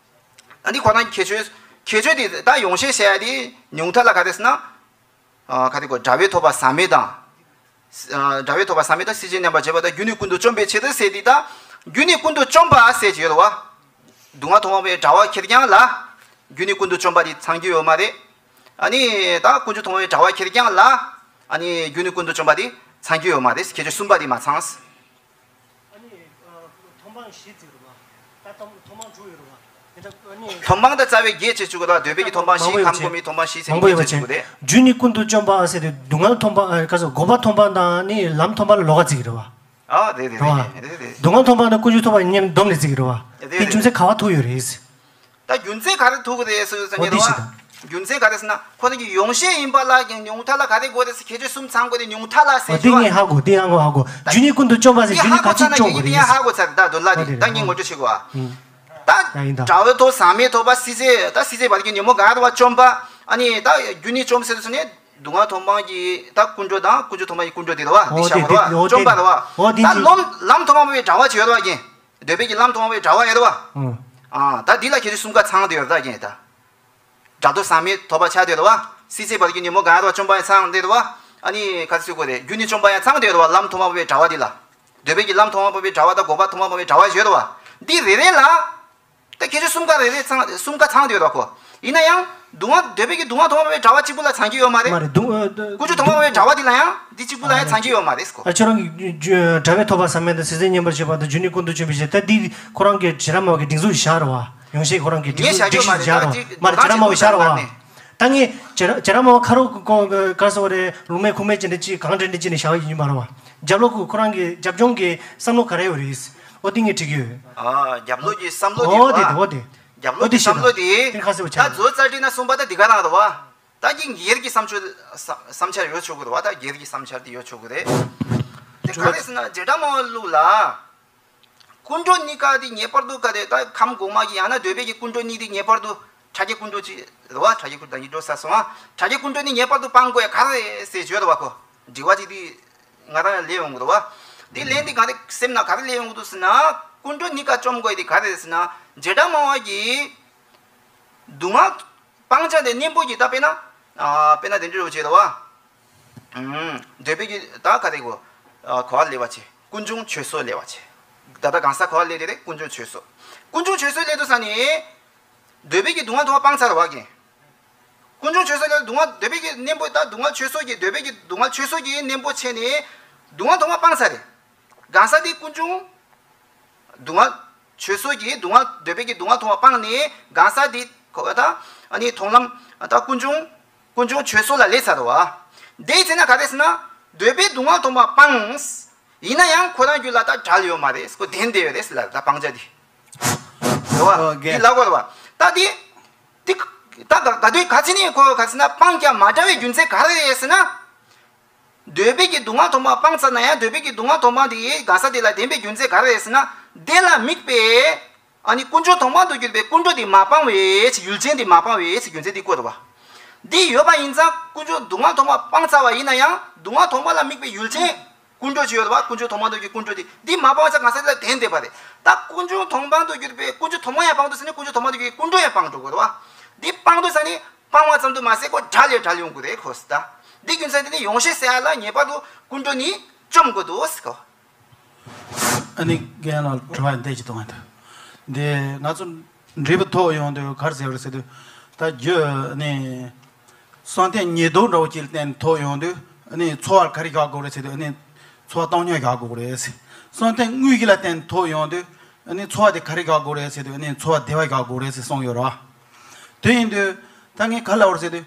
ཨ་ནི་ཁོ་རང་ཁྱད་ཆོས། ཁྱད་ཆོས་དེ་ད་ཡོང་ཤེས་བཤད་ཡ་དེ་ཉུང་མཐའ་ལ་ག་རེ་ཟེར་ན། ཨ་ག་རེ་གོ་དྲ་བའི་ཐོབ་པ་ཟག་མེད་དང་། ཨ་དྲ་བའི་ཐོབ་པ་ཟག་མེད་དང་སྲིད་རྩེར་མཉམ་པར་བྱེད་པ་དང་རྒྱུ་གཉིས་ཀུན་ཏུ་བཅོམ་པའི་ཕྱིར་ཟེར་དེ་ད། རྒྱུ་གཉིས་ཀུན་ཏུ་བཅོམ་པ་ཟེར་གྱི་ཡོད་རེད་བ། སྡུག་བསྔལ་མཐོང་སྤང་པའི་དྲ་བ་ཁེར་རྐྱང་ལ། རྒྱུ་གཉིས་ཀུན་ཏུ་བཅོམ་པ་དེ་ཚང་རྒྱུ་ཡོད་མ་རེད། ཨ་ནི་ད་ཀུན་འབྱུང་མཐོང་སྤང་པའི་དྲ་བ་ཁེར་རྐྱང་ལ། ཨ་ནི་རྒྱུ་གཉིས་ཀུན་ཏུ་བཅོམ་པ་དེ་ཚང་རྒྱུ་ཡོད་མ་རེད། ཁྱད་ཆོས་གསུམ་པ་དེ་མ་ཚང་། ཨ་ནི་མཐོང་སྤང་བཞི་བརྩིས་རེད་བ། ད་མཐོང་སྤང་དྲུག་ཡོད་རེད་བ། མཐོང་སྤང་དང་རྩ་བའི་བརྒྱད་བྱེད་བཅུག་གི་དང་། འདོད་པའི་གི་མཐོང་སྤང་བཞི། མང་པོ་ཡོད་པ་ཁམས་བཅས། གོམས་པའི་མཐོང་སྤང་བཞི་ཟེར་མང་པོ་ཡོད་པ་བརྒྱད་བྱེད་བཅུག་གི་རེད། རྒྱུ་ནི་ཀུན་ཏུ་བཅོམ་པ་ཟེར་དུས་སྡུག་བསྔལ་མཐོང་སྤང་ཨ་ག་ཟེར་འགོག་པ་མཐོང་སྤང་དང་ནི་ལམ་མཐོང་སྤང་ལ་ལོགས་ཀ་བརྩི་གི་རེད་བ། ཨ་རེད་རེད་རེད་རེད་རེད། སྡུག་བསྔལ་མཐོང་སྤང་དང་ཀུན་འབྱུང་མཐོང་སྤང་མཉམ་སྡོམ་ལ་བརྩི་གི་རེད་བ། རེད་དེ་རྒྱུ་རེད། མཚན་ག་བ་ཐུག་ཡོད་རེད། ད་རྒྱུ་མཚན་ག་རེ་ཐུག་གི་རེད་ཟེར་ཟེར་ཉེ་རེད་བ། རྒྱུ་མཚན་ག་རེ་ཟེར་ན་ཁོ་རང་གི་ཡོངས་ཤེས་ཡིན་པ་ལ་ཉུང་མཐའ་ལ་ག་རེ་དགོས་རེད་ཟེར། ཁྱད་ཆོས་གསུམ་ཚང་དགོས་རེད། ཉུང་མཐའ་ལ་ཟེར་ཨོ་དེ་ཞུ་བ། ངས་ཧ་གོ། དེ་ཧ་གོ་ཧ་གོ། རྒྱུ་ནི་ཀུན་ཏུ་བཅོམ་པ་ཟེར། དེ་རྒྱུ་ནི་ཧ་ག་གོ་ཚར་ཚིག་ན་བྱུང་དེ་གི་ཡང་རེད། ཧ་གོ་ཚར་རེད། ད་དོན་ལ་ཨོ་དེ་དེ་རེད། ད་ངས་ངོ་སྤྲོད་བྱེད་དགོས་ཨ། ད་ཡིན་ད། དགྲ་བོའི་ཐོབ། ཟག་མེད་ཐོབ་པ། སྲིད་རྩེ། ད་སྲིད་རྩེ་བར་གྱི་ཉོན་མོངས་གང་རེད་བ། བཅོམ་པ། ཨ་ནི་ད་རྒྱུ་ནི་བཅོམ་ཟེར་དུས་ནས་སྡུག་བསྔལ་མཐོང་སྤང་གི་ད་ཀུན་འགྲོ་དང་ཀུན་འབྱུང་མཐོང་སྤང་གི་ཀུན་འགྲོ་དེ་རེད་བ། དེ་ཨོ་བཞག་དེ་གོ་རེད་བ། ཨོ་བཅོམ་པ་རེད་བ། ཨོ་དེ་ད་དེ་ལམ་ལམ་མཐོང་སྤང་བའི་དྲ་བ་ཅིག་ཡོད་རེད་བ་རྒན། འདོད་པའི་གི་ལམ་མཐོང་བའི་དྲ་བ་ཡོད་རེད་བ། ཨོ། ཨ་ད་འདི་ལ་ཁྱེད་ཚོས་གསུམ་ཀ་ཚང་དེ་ཡོད་རེད་ད་རྒན། ད་དགྲ་བོའི་ཐོབ། ཟག་མེད་ཐོབ་པ་ཆགས་དེ་ཡོད་རེད་བ། སྲིད་རྩེ་བར་གྱི་ཉོན་མོངས་གང་རེད་བ། བཅོམ་པ་ཡང་ཚང་དེ་རེད་བ། ཨ་ནི་ག་ཚོད་དགོས་རེད། རྒྱུ་ནི་བཅོམ་པ་ཡང་ཚང་དེ་ཡོད་རེད་བ། ལམ་མཐོང་བའི་དྲ་བ་འདི་ལ། འདོད་པའི་གི་ལམ་མཐོང་བ་པོ་པའི་དྲ་བ་དང་འགོག་པ་མཐོང་བ་པོ་པའི་དྲ་བ་ཡོད་རེད་བ། འདི་རེ་རེ་ལ། ད་ཁྱེད་ཚོས་གསུམ་ཀ་རེ་རེ་ཚང་གསུམ་ཀ་ཚང་དུ་ཡོད་རེད་ཁོ། ཡིན་ན་ཡང་སྡུག་བསྔལ་འདོད་པའི་གི་སྡུག་བསྔལ་མཐོང་བ་པོའི་དྲ་བ་གཅིག་པུ་ལ་ཚང་གི་ཡོད་མ་རེད། མ་རེད་སྡུག་ཀུན་འབྱུང་མཐོང་བ་པོའི་དྲ་བ་འདི་ལ་ཡང་འདི་གཅིག་པུ་ལ་ཡང་ཚང་གི་ཡོད་མ་རེད་ཁོ། ཨ་ཁྱོད་རང་གི་དགྲ་བོའི་ཐོབ་པ་ཟག་མེད་དང་སྲིད་རྩེ་མཉམ་པར་བྱེད་པ་དང་རྒྱུ་ནི་ཀུན་ཏུ་བཅོམ་པའི་ཕྱིར། ད་འདི་ཁོ་རང་གི་སྒྲ་མ་བ་གི་སྒྲིག་འཛུགས་བཞག་རེད་བ། ཡོངས་ཤེས་ཁོ་རང་གི་སྒྲིག་འཛུགས་སྒྲིག་གཞི་བཞག་རེད་བ། མ་རེད་སྒྲ་མ་བ་བཞག་རེད་བ། ད་ངས་སྒྲ་མ་བ་ཁ་རོག་གི་ག་སོ་རེ་ལུང་མེད་ཁུག་མེད་ཅན་དེ་ཅི་གང་དྲན་དྲན་ཅི་ནས་བཞག་ཡིན་མ་རེད་བ། རྒྱབ་ལོགས་ཀྱི་ཁོ་རང་གི་རྒྱབ་ལྗོངས་ཀྱི་བསམ་བློ་ག་རེ་ཡོད་རེད། ཨོ་དེ་ངས་དྲིས་ཀྱི་ཡོད། ཨ་རྒྱབ་ལོགས་ཀྱི་བསམ་བློ་དེ་ཨོ་དེ་རེད་བ། དེ་ཨོ་དེ། རྒྱབ་ལོགས་ཀྱི་བསམ་བློ་དེ་དེ་ཁ་གསལ་པོ་ཆགས། ད་མཛོད་རྩ་ཁྲིད་ན་གསུངས་པ་ད་འདི་ག་རང་རེད་བ། ད་ཀྱི་སྒེར་གྱི་བསམ་ཚུལ་བསམ་བསམ་འཆར་ཡོད་ཆོག་གི་རེད་བ། ད་སྒེར་གྱི་བསམ་འཆར་དེ་ཡོད་ཆོག་གི་རེད། དེ་ག་རེ་ཟེར་ན་རྗེ་བྲག་སྨྲ་བ་ལུགས་ལ། ཀུན་འགྲོ་གཉིས་ཀ་དེ་ངེས་པར་དུ་ག་དེ་ད་ཁམས་གོང་མ་གི་ཡང་ན་འདོད་པའི་གི་ཀུན་འགྲོ་གཉིས་དེ་ངེས་པར་དུ་ཕྲ་རྒྱས་ཀུན་འགྲོ་ཅིག་རེད་བ། ཕྲ་རྒྱས་ཀུན་འགྲོ་ད་ཉིད་འགྲོ་ས་སོང་ཨ། ཕྲ་རྒྱས་ཀུན་འགྲོ་ནི་ངེས་པར་དུ་སྤང་དགོས་ཡ་ག་རེ་རེད་ཟེར་བརྗོད་རེད་བ་ཁོ། དྲི་བ་ཅིག་དེ་ང་རང་ཡང་ལས་ཡོང་གི་རེད་བ། དེ་ལན་དེ་ག་རེ་སེམས་ན་ག་རེ་ལས་ཡོང་གི་འདུག་ཟེར་ན། ཀུན་འགྲོ་གཉིས་ཀ་བཅོམ་དགོས་ཡ་དེ་ག་རེ་རེད་ཟེར་ན། རྗེ་བྲག་སྨྲ་བ་གིས་སྡུག་བསྔལ་སྤང་བྱ་དེ་གཉེན་པོ་གི་ད་དཔེར་ན། ཨ་དཔེར་ན་དེ་འདྲ་རུ་བྱེད་རེད་བ། ཨུམ། འདོད་པའི་གི་ད་ག་རེ་གོ། ཨ་གོ་བ་ལེན་པ་བྱེད། ཀུན་འབྱུང་ཆོས་སོགས་ལེན་པ་བྱེད། ད་ལྟ་གང་ས་གོ་བ་ལེན་དེ་རེད། ཀུན་འབྱུང་ཆོས་སོགས། ཀུན་འབྱུང་ཆོས་སོགས་ལེན་དུས་ས་ནི། འདོད་པའི་གི་སྡུག་བསྔལ་མཐོང་བ་སྤངས་ཚར་བ་གི། ཀུན་འབྱུང་ཆོས་སོགས་ལེན་སྡུག་བསྔལ་འདོད་པའི་གི་གཉེན་པོ་ད་སྡུག་བསྔལ་ཆོས་སོགས་ཀྱི་འདོད་པའི་གི་སྡུག་བསྔལ་ཆོས་སོགས་ཀྱི་གཉེན་པོ་བྱས་ནས། སྡུག་བསྔལ་མཐོང་བ་སྤངས་ཚར་རེད། གང་ས་དེ་ཀུན་འབྱུང་། སྡུག་བསྔལ། ཆོས་སོགས་ཀྱིས་སྡུག་བསྔལ་འདོད་པའི་གི་སྡུག་བསྔལ་མཐོང་བ་སྤངས་ནས་གང་ཟག་དེ་ཁོ་ད་ཨ་ནི་མཐོང་ལམ་ད་ཀུན་འབྱུང་། ཀུན་འབྱུང་ཆོས་སོགས་ལ་ལས་ཚར་བ། དེའི་ཚེ་ན་ག་རེ་ཟེར་ན། འདོད་པའི་སྡུག་བསྔལ་མཐོང་བ་སྤངས། ཡིན་ན་ཡང་ཁོ་རང་རྒྱུད་ལ་ད་བྲལ་ཡོད་མ་རེད་ཁོ་བདེན་བསྡད་ཡོད་རེད་ཟེར་ལ་ད་སྤང་བྱ་དེ། རེད་བ། ཨོ་དགེ། འདི་ལ་གོ་རེད་བ། ད་དེ། དེ། ད་ག་ག་དུས་ག་ཚེ་ནས་ཁོ་ག་ཚེ་ན་སྤང་ཀྱང་མ་བྲལ་བའི་རྒྱུ་མཚན་ག་རེ་རེད་ཟེར་ན། འདོད་པའི་གི་སྡུག་བསྔལ་མཐོང་བ་སྤངས་ཚར་ན་ཡང་འདོད་པའི་གི་སྡུག་བསྔལ་མཐོང་བ་དེ་གང་ཟག་དེ་ལ་བདེན་པའི་རྒྱུ་མཚན་ག་རེ་རེད་ཟེར་ན། དེ་ལ་དམིགས་པའི་ཨ་ནི་ཀུན་འབྱུང་མཐོང་བ་དུ་གྱུར་པའི་ཀུན་འགྲོ་དེ་མ་སྤངས་པའི་ཕྱིར་ཡུལ་ཅན་དེ་མ་སྤངས་པའི་ཕྱིར་རྒྱུ་མཚན་དེ་བཀོད་འདུག་བ། འདི་ཡོད་པ་ཡིན་ཙང་ཀུན་འབྱུང་སྡུག་བསྔལ་མཐོང་བ་སྤངས་ཚར་བ་ཡིན་ན་ཡང་སྡུག་བསྔལ་མཐོང་བ་ལ་དམིགས་པའི་ཡུལ་ཅན་ཀུན་འགྲོ་ཅིག་ཡོད་རེད་བ། ཀུན་འབྱུང་མཐོང་བ་དུ་གྱུར་ཀུན་འགྲོ་དེ་འདི་མ་སྤངས་ཙང་གང་ཟག་དེ་ལ་བདེན་བསྡད་པ་རེད། ད་ཀུན་འབྱུང་མཐོང་བ་དུ་གྱུར་པའི་ཀུན་འབྱུང་མཐོང་བ་ཡང་སྤངས་འདུག་ཟེར་ནས་ཀུན་འབྱུང་མཐོང་བ་དུ་གྱུར་ཀུན་འགྲོ་ཡང་སྤངས་འགྲོ་དགོས་རེད་བ། འདི་སྤངས་འདུག་ཟེར་ནས། སྤང་བ་ཙམ་དུ་མ་ཟད་ཁོ་བྲལ་ལས་བྲལ་ཡོང་གི་རེད་ཁོ་སི་ད། འདི་རྒྱུ་མཚན་དེ་ནི་ཡོངས་ཤེས་ཟེར་ཡ་ལ་ངེས་པར་དུ་ཀུན་འགྲོ་ནི་བཅོམ་དགོས་འདུག་ཟེར་གོ། ཨ་ནི་རྒན་ལགས་དྲི་བ་འདི་ཅིག་གཏོང་ཡ་འདུག་འདི་ང་ཚོ་འབྲས་བུ་ཐོབ་ཡོང་དུས་ག་རེ་ཟེར་བ་རེད་ཟེར་དུས། ད་རྒྱུ་ཨ་ནི་བསམ་གཏན་ཉེར་བསྡོགས་འདྲ་བོ་ཅིག་ལ་བརྟེན་ནས་ཐོབ་ཡོང་དུས་ཨ་ནི་ཚོར་བ་ག་རེ་བཞག་དགོས་རེད་ཟེར་དུས་ཨ་ནི་ཚོར་བ་བཏང་སྙོམས་བཞག་དགོས་རེད་ཟེར། བསམ་གཏན་དངོས་གཞི་ལ་བརྟེན་ནས་ཐོབ་ཡོང་དུས། ཨ་ནི་ཚོར་བ་དེ་ག་རེ་བཞག་དགོས་རེད་ཟེར་དུས་ཨ་ནི་ཚོར་བ་བདེ་བ་བཞག་དགོས་རེད་ཟེར་གསུངས་ཡོད་རེད་བ། དེ་ཡིན་དུས་ད་ངས་ག་ལབ་པ་རེད་ཟེར་དུས།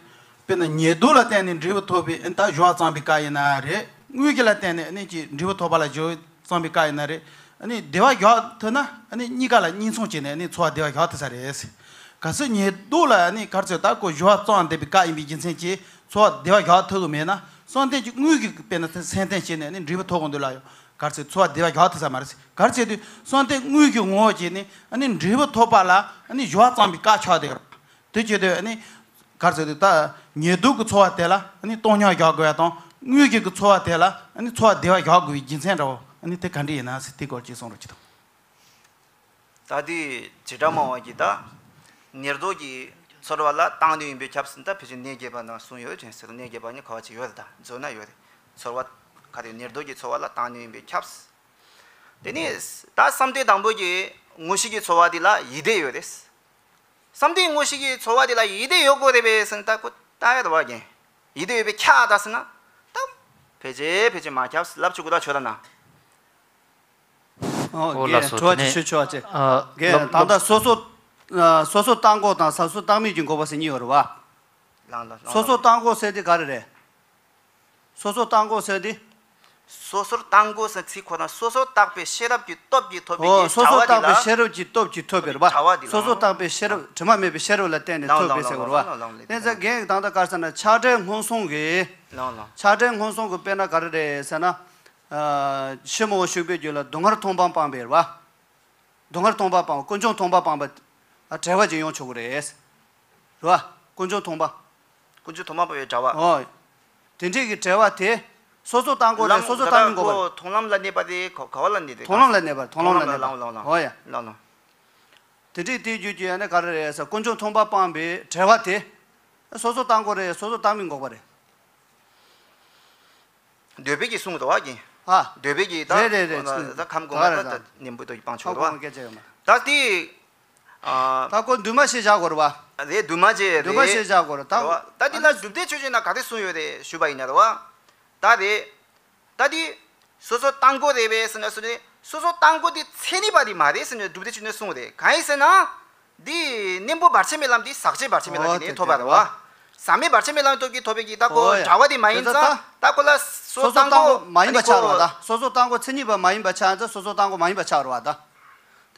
དཔེར་ན་ཉེར་བསྡོགས་ལ་བརྟེན་ནས་འབྲས་བུ་ཐོབ་པའི་ཨ་ནི་ད་གཞོལ་བ་བརྩམས་པའི་སྐབས་ཡིན་ན་རེད། དངོས་གཞི་ལ་བརྟེན་ནས་ཨ་ནི་ཅིག་འབྲས་བུ་ཐོབ་པ་ལ་གཞོལ་བ་བརྩམས་པའི་སྐབས་ཡིན་ན་རེད། ཨ་ནི་བདེ་བ་བཞག་ཐུབ་ན་ཨ་ནི་གཉིས་ཀ་ལ་གཉིས་མཚུངས་བྱས་ནས་ཨ་ནི་ཚོར་བ་བདེ་བ་བཞག་ཐུབ་ས་རེད། གལ་སྲིད་ཉེར་བསྡོགས་ལ་ཨ་ནི་ག་རེ་ཟེར་ད་ཁོ་གཞོལ་བ་བརྩམས་བསྡད་པའི་སྐབས་ཡིན་པའི་རྒྱུ་མཚན་གྱིས་ཚོར་བ་བདེ་བ་བཞག་ཐུབ་ཀྱི་མེད་ན་བསམ་གཏན་གྱི་དངོས་ཀྱི་དཔེར་ན་སེམས་རྟེན་བྱས་ནས་ཨ་ནི་འབྲས་བུ་ཐོབ་དགོས་འདུག་ལ་ཡང་ག་རེ་ཟེར་ཚོར་བ་བདེ་བ་བཞག་ཐུབ་ས་མ་རེད། ག་རེ་བྱས་དུས་བསམ་གཏན་དངོས་ཀྱི་ངོ་བོ་བྱས་ནས་ཨ་ནི་འབྲས་བུ་ཐོབ་པ་ལ་ཨ་ནི་གཞོལ་བ་བརྩམས་པའི་སྐབས་ཆགས་བསྡད་ཡོད། དེ་བྱེད་དུས་ཨ་ནི་ག་རེ་ཟེར་དུས་ད་ཉེར་བསྡོགས་ཀྱི་ཚོར་བ་དེ་ལ་ཨ་ནི་བཏང་སྙོམས་བཞག་དགོས་ཡ་དང་དངོས་ཀྱི་གི་ཚོར་བ་དེ་ལ་ཨ་ནི་ཚོར་བ་བདེ་བ་བཞག་དགོས་པའི་རྒྱུ་མཚན་འདྲ་བོ་ཨ་ནི་དེ་ག་འདྲ་ཡིན་ན་ཟེར་དེ་སྐོར་ཅིག་གསུང་རོགས་གྱིས་དང་། ད་དེ་བྱེ་བྲག་སྨྲ་བ་གིས་ད་ཉེར་བསྡོགས་ཀྱི་ཚོར་བ་ལ་བཏང་སྙོམས་ཡིན་པས་ཁྱབ་ཟེར། ད་ཕལ་ཆེར་གནས་བརྒྱད་པ་ནང་གསུངས་ཡོད་ཅེས་ཟེར། གནས་བརྒྱད་པ་ནི་ག་བ་ཅིག་ཡོད་རེད། ད་མཛོད་ན་ཡོད་རེད། ཚོར་བ་ག་རེ་ཉེར་བསྡོགས་ཀྱི་ཚོར་བ་ལ་བཏང་སྙོམས་ཡིན་པས་ཁྱབ། དེ་ནས་ད་བསམ་གཏན་དང་པོ་གི་དངོས་གཞི་གི་ཚོར་བ་དེ་ལ་ཡིད་བདེ་ཡོད་རེད། བསམ་གཏན་དངོས་གཞི་གི་ཚོར་བ་དེ་ལ་ཡིད་བདེ་ཡོད་དགོས་རེད་པས་ཟེར་ན་ད་ཁོ་ལྟ་ཡ་རེད་བ་རྒན། ཡིད་བདེ་ཡོད་པས་ཁྱབ་ད་ཟེར་ན་ད་ཕལ་ཆེར་ཕལ་ཆེར་མ་ཁྱབ་ལབ་ཆོག་གི་ད་ཆོག་ད་ན། ཨོ་ཨོ་རྒན་ལགས་སོ་དྲི་བ་དེ་ཅིག་ནས་ཞུ་ཆོག་ཨ་ཅེ། ཨ་རྒན་ལབ་ད་ལྟ་ལབ་སོ་སོ་ ཨ། སོ་སོར་བརྟགས་འགོག་དང་སོ་སོར་བརྟགས་མིན་གྱི་འགོག་པ་ཟེར་གཉིས་ཡོད་རེད་བ། ལགས་ལགས་ལགས། སོ་སོར་བརྟགས་འགོག་ཟེར་དེ་ག་རེ་རེད། སོ་སོར་བརྟགས་འགོག་ཟེར་དེ། སོ་སོར་བརྟགས་འགོག་ཟེར་ཚིག་ཁོ་ན་སོ་སོར་བརྟགས་པའི་ཤེས་རབ་ཀྱི་སྟོབས་ཀྱིས་ཐོབ་པའི་ཨོ། གི་སོ་སོར་བྱ་བ་དེ་བརྟགས་པའི་ལ། ཤེས་རབ་ཀྱི་སྟོབས་ཀྱིས་ཐོབ་པའི་རེད་བ། བྱ་བ་དེ་སོ་སོར་ལ། བརྟགས་པའི་ཤེས་རབ་དྲི་མ་མེད་པའི་ཤེས་རབ་ལ་བརྟེན་ནས་ལགས་ཐོབ་པའི་ལགས་ཟེར་བ་རེད་བ། ལགས་ལགས་ལགས། དེ་ཚེ་རྒན་ད་ལྟ་ག་རེ་ཟེར་ན་ཆགས་བྲལ་སྔོན་སོང་གི། ལགས་ལགས། ཆགས་བྲལ་སྔོན་སོང་གི་དཔེར་ན་ག་རེ་རེད་ཟེར་ན། ཨ། ཕྱི་མ་འོག་ཞུགས་པའི་རྒྱུད་ལ་སྡུག་བསྔལ་མཐོང་སྤང་སྤངས་པའི་རེད་བ། སྡུག་བསྔལ་མཐོང་སྤང་སྤངས་པ། ཀུན་འབྱུང་མཐོང་སྤང་སྤངས་པ། ཨ། བྲལ་བ་ཅིག་ཡོང་ཆོག་གི་རེད། རེད་བ། ཀུན་འབྱུང་མཐོང་སྤང་། ཀུན་འབྱུང་མཐོང་སྤང་སྤངས་པའི་བྲལ་བ། ཨོ། དེ་འདྲས་ཀྱི་བྲལ་བ་དེ། སོ་སོར་བརྟགས་འགོག་རེད། ལམ་སོ་སོར་ད་བརྟགས་མིན་འགོག་པ་རེད། ལྟ་མཐོང་ལམ་ལ་གནས་པ་དེ་ག་ག་བ་ལ་གནས་ཏེ། མཐོང་ལམ་ལ་གནས་པ། མཐོང་ལམ་ལ་གནས་པ། ལམ་ལམ་ལམ། ཨོ་ཡ། ལམ་ལམ། དེ་འདྲས་དེའི་རྒྱུད་ཀྱི་ཡང་ན་ག་རེ་རེད་ཟེར། ཀུན་འབྱུང་མཐོང་སྤང་སྤངས་པའི་བྲལ་བ་དེ། སོ་སོར་བརྟགས་འགོག་རེད། སོ་སོར་བརྟགས་མིན་འགོག་པ་རེད། འདོད་པའི་གི་གསུང་དོ་བ་གི། ཨ། འདོད་པའི་གི་ད། རེད་རེད་རེད། ད་ཁམས་གོང་མ་ད་ད་ནེམ་པོ་དོ་གི་སྤང་ཆོག་དོ་བ། ཁམས་གོང་མ་སྐད་ཆ་ཡོད་མ་རེད། ད་དེ། ཨ། ད་ཁོ་འདུས་མ་བྱས་བཞག་དགོས་རེད་བ། རེད། འདུས་མ་བྱས་རེད། འདུས་མ་བྱས་བཞག་དགོས་རེད་ད། རེད་བ། ད་དེ་ལ་སྒྲུབ་སྡེ་ཆོས་འབྱུང་ན་ག་དེ་གསུངས་ཡོད་རེད་ཞུས་པ་ཡིན་ན་རེད་བ། ད་རེད། ད་དེ། སོ་སོར་བརྟགས་འགོག་རེད་པས་ཟེར་ན་སུ་རེད། སོ་སོར་བརྟགས་འགོག་དེ་མཚན་ཉིད་པ་དེ་མ་རེད་ཟེར་ནས་སྒྲུབ་སྡེ་ཆོས་འབྱུང་ནས་གསུངས་རེད། གང་ཡིན་ཟེར་ན། འདི་གཉེན་པོ་བར་ཆད་མེད་ལམ་དེ་ཟག་བཅས་བར་ཆད་མེད་ལམ་ཨོ་གྱི་ནས་ཐོབ་པ་རེད་བ། ཟག་མེད་བར་ཆད་མེད་ལམ་སྟོབས་ཀྱིས་ཐོབ་པའི་གི་ད་ཁོ་ཨོ་ཡ། བྲལ་བ་དེ་མ་ཡིན་ཙང་ད་ཁོ་ལ་སོ་སོར་བརྟགས་འགོག་མ་ཡིན་པ་ཆགས་རེད་བ་ད། སོ་སོར་བརྟགས་འགོག་མཚན་ཉིད་པ་མ་ཡིན་པ་ཆགས་ཙང་སོ་སོར་བརྟགས་འགོག་མ་ཡིན་པ་ཆགས་རེད་བ་ད།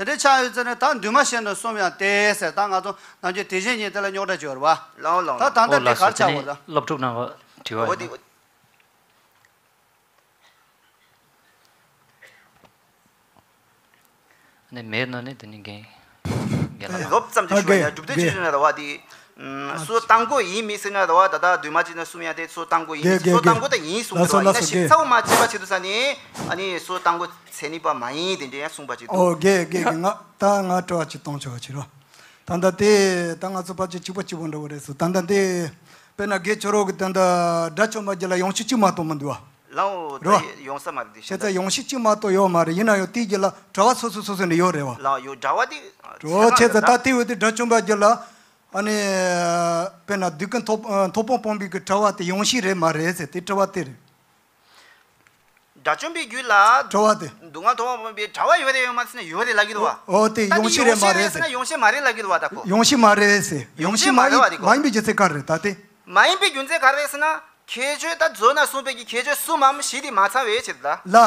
དེ་འདྲའི་ཆགས་ཡོད་ཙང་ནས་ད་འདུས་མ་བྱས་ནས་གསུམ་ཡང་སྟེ་ཟེར། ད་ང་ཚོ་ནམ་རྒྱུན་དེ་བཞིན་ཉིད་དེ་ལ་རྙོག་དྲ་བྱེད་རེད་བ། ལའོ་ལའོ། ད་ད་ལྟ་ཨོ་དེ་ལགས་སོ། གར་དེ་ཆགས་ནས་ཡོད་ད། སློབ་ཕྲུག་རྣམས་ལ་དྲི་བ་ཡོད་ན། ནས་མེད་ན་ནི་དེ་ནི་རྒན། རྒན་ལགས། རོབ་ཙམ་ཅིག་ཞུ་ཡ། རྒན། སྒྲུབ་སྡེ་ཆོས་འབྱུང་ན་རེད་བ་དེ། སོ་སོར་བརྟགས་འགོག་ཡིན་མིན་ཟེར་ན་རེད་བ། ད་ལྟ་འདུས་མ་བྱས་ནས་གསུམ་ཡང་དེ་སོ་སོར་བརྟགས་འགོག་ཡིན་མིན་ཟེར། རྒན། སོ་སོར་བརྟགས་འགོག་ད་ཡིན་གསུངས་ཀྱི་རེད་བ། ཡིན་ན་ཞིབ་ཚགས་པོ་མ་བྱས་པ་བྱེད་དུས་ཙ་ནི་ཨ་ནི་སོ་སོར་བརྟགས་འགོག་མཚན་ཉིད་པ་མ་ཡིན་དེ་འདྲ་ཡང་གསུངས་པ་བྱེད་དུས། ཨོ་རྒན། རྒན། རྒན། ང་ད་ང་དྲི་བ་ཅིག་གཏོང་ཆོག་ག་བྱེད་རོགས། ད་ལྟ་དེ་ད་ང་ཚོ་ཕལ་ཆེར་གཅིག་པ་གཅིག་པ་འདྲ་བོ་རེད་ཟེར། ད་ལྟ་དེ་དཔེར་ན་རྒན་ཁྱོད་རང་གི་ད་ལྟ་དགྲ་བཅོམ་པ་རྒྱུད་ལ་ཡང་ཤུགས་གཅིག་མ་གཏོགས་མི་འདུག་བ། ལའོ། རོ། ད་ཡོང་ས་མ་རེད་དེ། བྱས་ཙང་ཡང་ཤུགས་གཅིག་མ་གཏོགས་ཡོད་མ་རེད། ཡིན་ན་ཡང་དེའི་རྒྱུད་ལ་བྲལ་བ་སོ་སོ་སོ་སོ་ནས་ཡོད་རེད་བ། ལའོ་ཡོད། བྲལ་བ་དེ། རོ། བྱས་ཙང་ད་དེ་འོ་དེ་དགྲ་བཅོམ་པ་རྒྱུད་ལ་ཨ་ནི་དཔེར་ན་སྡིག་ཀུན་ཐོབ་ཐོབ་སྤང་སྤངས་པའི་གི་བྲལ་བ་དེ་ཡང་ཤུགས་རེད་མ་རེད་ཟེར། དེ་དྲི་བ་དེ་རེད། དགྲ་བཅོམ་པའི་རྒྱུད་ལ་བྲལ་བ་དེ། སྡུག་བསྔལ་ཐོབ་པའི་བྲལ་བ་ཡོད་རེད་ཡོད་མ་རེད་ཟེར་ན་ཡོད་རེད་ལབ་ཀྱི་འདུག་བ། ཨོ་དེ་ད་དེ་ཡང་ཤུགས་རེད་མ་རེད་ཟེར་ན་ཟེར། ཡང་ཤུགས་མ་རེད་ལབ་ཀྱི་འདུག་བ་ད་ཁོ། ཡང་ཤུགས་མ་རེད་ཟེར། ཡང་ཤུགས་མ་ཡང་ཤུགས་མ་ཡིན་རེད་བ་དེ་ཁོ། མ་ཡིན་པའི་རྒྱུ་མཚན་ག་རེ་རེད་ད་དེ། མ་ཡིན་པའི་རྒྱུ་མཚན་ག་རེ་རེད་ཟེར་ན། ཁྱད་ཆོས་ད་མཛོད་ན་གསུངས་པའི་གི་ཁྱད་ཆོས་གསུམ་མམ་བཞི་དེ་མ་ཚང་བའི་ཕྱིར་ད། ལ།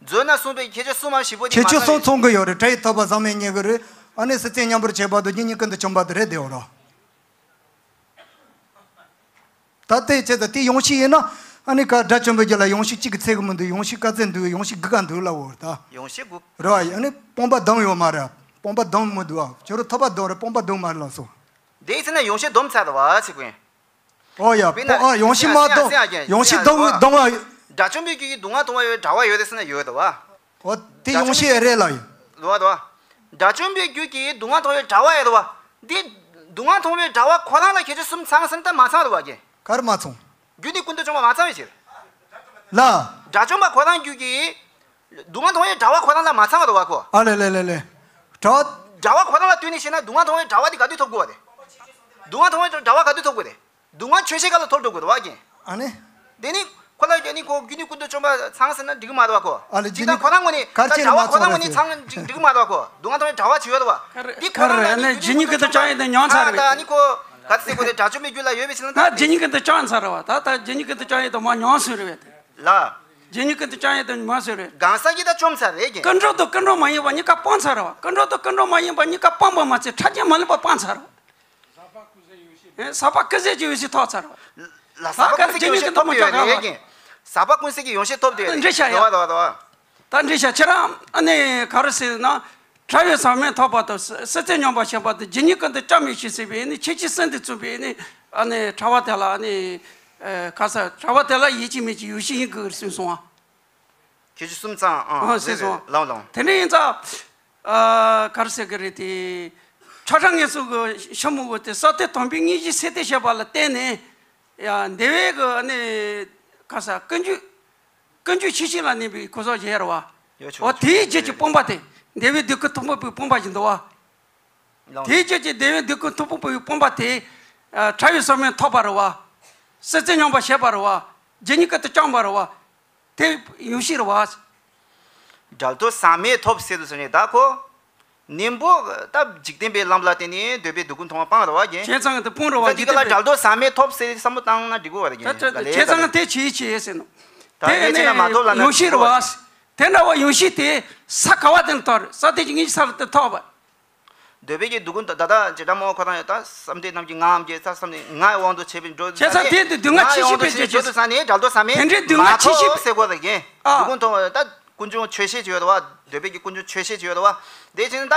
མཛོད་ན་གསུངས་པའི་གི་ཁྱད་ཆོས་གསུམ་མམ་བཞི་པོ་དེ་ཁྱད་མ་ཆོས་ཚང་གསུམ་བའི། ཚང་གི་ཡོད་རེད། བྲལ་བའི་ཐོབ་པ་ཟག་མེད་རྙེད་གི་རེད། ཨ་ནི་སྲིད་རྩེ་མཉམ་པར་བྱེད་པ་དང་རྒྱུ་གཉིས་ཀུན་ཏུ་བཅོམ་པ་དེ་རེད་དེ་འོ་རོ། ད་དེ་བྱས་ཙང་དེ་ཡང་ཤུགས་ཡིན་ན་ཨ་ནི་ག་དགྲ་བཅོམ་པའི་རྒྱུད་ལ་ཡང་ཤུགས་གཅིག་གིས་ཚད་གི་མི་འདུག་ཡང་ཤུགས་ག་ཚད་འདུག་ཡང་ཤུགས་དགུ་ག་འདུག་ལབ་འོ་ད། ཡང་ཤུགས་དགུ། རེད་བ། ཨ་ནི་སྤངས་པ་བསྡམས་ཡོད་མ་རེད། སྤངས་པ་བསྡམས་མི་འདུག་བ། ཁྱོད་རང་ཐོབ་པ་བསྡམས་རེད། སྤངས་པ་བསྡམས་མ་རེད་ལབ་སོང་། དེ་ཡིན་ཟེར་ན་ཡང་ཤུགས་བསྡམས་ཚར་རེད་བ་ཟེར་གོ་ཡིན། ཨོ་ཡ། དཔེར་ན་སྤོ་ཨ་ཡང་ཤུགས་མ་སེང་ཨ་སེང་ཨ་སེང་ཨ་སེང་། ཡང་ཤུགས་སེང་ཨ་སེང་། བསྡམས་བསྡམས་བ། དགྲ་བཅོམ་པའི་རྒྱུད་ཀྱི་སྡུག་བསྔལ་མཐོང་བ་ཡོད་བྲལ་བ་ཡོད་རེད་ཟེར་ན་ཡོད་རེད་བ། ཨོ་དེ་ཡང་ཤུགས་རེད་ལ་ཡིན། རེད་བ་རེད་བ། དགྲ་བཅོམ་པའི་རྒྱུད་ཀྱི་སྡུག་བསྔལ་མཐོང་བའི་བྲལ་བ་ཡོད་རེད་བ། འདི་སྡུག་བསྔལ་མཐོང་བའི་བྲལ་བ་ཁོ་རང་ལ་ཁྱད་ཆོས་གསུམ་ཚང་ཟེར་ན་ད་མ་ཚང་རེད་བ་ཀྱེ། ག་རེ་མ་ཚང་། རྒྱུ་ནི་ཀུན་ཏུ་བྱུང་བ་མ་ཚང་བའི་ཕྱིར། ལ། དགྲ་བཅོམ་པ་ཁོ་རང་རྒྱུད་ཀྱི་སྡུག་བསྔལ་མཐོང་བའི་བྲལ་བ་ཁོ་རང་ལ་མ་ཚང་བ་རེད་བ་ཁོ། ཨ་ལེ་ལེ་ལེ་ལེ། བྲལ་བ། བྲལ་བ་ཁོ་རང་ལ་ལྟོས་ནས་བཤད་ན་སྡུག་བསྔལ་མཐོང་བའི་བྲལ་བ་དེ་ག་དུས་ཐོབ་དགོས་བ་རེད། སྡུག་བསྔལ་མཐོང་བའི་བྲལ་བ་ག་དུས་ཐོབ་དགོས་རེད། སྡུག་བསྔལ་ཆོས་ཤེས་སྐབས་ལ་ཐོབ་འགྲོ་དགོས་རེད་བ་ཀྱེ། ཨ་ནི། དེ་ནི་ཁོ་ལ་ཀྱེ་ནི་ཁོ་རྒྱུ་ནི་ཀུན་ཏུ་བྱུང་བ་ཚང་ཟེར་ན་འགྲིག་གི་མ་རེད་བ་ཁོ། ཨ་ལེ་སྤྱིར་བཏང་ཁོ་རང་ངོས་ནས་ད་བྲལ་བ་ཁོ་རང་ངོས་ནས་ཚང་འགྲིག་འགྲིག་གི་མ་རེད་བ་ཁོ། སྡུག་བསྔལ་མཐོང་བའི་བྲལ་བ་ཅི་ཡོད་རེད་བ། འདི་ཁོ་རང་ལ་ནི་རྒྱུ་ནི་ཀུན་ཏུ་བྱུང་བའི་ད་མྱོང་ཚར་བ་རེད། ད་ནི་ཁོ་ག་ཚོད་ཁོ་དེ་དགྲ་བཅོམ་པའི་རྒྱུད་ལ་ཡོད་པའི་ཕྱིར་ན་ད། རྒྱུ་ནི་ཀུན་ཏུ་བྱུང་ཚར་བ། ད་ད་རྒྱུ་ནི་ཀུན་ཏུ་བྱུང་ཡོད་དུ་མ་མྱོང་སོང་རེད་བས། ལ། རྒྱུ་ནི་ཀུན་ཏུ་བྱུང་ཡོད་དུ་མ་སོང་རེད། གང་ཟག་གིས་ད་བཅོམ་ཚར་རེད་ཀྱེ། ཀུན་འགྲོ་དང་ཀུན་འགྲོ་མ་ཡིན་པ་གཉིས་ཀ་སྤངས་ཚར་བ། ཀུན་འགྲོ་དང་ཀུན་འགྲོ་མ་ཡིན་པ་གཉིས་ཀ་སྤངས་པ་མ་ཚད་ཕྲ་རྒྱས་མ་ལུས་པ་སྤངས་ཚར་བ། ཨེ། ཟག་པ་ཀུན་སེལ་གྱི་ཡོན་ཤེས་ཐོབ་ཚར་བ། ལ། ཟག་པ་ཀུན་སེལ་གྱི་ཡོན་ཤེས་ཐོབ་དེ་ཡོད་རེད་ཀྱེ། ཟག་པ་ཀུན་སེལ་གྱི་ཡོན་ཤེས་ཐོབ་དེ་ཡོད་རེད། འགྲིག་ཤག་ཡ། རེད་བ་རེད་བ་རེད་བ། ད་འགྲིག་ཤག་ཁྱེད་རང་ཨ་ནི་ག་རེ་ཟེར་ན། བྲལ་བའི་ཟག་མེད་ཐོབ་པ་དང་སྲིད་རྩེ་སྙོམས་པར་ཞེན་པ་དང་རྒྱུ་ནི་ཀུན་ཏུ་བྱུང་བའི་ཕྱིར་ཟེར་བའི་ནི་ཁྱད་ཆོས་གསུམ་དུ་བཙུགས་པའི་ནི་ཨ་ནི་བྲལ་བ་དེ་ལ་ཨ་ནི་ག་ས་བྲལ་བ་དེ་ལ་ཡིད་ཀྱི་མིག་གི་ཡོན་ཤེས་ཡིན་དགོས་ཟེར་སོང་བ། ཁྱད་ཆོས་གསུམ་ཚང་ཨང་ཨང་ཟེར་སོང་། ལང་ལང་། དེ་འདྲ་ཡིན་ཙང་། ཨ། ག་རེ་ཟེར་གི་རེད་དེ། ཆགས་བྲལ་ངེས་གསུམ་གྱི་ཕྱི་མོ་གི་དེ་ས་དེ་དང་པོའི་གཉིས་ཀྱི་སེལ་ཏེ་བཤད་པ་ལ་བརྟེན་ནས། ཡ། འདི་བས་གི་ཨ་ནི། ག་ས་ཀུན་འབྱུང་། ཀུན་འབྱུང་ཆོས་ཅན་ལ་གནས་པའི་གོ་ས་བཞེས་ར་བ། ཡོད་ཆོག་འོ་ཆོག་དེའི་རྗེས་ཀྱི་སྤངས་པ་དེ། འདི་བས་སྡིག་ཀུན་ཐོབ་པའི་སྤངས་པ་ཞིག་འདུག་བ། ལང་། དེའི་རྗེས་ཀྱི་འདི་བས་སྡིག་ཀུན་ཐོབ་པའི་སྤངས་པ་དེ། ཨ། བྲལ་བའི་ཟག་མེད་ཐོབ་པ་ར་བ། སྲིད་རྩེ་སྙོམས་པར་བྱེད་པ་ར་བ། རྒྱུ་ནི་ཀུན་ཏུ་བྱུང་བ་ར་བ། དེ་ཡོན་ཤེས་རེད་བ། བྲལ་དུ་ཟག་མེད་ཐོབ་ཟེར་དུས་ཟེར་ནས་ད་ཁོ། ནན་པོ་ད་འཇིག་རྟེན་པའི་ལམ་ལ་བརྟེན་ནས་འདོད་པའི་སྡུག་ཀུན་མཐོང་བ་སྤང་ར་བ་རྒྱན། བྱས་ཙང་དེ་སྤོང་ར་བ། ད་འདི་ག་ལ་འཇིག་རྟེན་པའི་སྒྲ་རྡོ་ཟག་མེད་ཐོབ་ཟེར་བསམ་བློ་བཏང་ན་འགྲིག་གོ་བ་རེད་ད་རྒན། ད་ལས་བྱས་ཙང་དེ་བྱེད་བྱེད་ཟེར་ནོ། ད་དེ་ཡིན་ནས་ན་མ་ཐོབ་ལ་ན་ཡོང་ཤེས་ར་བ། དེ་འདྲ་བ་ཡོང་ཤེས་དེ་ས་ག་བ་དེ་ལ་ཐོབ་རེད། ས་དེ་ཅིག་ངེས་ས་ལ་དེ་ཐོབ་པ། འདོད་པའི་གི་སྡུག་ཀུན་ད་ད་ཇེ་དྲ་མོ་ཁོ་ཐང་ཡོད་ད་བསམ་གཏན་རྣམས་ཀྱི་ངའམ་གྱི་ས་བསམ་ནས་ང་ཡི་དབང་དུ་བྱས་པའི་འགྲོ་བྱས་ཙང་དེ་འདི་སྡུག་བསྔལ་ཆེ་ཤོས་པའི་འགྲོ་བྱེད་དུ་ས་ནས་སྒྲ་རྡོ་ཟག་མེད་དེ་འདྲའི་སྡུག་བསྔལ་ཆེ་ཤོས་པའི་ཟེར་དགོས་རེད་རྒན། ཨ། སྡུག་ཀུན་མཐོང་བ་ད། ཀུན་འབྱུང་ཆོས་ཤེས་ཅིག་ཡོད་དོ་བ། འདོད་པའི་གི་ཀུན་འབྱུང་ཆོས་ཤེས་ཅིག་ཡོད་དོ་བ། དེ་ཕྱིན་ད་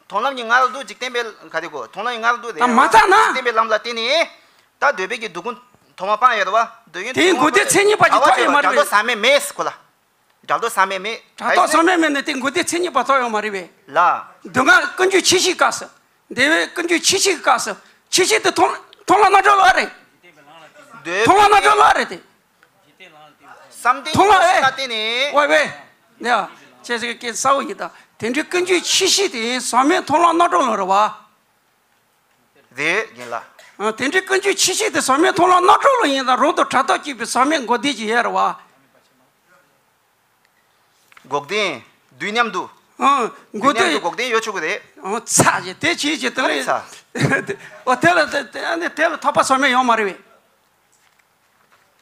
མཐོང་ལམ་གྱི་ངར་འདུག་འཇིག་རྟེན་པའི་ག་དེ་གོ་མཐོང་ལམ་གྱི་ངར་འདུག་དེ་ད་མ་ཐག་ན། འཇིག་རྟེན་པའི་ལམ་ལ་བརྟེན་ནས། ད་འདོད་པའི་གི་སྡུག་ཀུན་མཐོང་བ་སྤང་ཡོད་དོ་བ། འདོད་ཡོན་དེའི་མགོ་བདེ་མཚན་ཉིད་པ་ཅིག་ཐོབ་ཡོད་མ་རེད། སྒྲ་རྡོ་ཟག་མེད་མེད་ཁོ་ལ། སྒྲ་རྡོ་ཟག་མེད་མེད། སྒྲ་རྡོ་ཟག་མེད་མེད་ནས་དེ་མགོ་བདེ་མཚན་ཉིད་པ་ཐོབ་ཡོད་མ་རེད་པས། ལ། སྡུག་བསྔལ་ཀུན་འབྱུང་ཆོས་ཤེས་སྐབས་སུ། འདོད་པའི་ཀུན་འབྱུང་ཆོས་ཤེས་ཀྱི་སྐབས་སུ། ཆོས་ཤེས་དེ་མཐོང་མཐོང་ལ་རྣམ་གྲོལ་ལ་རེད། འདོད་མཐོང་ལ་རྣམ་གྲོལ་ལ་རེད་དེ། བསམ་གཏན་མཐོང་ལ་ཡོད་ཤེས་ལ་བརྟེན་ནས། ཝེ་ཝེ། ཡ། ཁྱེད་ཚོས་སྐད་གསལ་བོ་ཡིན་ད། དེ་འདྲའི་ཀུན་འབྱུང་ཆོས་ཤེས་དེ་ཟག་མེད་མཐོང་ལ་རྣམ་གྲོལ་ལ་རེད་བ། རེད་ཡིན་ལ། ཨ། དེ་འདྲའི་ཀུན་འབྱུང་ཆོས་ཤེས་དེ་ཟག་མེད་མཐོང་ལ་རྣམ་གྲོལ་ལ་ཡིན་ད་རང་དང་བྲལ་ཐབས་སྐྱེས་པའི་ཟག་མེད་མགོ་བདེ་ཅིག་ཡོད་རེད་བ། འགོག་བདེན། དུས་མཉམ་དུ། ཨང་། དུས་མགོ་མཉམ་དུ་དེ། འགོག་བདེན་ཡོད་ཆོག་གི་རེད། ཨང་། ཚ་ཞེས་དེ་བྱེད་ཅེས་དེ་ལས། ཚ། ཨོ་དེ་ལ་དེ་དེ་ཨ་ནི་དེ་ལ་ཐོབ་པ་ཟག་མེད་ཡོད་མ་རེད་པས།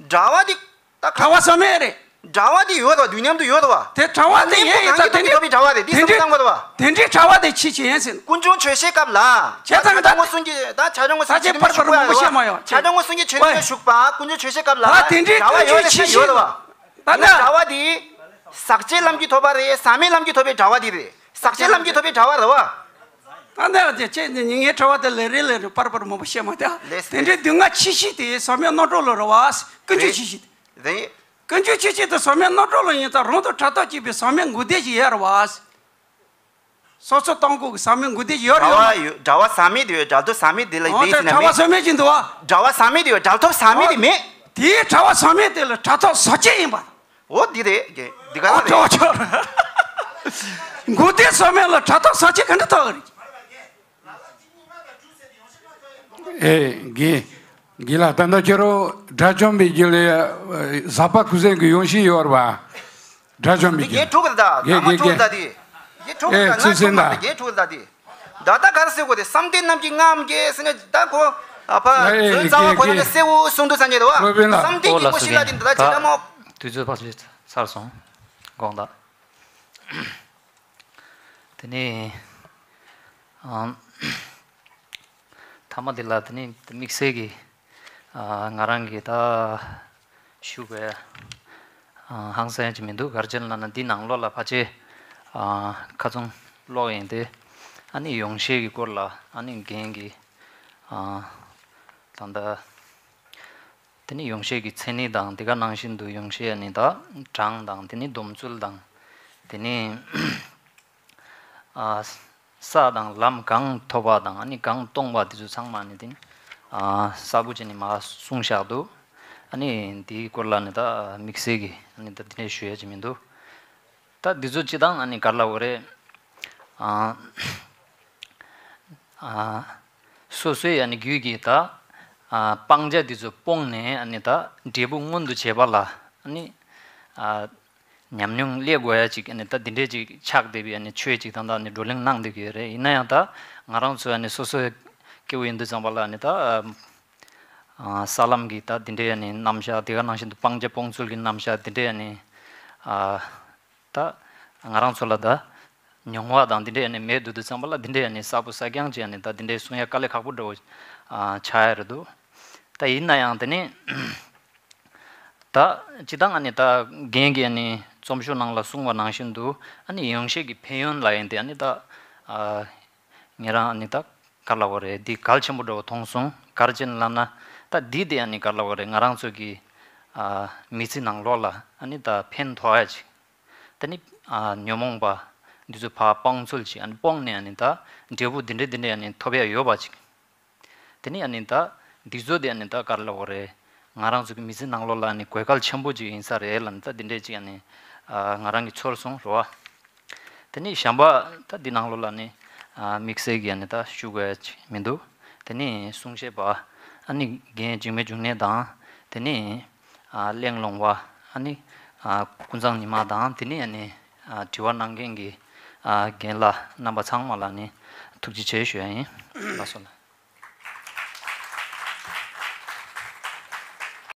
འདྲ་བ་འདི་ད་ག་བྲལ་བ་ཟག་མེད་རེད། འདྲ་བ་འདི་ཡོད་དོ། དུས་མཉམ་དུ་ཡོད་དོ་བ། དེ་བྲལ་བ་དེ་ཡིན་ཡིན་ཙང་དེ་འདྲའི་ཐོབ་པའི་འདྲ་བ་རེད། འདི་དེ་བསམ་འདྲའི་བློ་བཏང་དགོས་དོ་བ། དེ་འདྲའི་བྲལ་བ་དེ་ཆེ་ཆེ་ཡིན་ཟེར། ཀུན་འབྱུང་ཆོས་ཤེས་སྐབས་ལ། བྱས་ཙང་ད་ཕྱག་རྒྱ་ངོ་གསུམ་གྱི་ད་ཕྱག་རྒྱ་ངོ་གསུམ་ད་ཆེ་ཆེ་པར་པར་མང་པོ་བཤད་མ་ཡོང་། ཕྱག་རྒྱ་ངོ་གསུམ་གྱི་ཆོས་ཨོ། ཉིད་ལ་ཞུགས་པ་ཀུན་འབྱུང་ཆོས་ཤེས་སྐབས་ལ། ད་དེ་འདྲའི་འདྲ་བ་ཀུན་ཡོད་འབྱུང་ལ་ཆེ་ཤེས་ཡོད་དོ་བ། ད་ནི་འདྲ་བ་འདི། ཟག་བཅས་ལམ་གྱིས་ཐོབ་པ་རེད། ཟག་མེད་ལམ་གྱིས་ཐོབ་པའི་འདྲ་བ་འདི་རེད། ཟག་བཅས་ལམ་གྱིས་ཐོབ་པའི་འདྲ་བ་རེད་བ། ད་ནི་ཅེས་ནི་ངའི་འདྲ་བ་དེ་ལས་རེ་ལས་རེ་པར་པར་མང་པོ་བཤད་མ་ཐལ། ལེས། དེ་འདྲའི་སྡུག་བསྔལ་ཆེ་ཤོས་དེ་ཟག་མེད་རྣམ་གྲོལ་ལ་རེད་བ། ཀུན་འབྱུང་ཆོས་ཤེས་དེ། རེད། ཀུན་འབྱུང་ཆོས་ཤེས་དེ་ཟག་མེད་རྣམ་གྲོལ་ལ་ཡིན་ཙང་རང་དང་བྲལ་ཐབས་སྐྱེས་པའི་ཟག་མེད་མགོ་བདེ་ཅིག་ཡོད་རེད་བ། སོ་སོ་སྟོང་གོ་གི་ཟག་མེད་མགོ་བདེ་ཅིག་ཡོད་རེད་ཡོད་མ་རེད། འདྲ་བ་ཟག་མེད་དེ་ཡོད། འདྲ་རྡོ་ཟག་མེད་དེ་ལ་ཨོ་དེ་ཟེར་ན་འདྲ་བ་མེད། ཟག་མེད་ཅིག་འདུག་བ། འདྲ་བ་ཟག་མེད་དེ་ཡོད། འདྲ་ཐོབ་ཟག་མེད་དེ་མེད། དེའི་འདྲ་བ་ཟག་མེད་དེ་ལ་འདྲ་ཐོབ་ཟག་བཅས་ཡིན་པ། འོ་འདི་རེད། འདི་ག་ཨོ་ལ་རེད། ཆོག་ཆོག་མགོ་བདེ་ཟག་མེད་ལ་འདྲ་ཐོབ་ཟག་བཅས་ག་འདྲ་ཐོབ་རེད། ཨེ། རྒན། རྒན་ལགས། ད་ལྟ་ཁྱེད་རང་དགྲ་བཅོམ་པའི་རྒྱུད་ལ་ཟག་པ་ཀུན་སེལ་གྱི་ཡོན་ཤིང་ཡོད་རེད་པ། དགྲ་བཅོམ་པའི་འདི་རྒྱན་རྒྱུད། འཁྲུག་གི་རེད་ད། རྒན་ཨ་མ་རྒན་འཁྲུག་གི་རེད་ད། རྒན། འདི་རྒྱན་འཁྲུག་གི་ཨེ་རེད་ད། ཚུལ་ང་གསུངས་ན་ད་རྒན་འཁྲུག་གི་རེད་ད། འདི་ད་ལྟ་ག་རེ་ཟེར་དགོས་རེད། བསམ་གཏན་རྣམས་ཀྱི་ངའམ་གྱི་ཟེར་ནས་ད་གོ་ཨ་ཕ་ཨེ་བཟོད་རྒན་རྩ་བ་གོ་ན་རྒན་ནས་གསལ་བོ་གསུངས་འདུག་ས་ཉེ་རེད་བ། སློབ་དཔོན་ལགས། བསམ་གཏན་གྱི་ངོ་ཤེས་ལ་དེ་འདི་ད་ཇེ་དྲ་མོ། དུས་ཚོད་ཕར་ཚུར་ཚར་སོང་། དགོངས་དག་དེ་ནས་ཨམ། ཐ་མ་དེ་ལ་དེ་ནི་དམིགས་བསལ་གྱི་ཨ་ང་རང་གིས་ད་ཞུ་དགོས་ཨ་ཧང་སང་ཡ་ཅིག་མི་འདུག་ག་རེ་བྱས་ན་ལབ་ན་འདི་ནང་ལོགས་ལ་ཕལ་ཆེར་ཨ་ཁ་ཚོན་ཀློག་ཡིན་ཏེ། ཨ་ནི་ཡོངས་བཤད་ཀྱི་སྐོར་ལ་ཨ་ནི་རྒན་གྱིས་ཨ་ད་ལྟ་དེ་ནི་ཡོངས་བཤད་ཀྱི་མཚན་ཉིད་དང་དེ་ག་ནང་བཞིན་དུ་ཡོངས་བཤད་ཨ་ནི་ད་གྲངས་དང་དེ་ནི་སྡོམ་ཚུལ་དང་དེ་ནི་ཨ་ས་དང་ལམ་གང་ཐོབ་པ་དང་ཨ་ནི་གང་སྟོང་པ་དེ་ཚོ་ཚང་མ་ནི་དེ་ནི་ཨ་གསལ་པོ་བྱས་ནས་མར་གསུངས་བཞག་འདུག་ཨ་ནི་དེའི་སྐོར་ལ་ནི་ད་དམིགས་བསལ་གྱི་ཨ་ནི་ད་དེ་འདྲས་ཞུ་ཡ་ཅིག་མི་འདུག་ད་འདི་ཚོ་སྤྱི་བཏང་ཨ་ནི་ག་རེ་ལབ་དགོས་རེད། ཨ་ཨ་སོ་སོའི་ཨ་ནི་རྒྱུད་ཀྱི་ད་ཨ་སྤང་བྱ་འདི་ཚོ་སྤོང་ནས་ཨ་ནི་ད་འབྲས་བུ་མངོན་དུ་བྱེད་པ་ལ་ཨ་ནི་ཨ་ཉམས་མྱོང་སླེབས་དགོས་ཡ་ཅིག་ཨ་ནི་ད་འདི་འདྲས་ཅིག་ཆགས་བསྡད་པའི་ཨ་ནི་ཆོས་ཅིག་ད་ལྟ་ཨ་ནི་བགྲོ་གླེང་གནང་བསྡད་ཀྱི་ཡོད་རེད། ཡིན་ན་ཡང་ད་ང་རང་ཚོ་ཨ་ནི་སོ་སོའི་སྐྱེ་བོ་ཡིན་དུས་ཙམ་པ་ལ་ཨ་ནི་ད་ཨ་ས་ལམ་གྱི་ད་འདི་འདྲའི་ཨ་ནི་རྣམ་གཞག་དེ་ག་ནང་བཞིན་དུ་སྤང་བྱ་སྤོང་ཚུལ་གྱི་རྣམ་གཞག་འདི་འདྲའི་ཨ་ནི་ཨ་ད་ང་རང་ཚོ་ལ་ད་མྱོང་བ་དང་འདི་འདྲའི་ཨ་ནི་མེད་འདུག་དུས་ཙམ་པ་ལ་འདི་འདྲའི་ཨ་ནི་གསལ་པོ་གསལ་རྐྱང་ཅིག་ཨ་ནི་ད་འདི་འདྲའི་གསུང་ཡ་དཀའ་ལས་ཁག་པོ་འདྲ་བོ་ཨ་ཆགས་ཡ་རེད་འདུག་ད་ཡིན་ན་ཡང་དེ་ནི་ད་སྤྱི་བཏང་ཨ་ནི་ད་རྒན་གྱིས་ཨ་ནི་རྩོམ་ཤོག་ནང་ལ་གསུངས་པ་ནང་བཞིན་དུ་ཨ་ནི་ཡོངས་བཤད་ཀྱི་ཕན་ཡོན་ལ་ཡིན་ཏེ་ཨ་ནི་ད་ཨ་ཉེ་རང་ཨ་ནི་ད་ག་རེ་ལབ་དགོས་རེད། འདི་གལ་ཆེན་པོ་འདྲ་བོ་མཐོང་སོང་། ག་རེ་བྱས་ནས་ལབ་ན་ད་འདི་དེ་ཨ་ནི་ག་རེ་ལབ་དགོས་རེད། ང་རང་ཚོ་གི་ཨ་མི་ཚེ་ནང་ལོགས་ལ་ཨ་ནི་ད་ཕན་ཐོགས་ཡ་ཅིག་ད་ནི་ཨ་ཉོན་མོངས་པ་འདི་ཚོ་ཕར་སྤང་ཚུལ་ཅིག་ཨ་ནི་སྤོང་ནས་ཨ་ནི་ད་འབྲས་བུ་འདི་འདྲ་འདི་འདྲ་ཨ་ནི་ཐོབ་ཡ་ཡོད་པ་ཅིག་དེ་ནི་ཨ་ནི་ད་འདི་ཚོ་དེ་ཨ་ནི་ད་ག་རེ་ལབ་དགོས་རེད། ང་རང་ཚོ་གི་མི་ཚེ་ནང་ལོགས་ལ་ཨ་ནི་དགོས་གལ་ཆེན་པོ་ཅིག་ཡིན་ས་རེད་ལབ་ནི་ད་འདི་འདྲས་ཅིག་ཨ་ནི་ཨ་ང་རང་གིས་ཚོར་སོང་རེད་བ། དེ་ནི་གཞན་པ་ད་འདི་ནང་ལོགས་ལ་ནི་ཨ་དམིགས་བསལ་གྱི་ཨ་ནི་ད་ཞུ་དགོས་ཡ་ཅིག་མི་འདུག་དེ་ནི་གསུང་བཤད་པ་ཨ་ནི་རྒན་འཇིགས་མེད་འབྱུང་གནས་དང་དེ་ནི་ཨ་གླེང་སློང་བ་ཨ་ནི་ཨ་ཀུན་བཟང་ཉི་མ་དང་དེ་ནི་ཨ་ནི་ཨ་དྲི་བ་གནང་མཁན་གྱི་ ཨ་རྒན་ལགས་རྣམ་པ་ཚང་མ་ལ་ནི་ཐུགས་རྗེ་ཆེ་ཞུ་ཡ་ཡིན། ལགས་སོ་ལགས།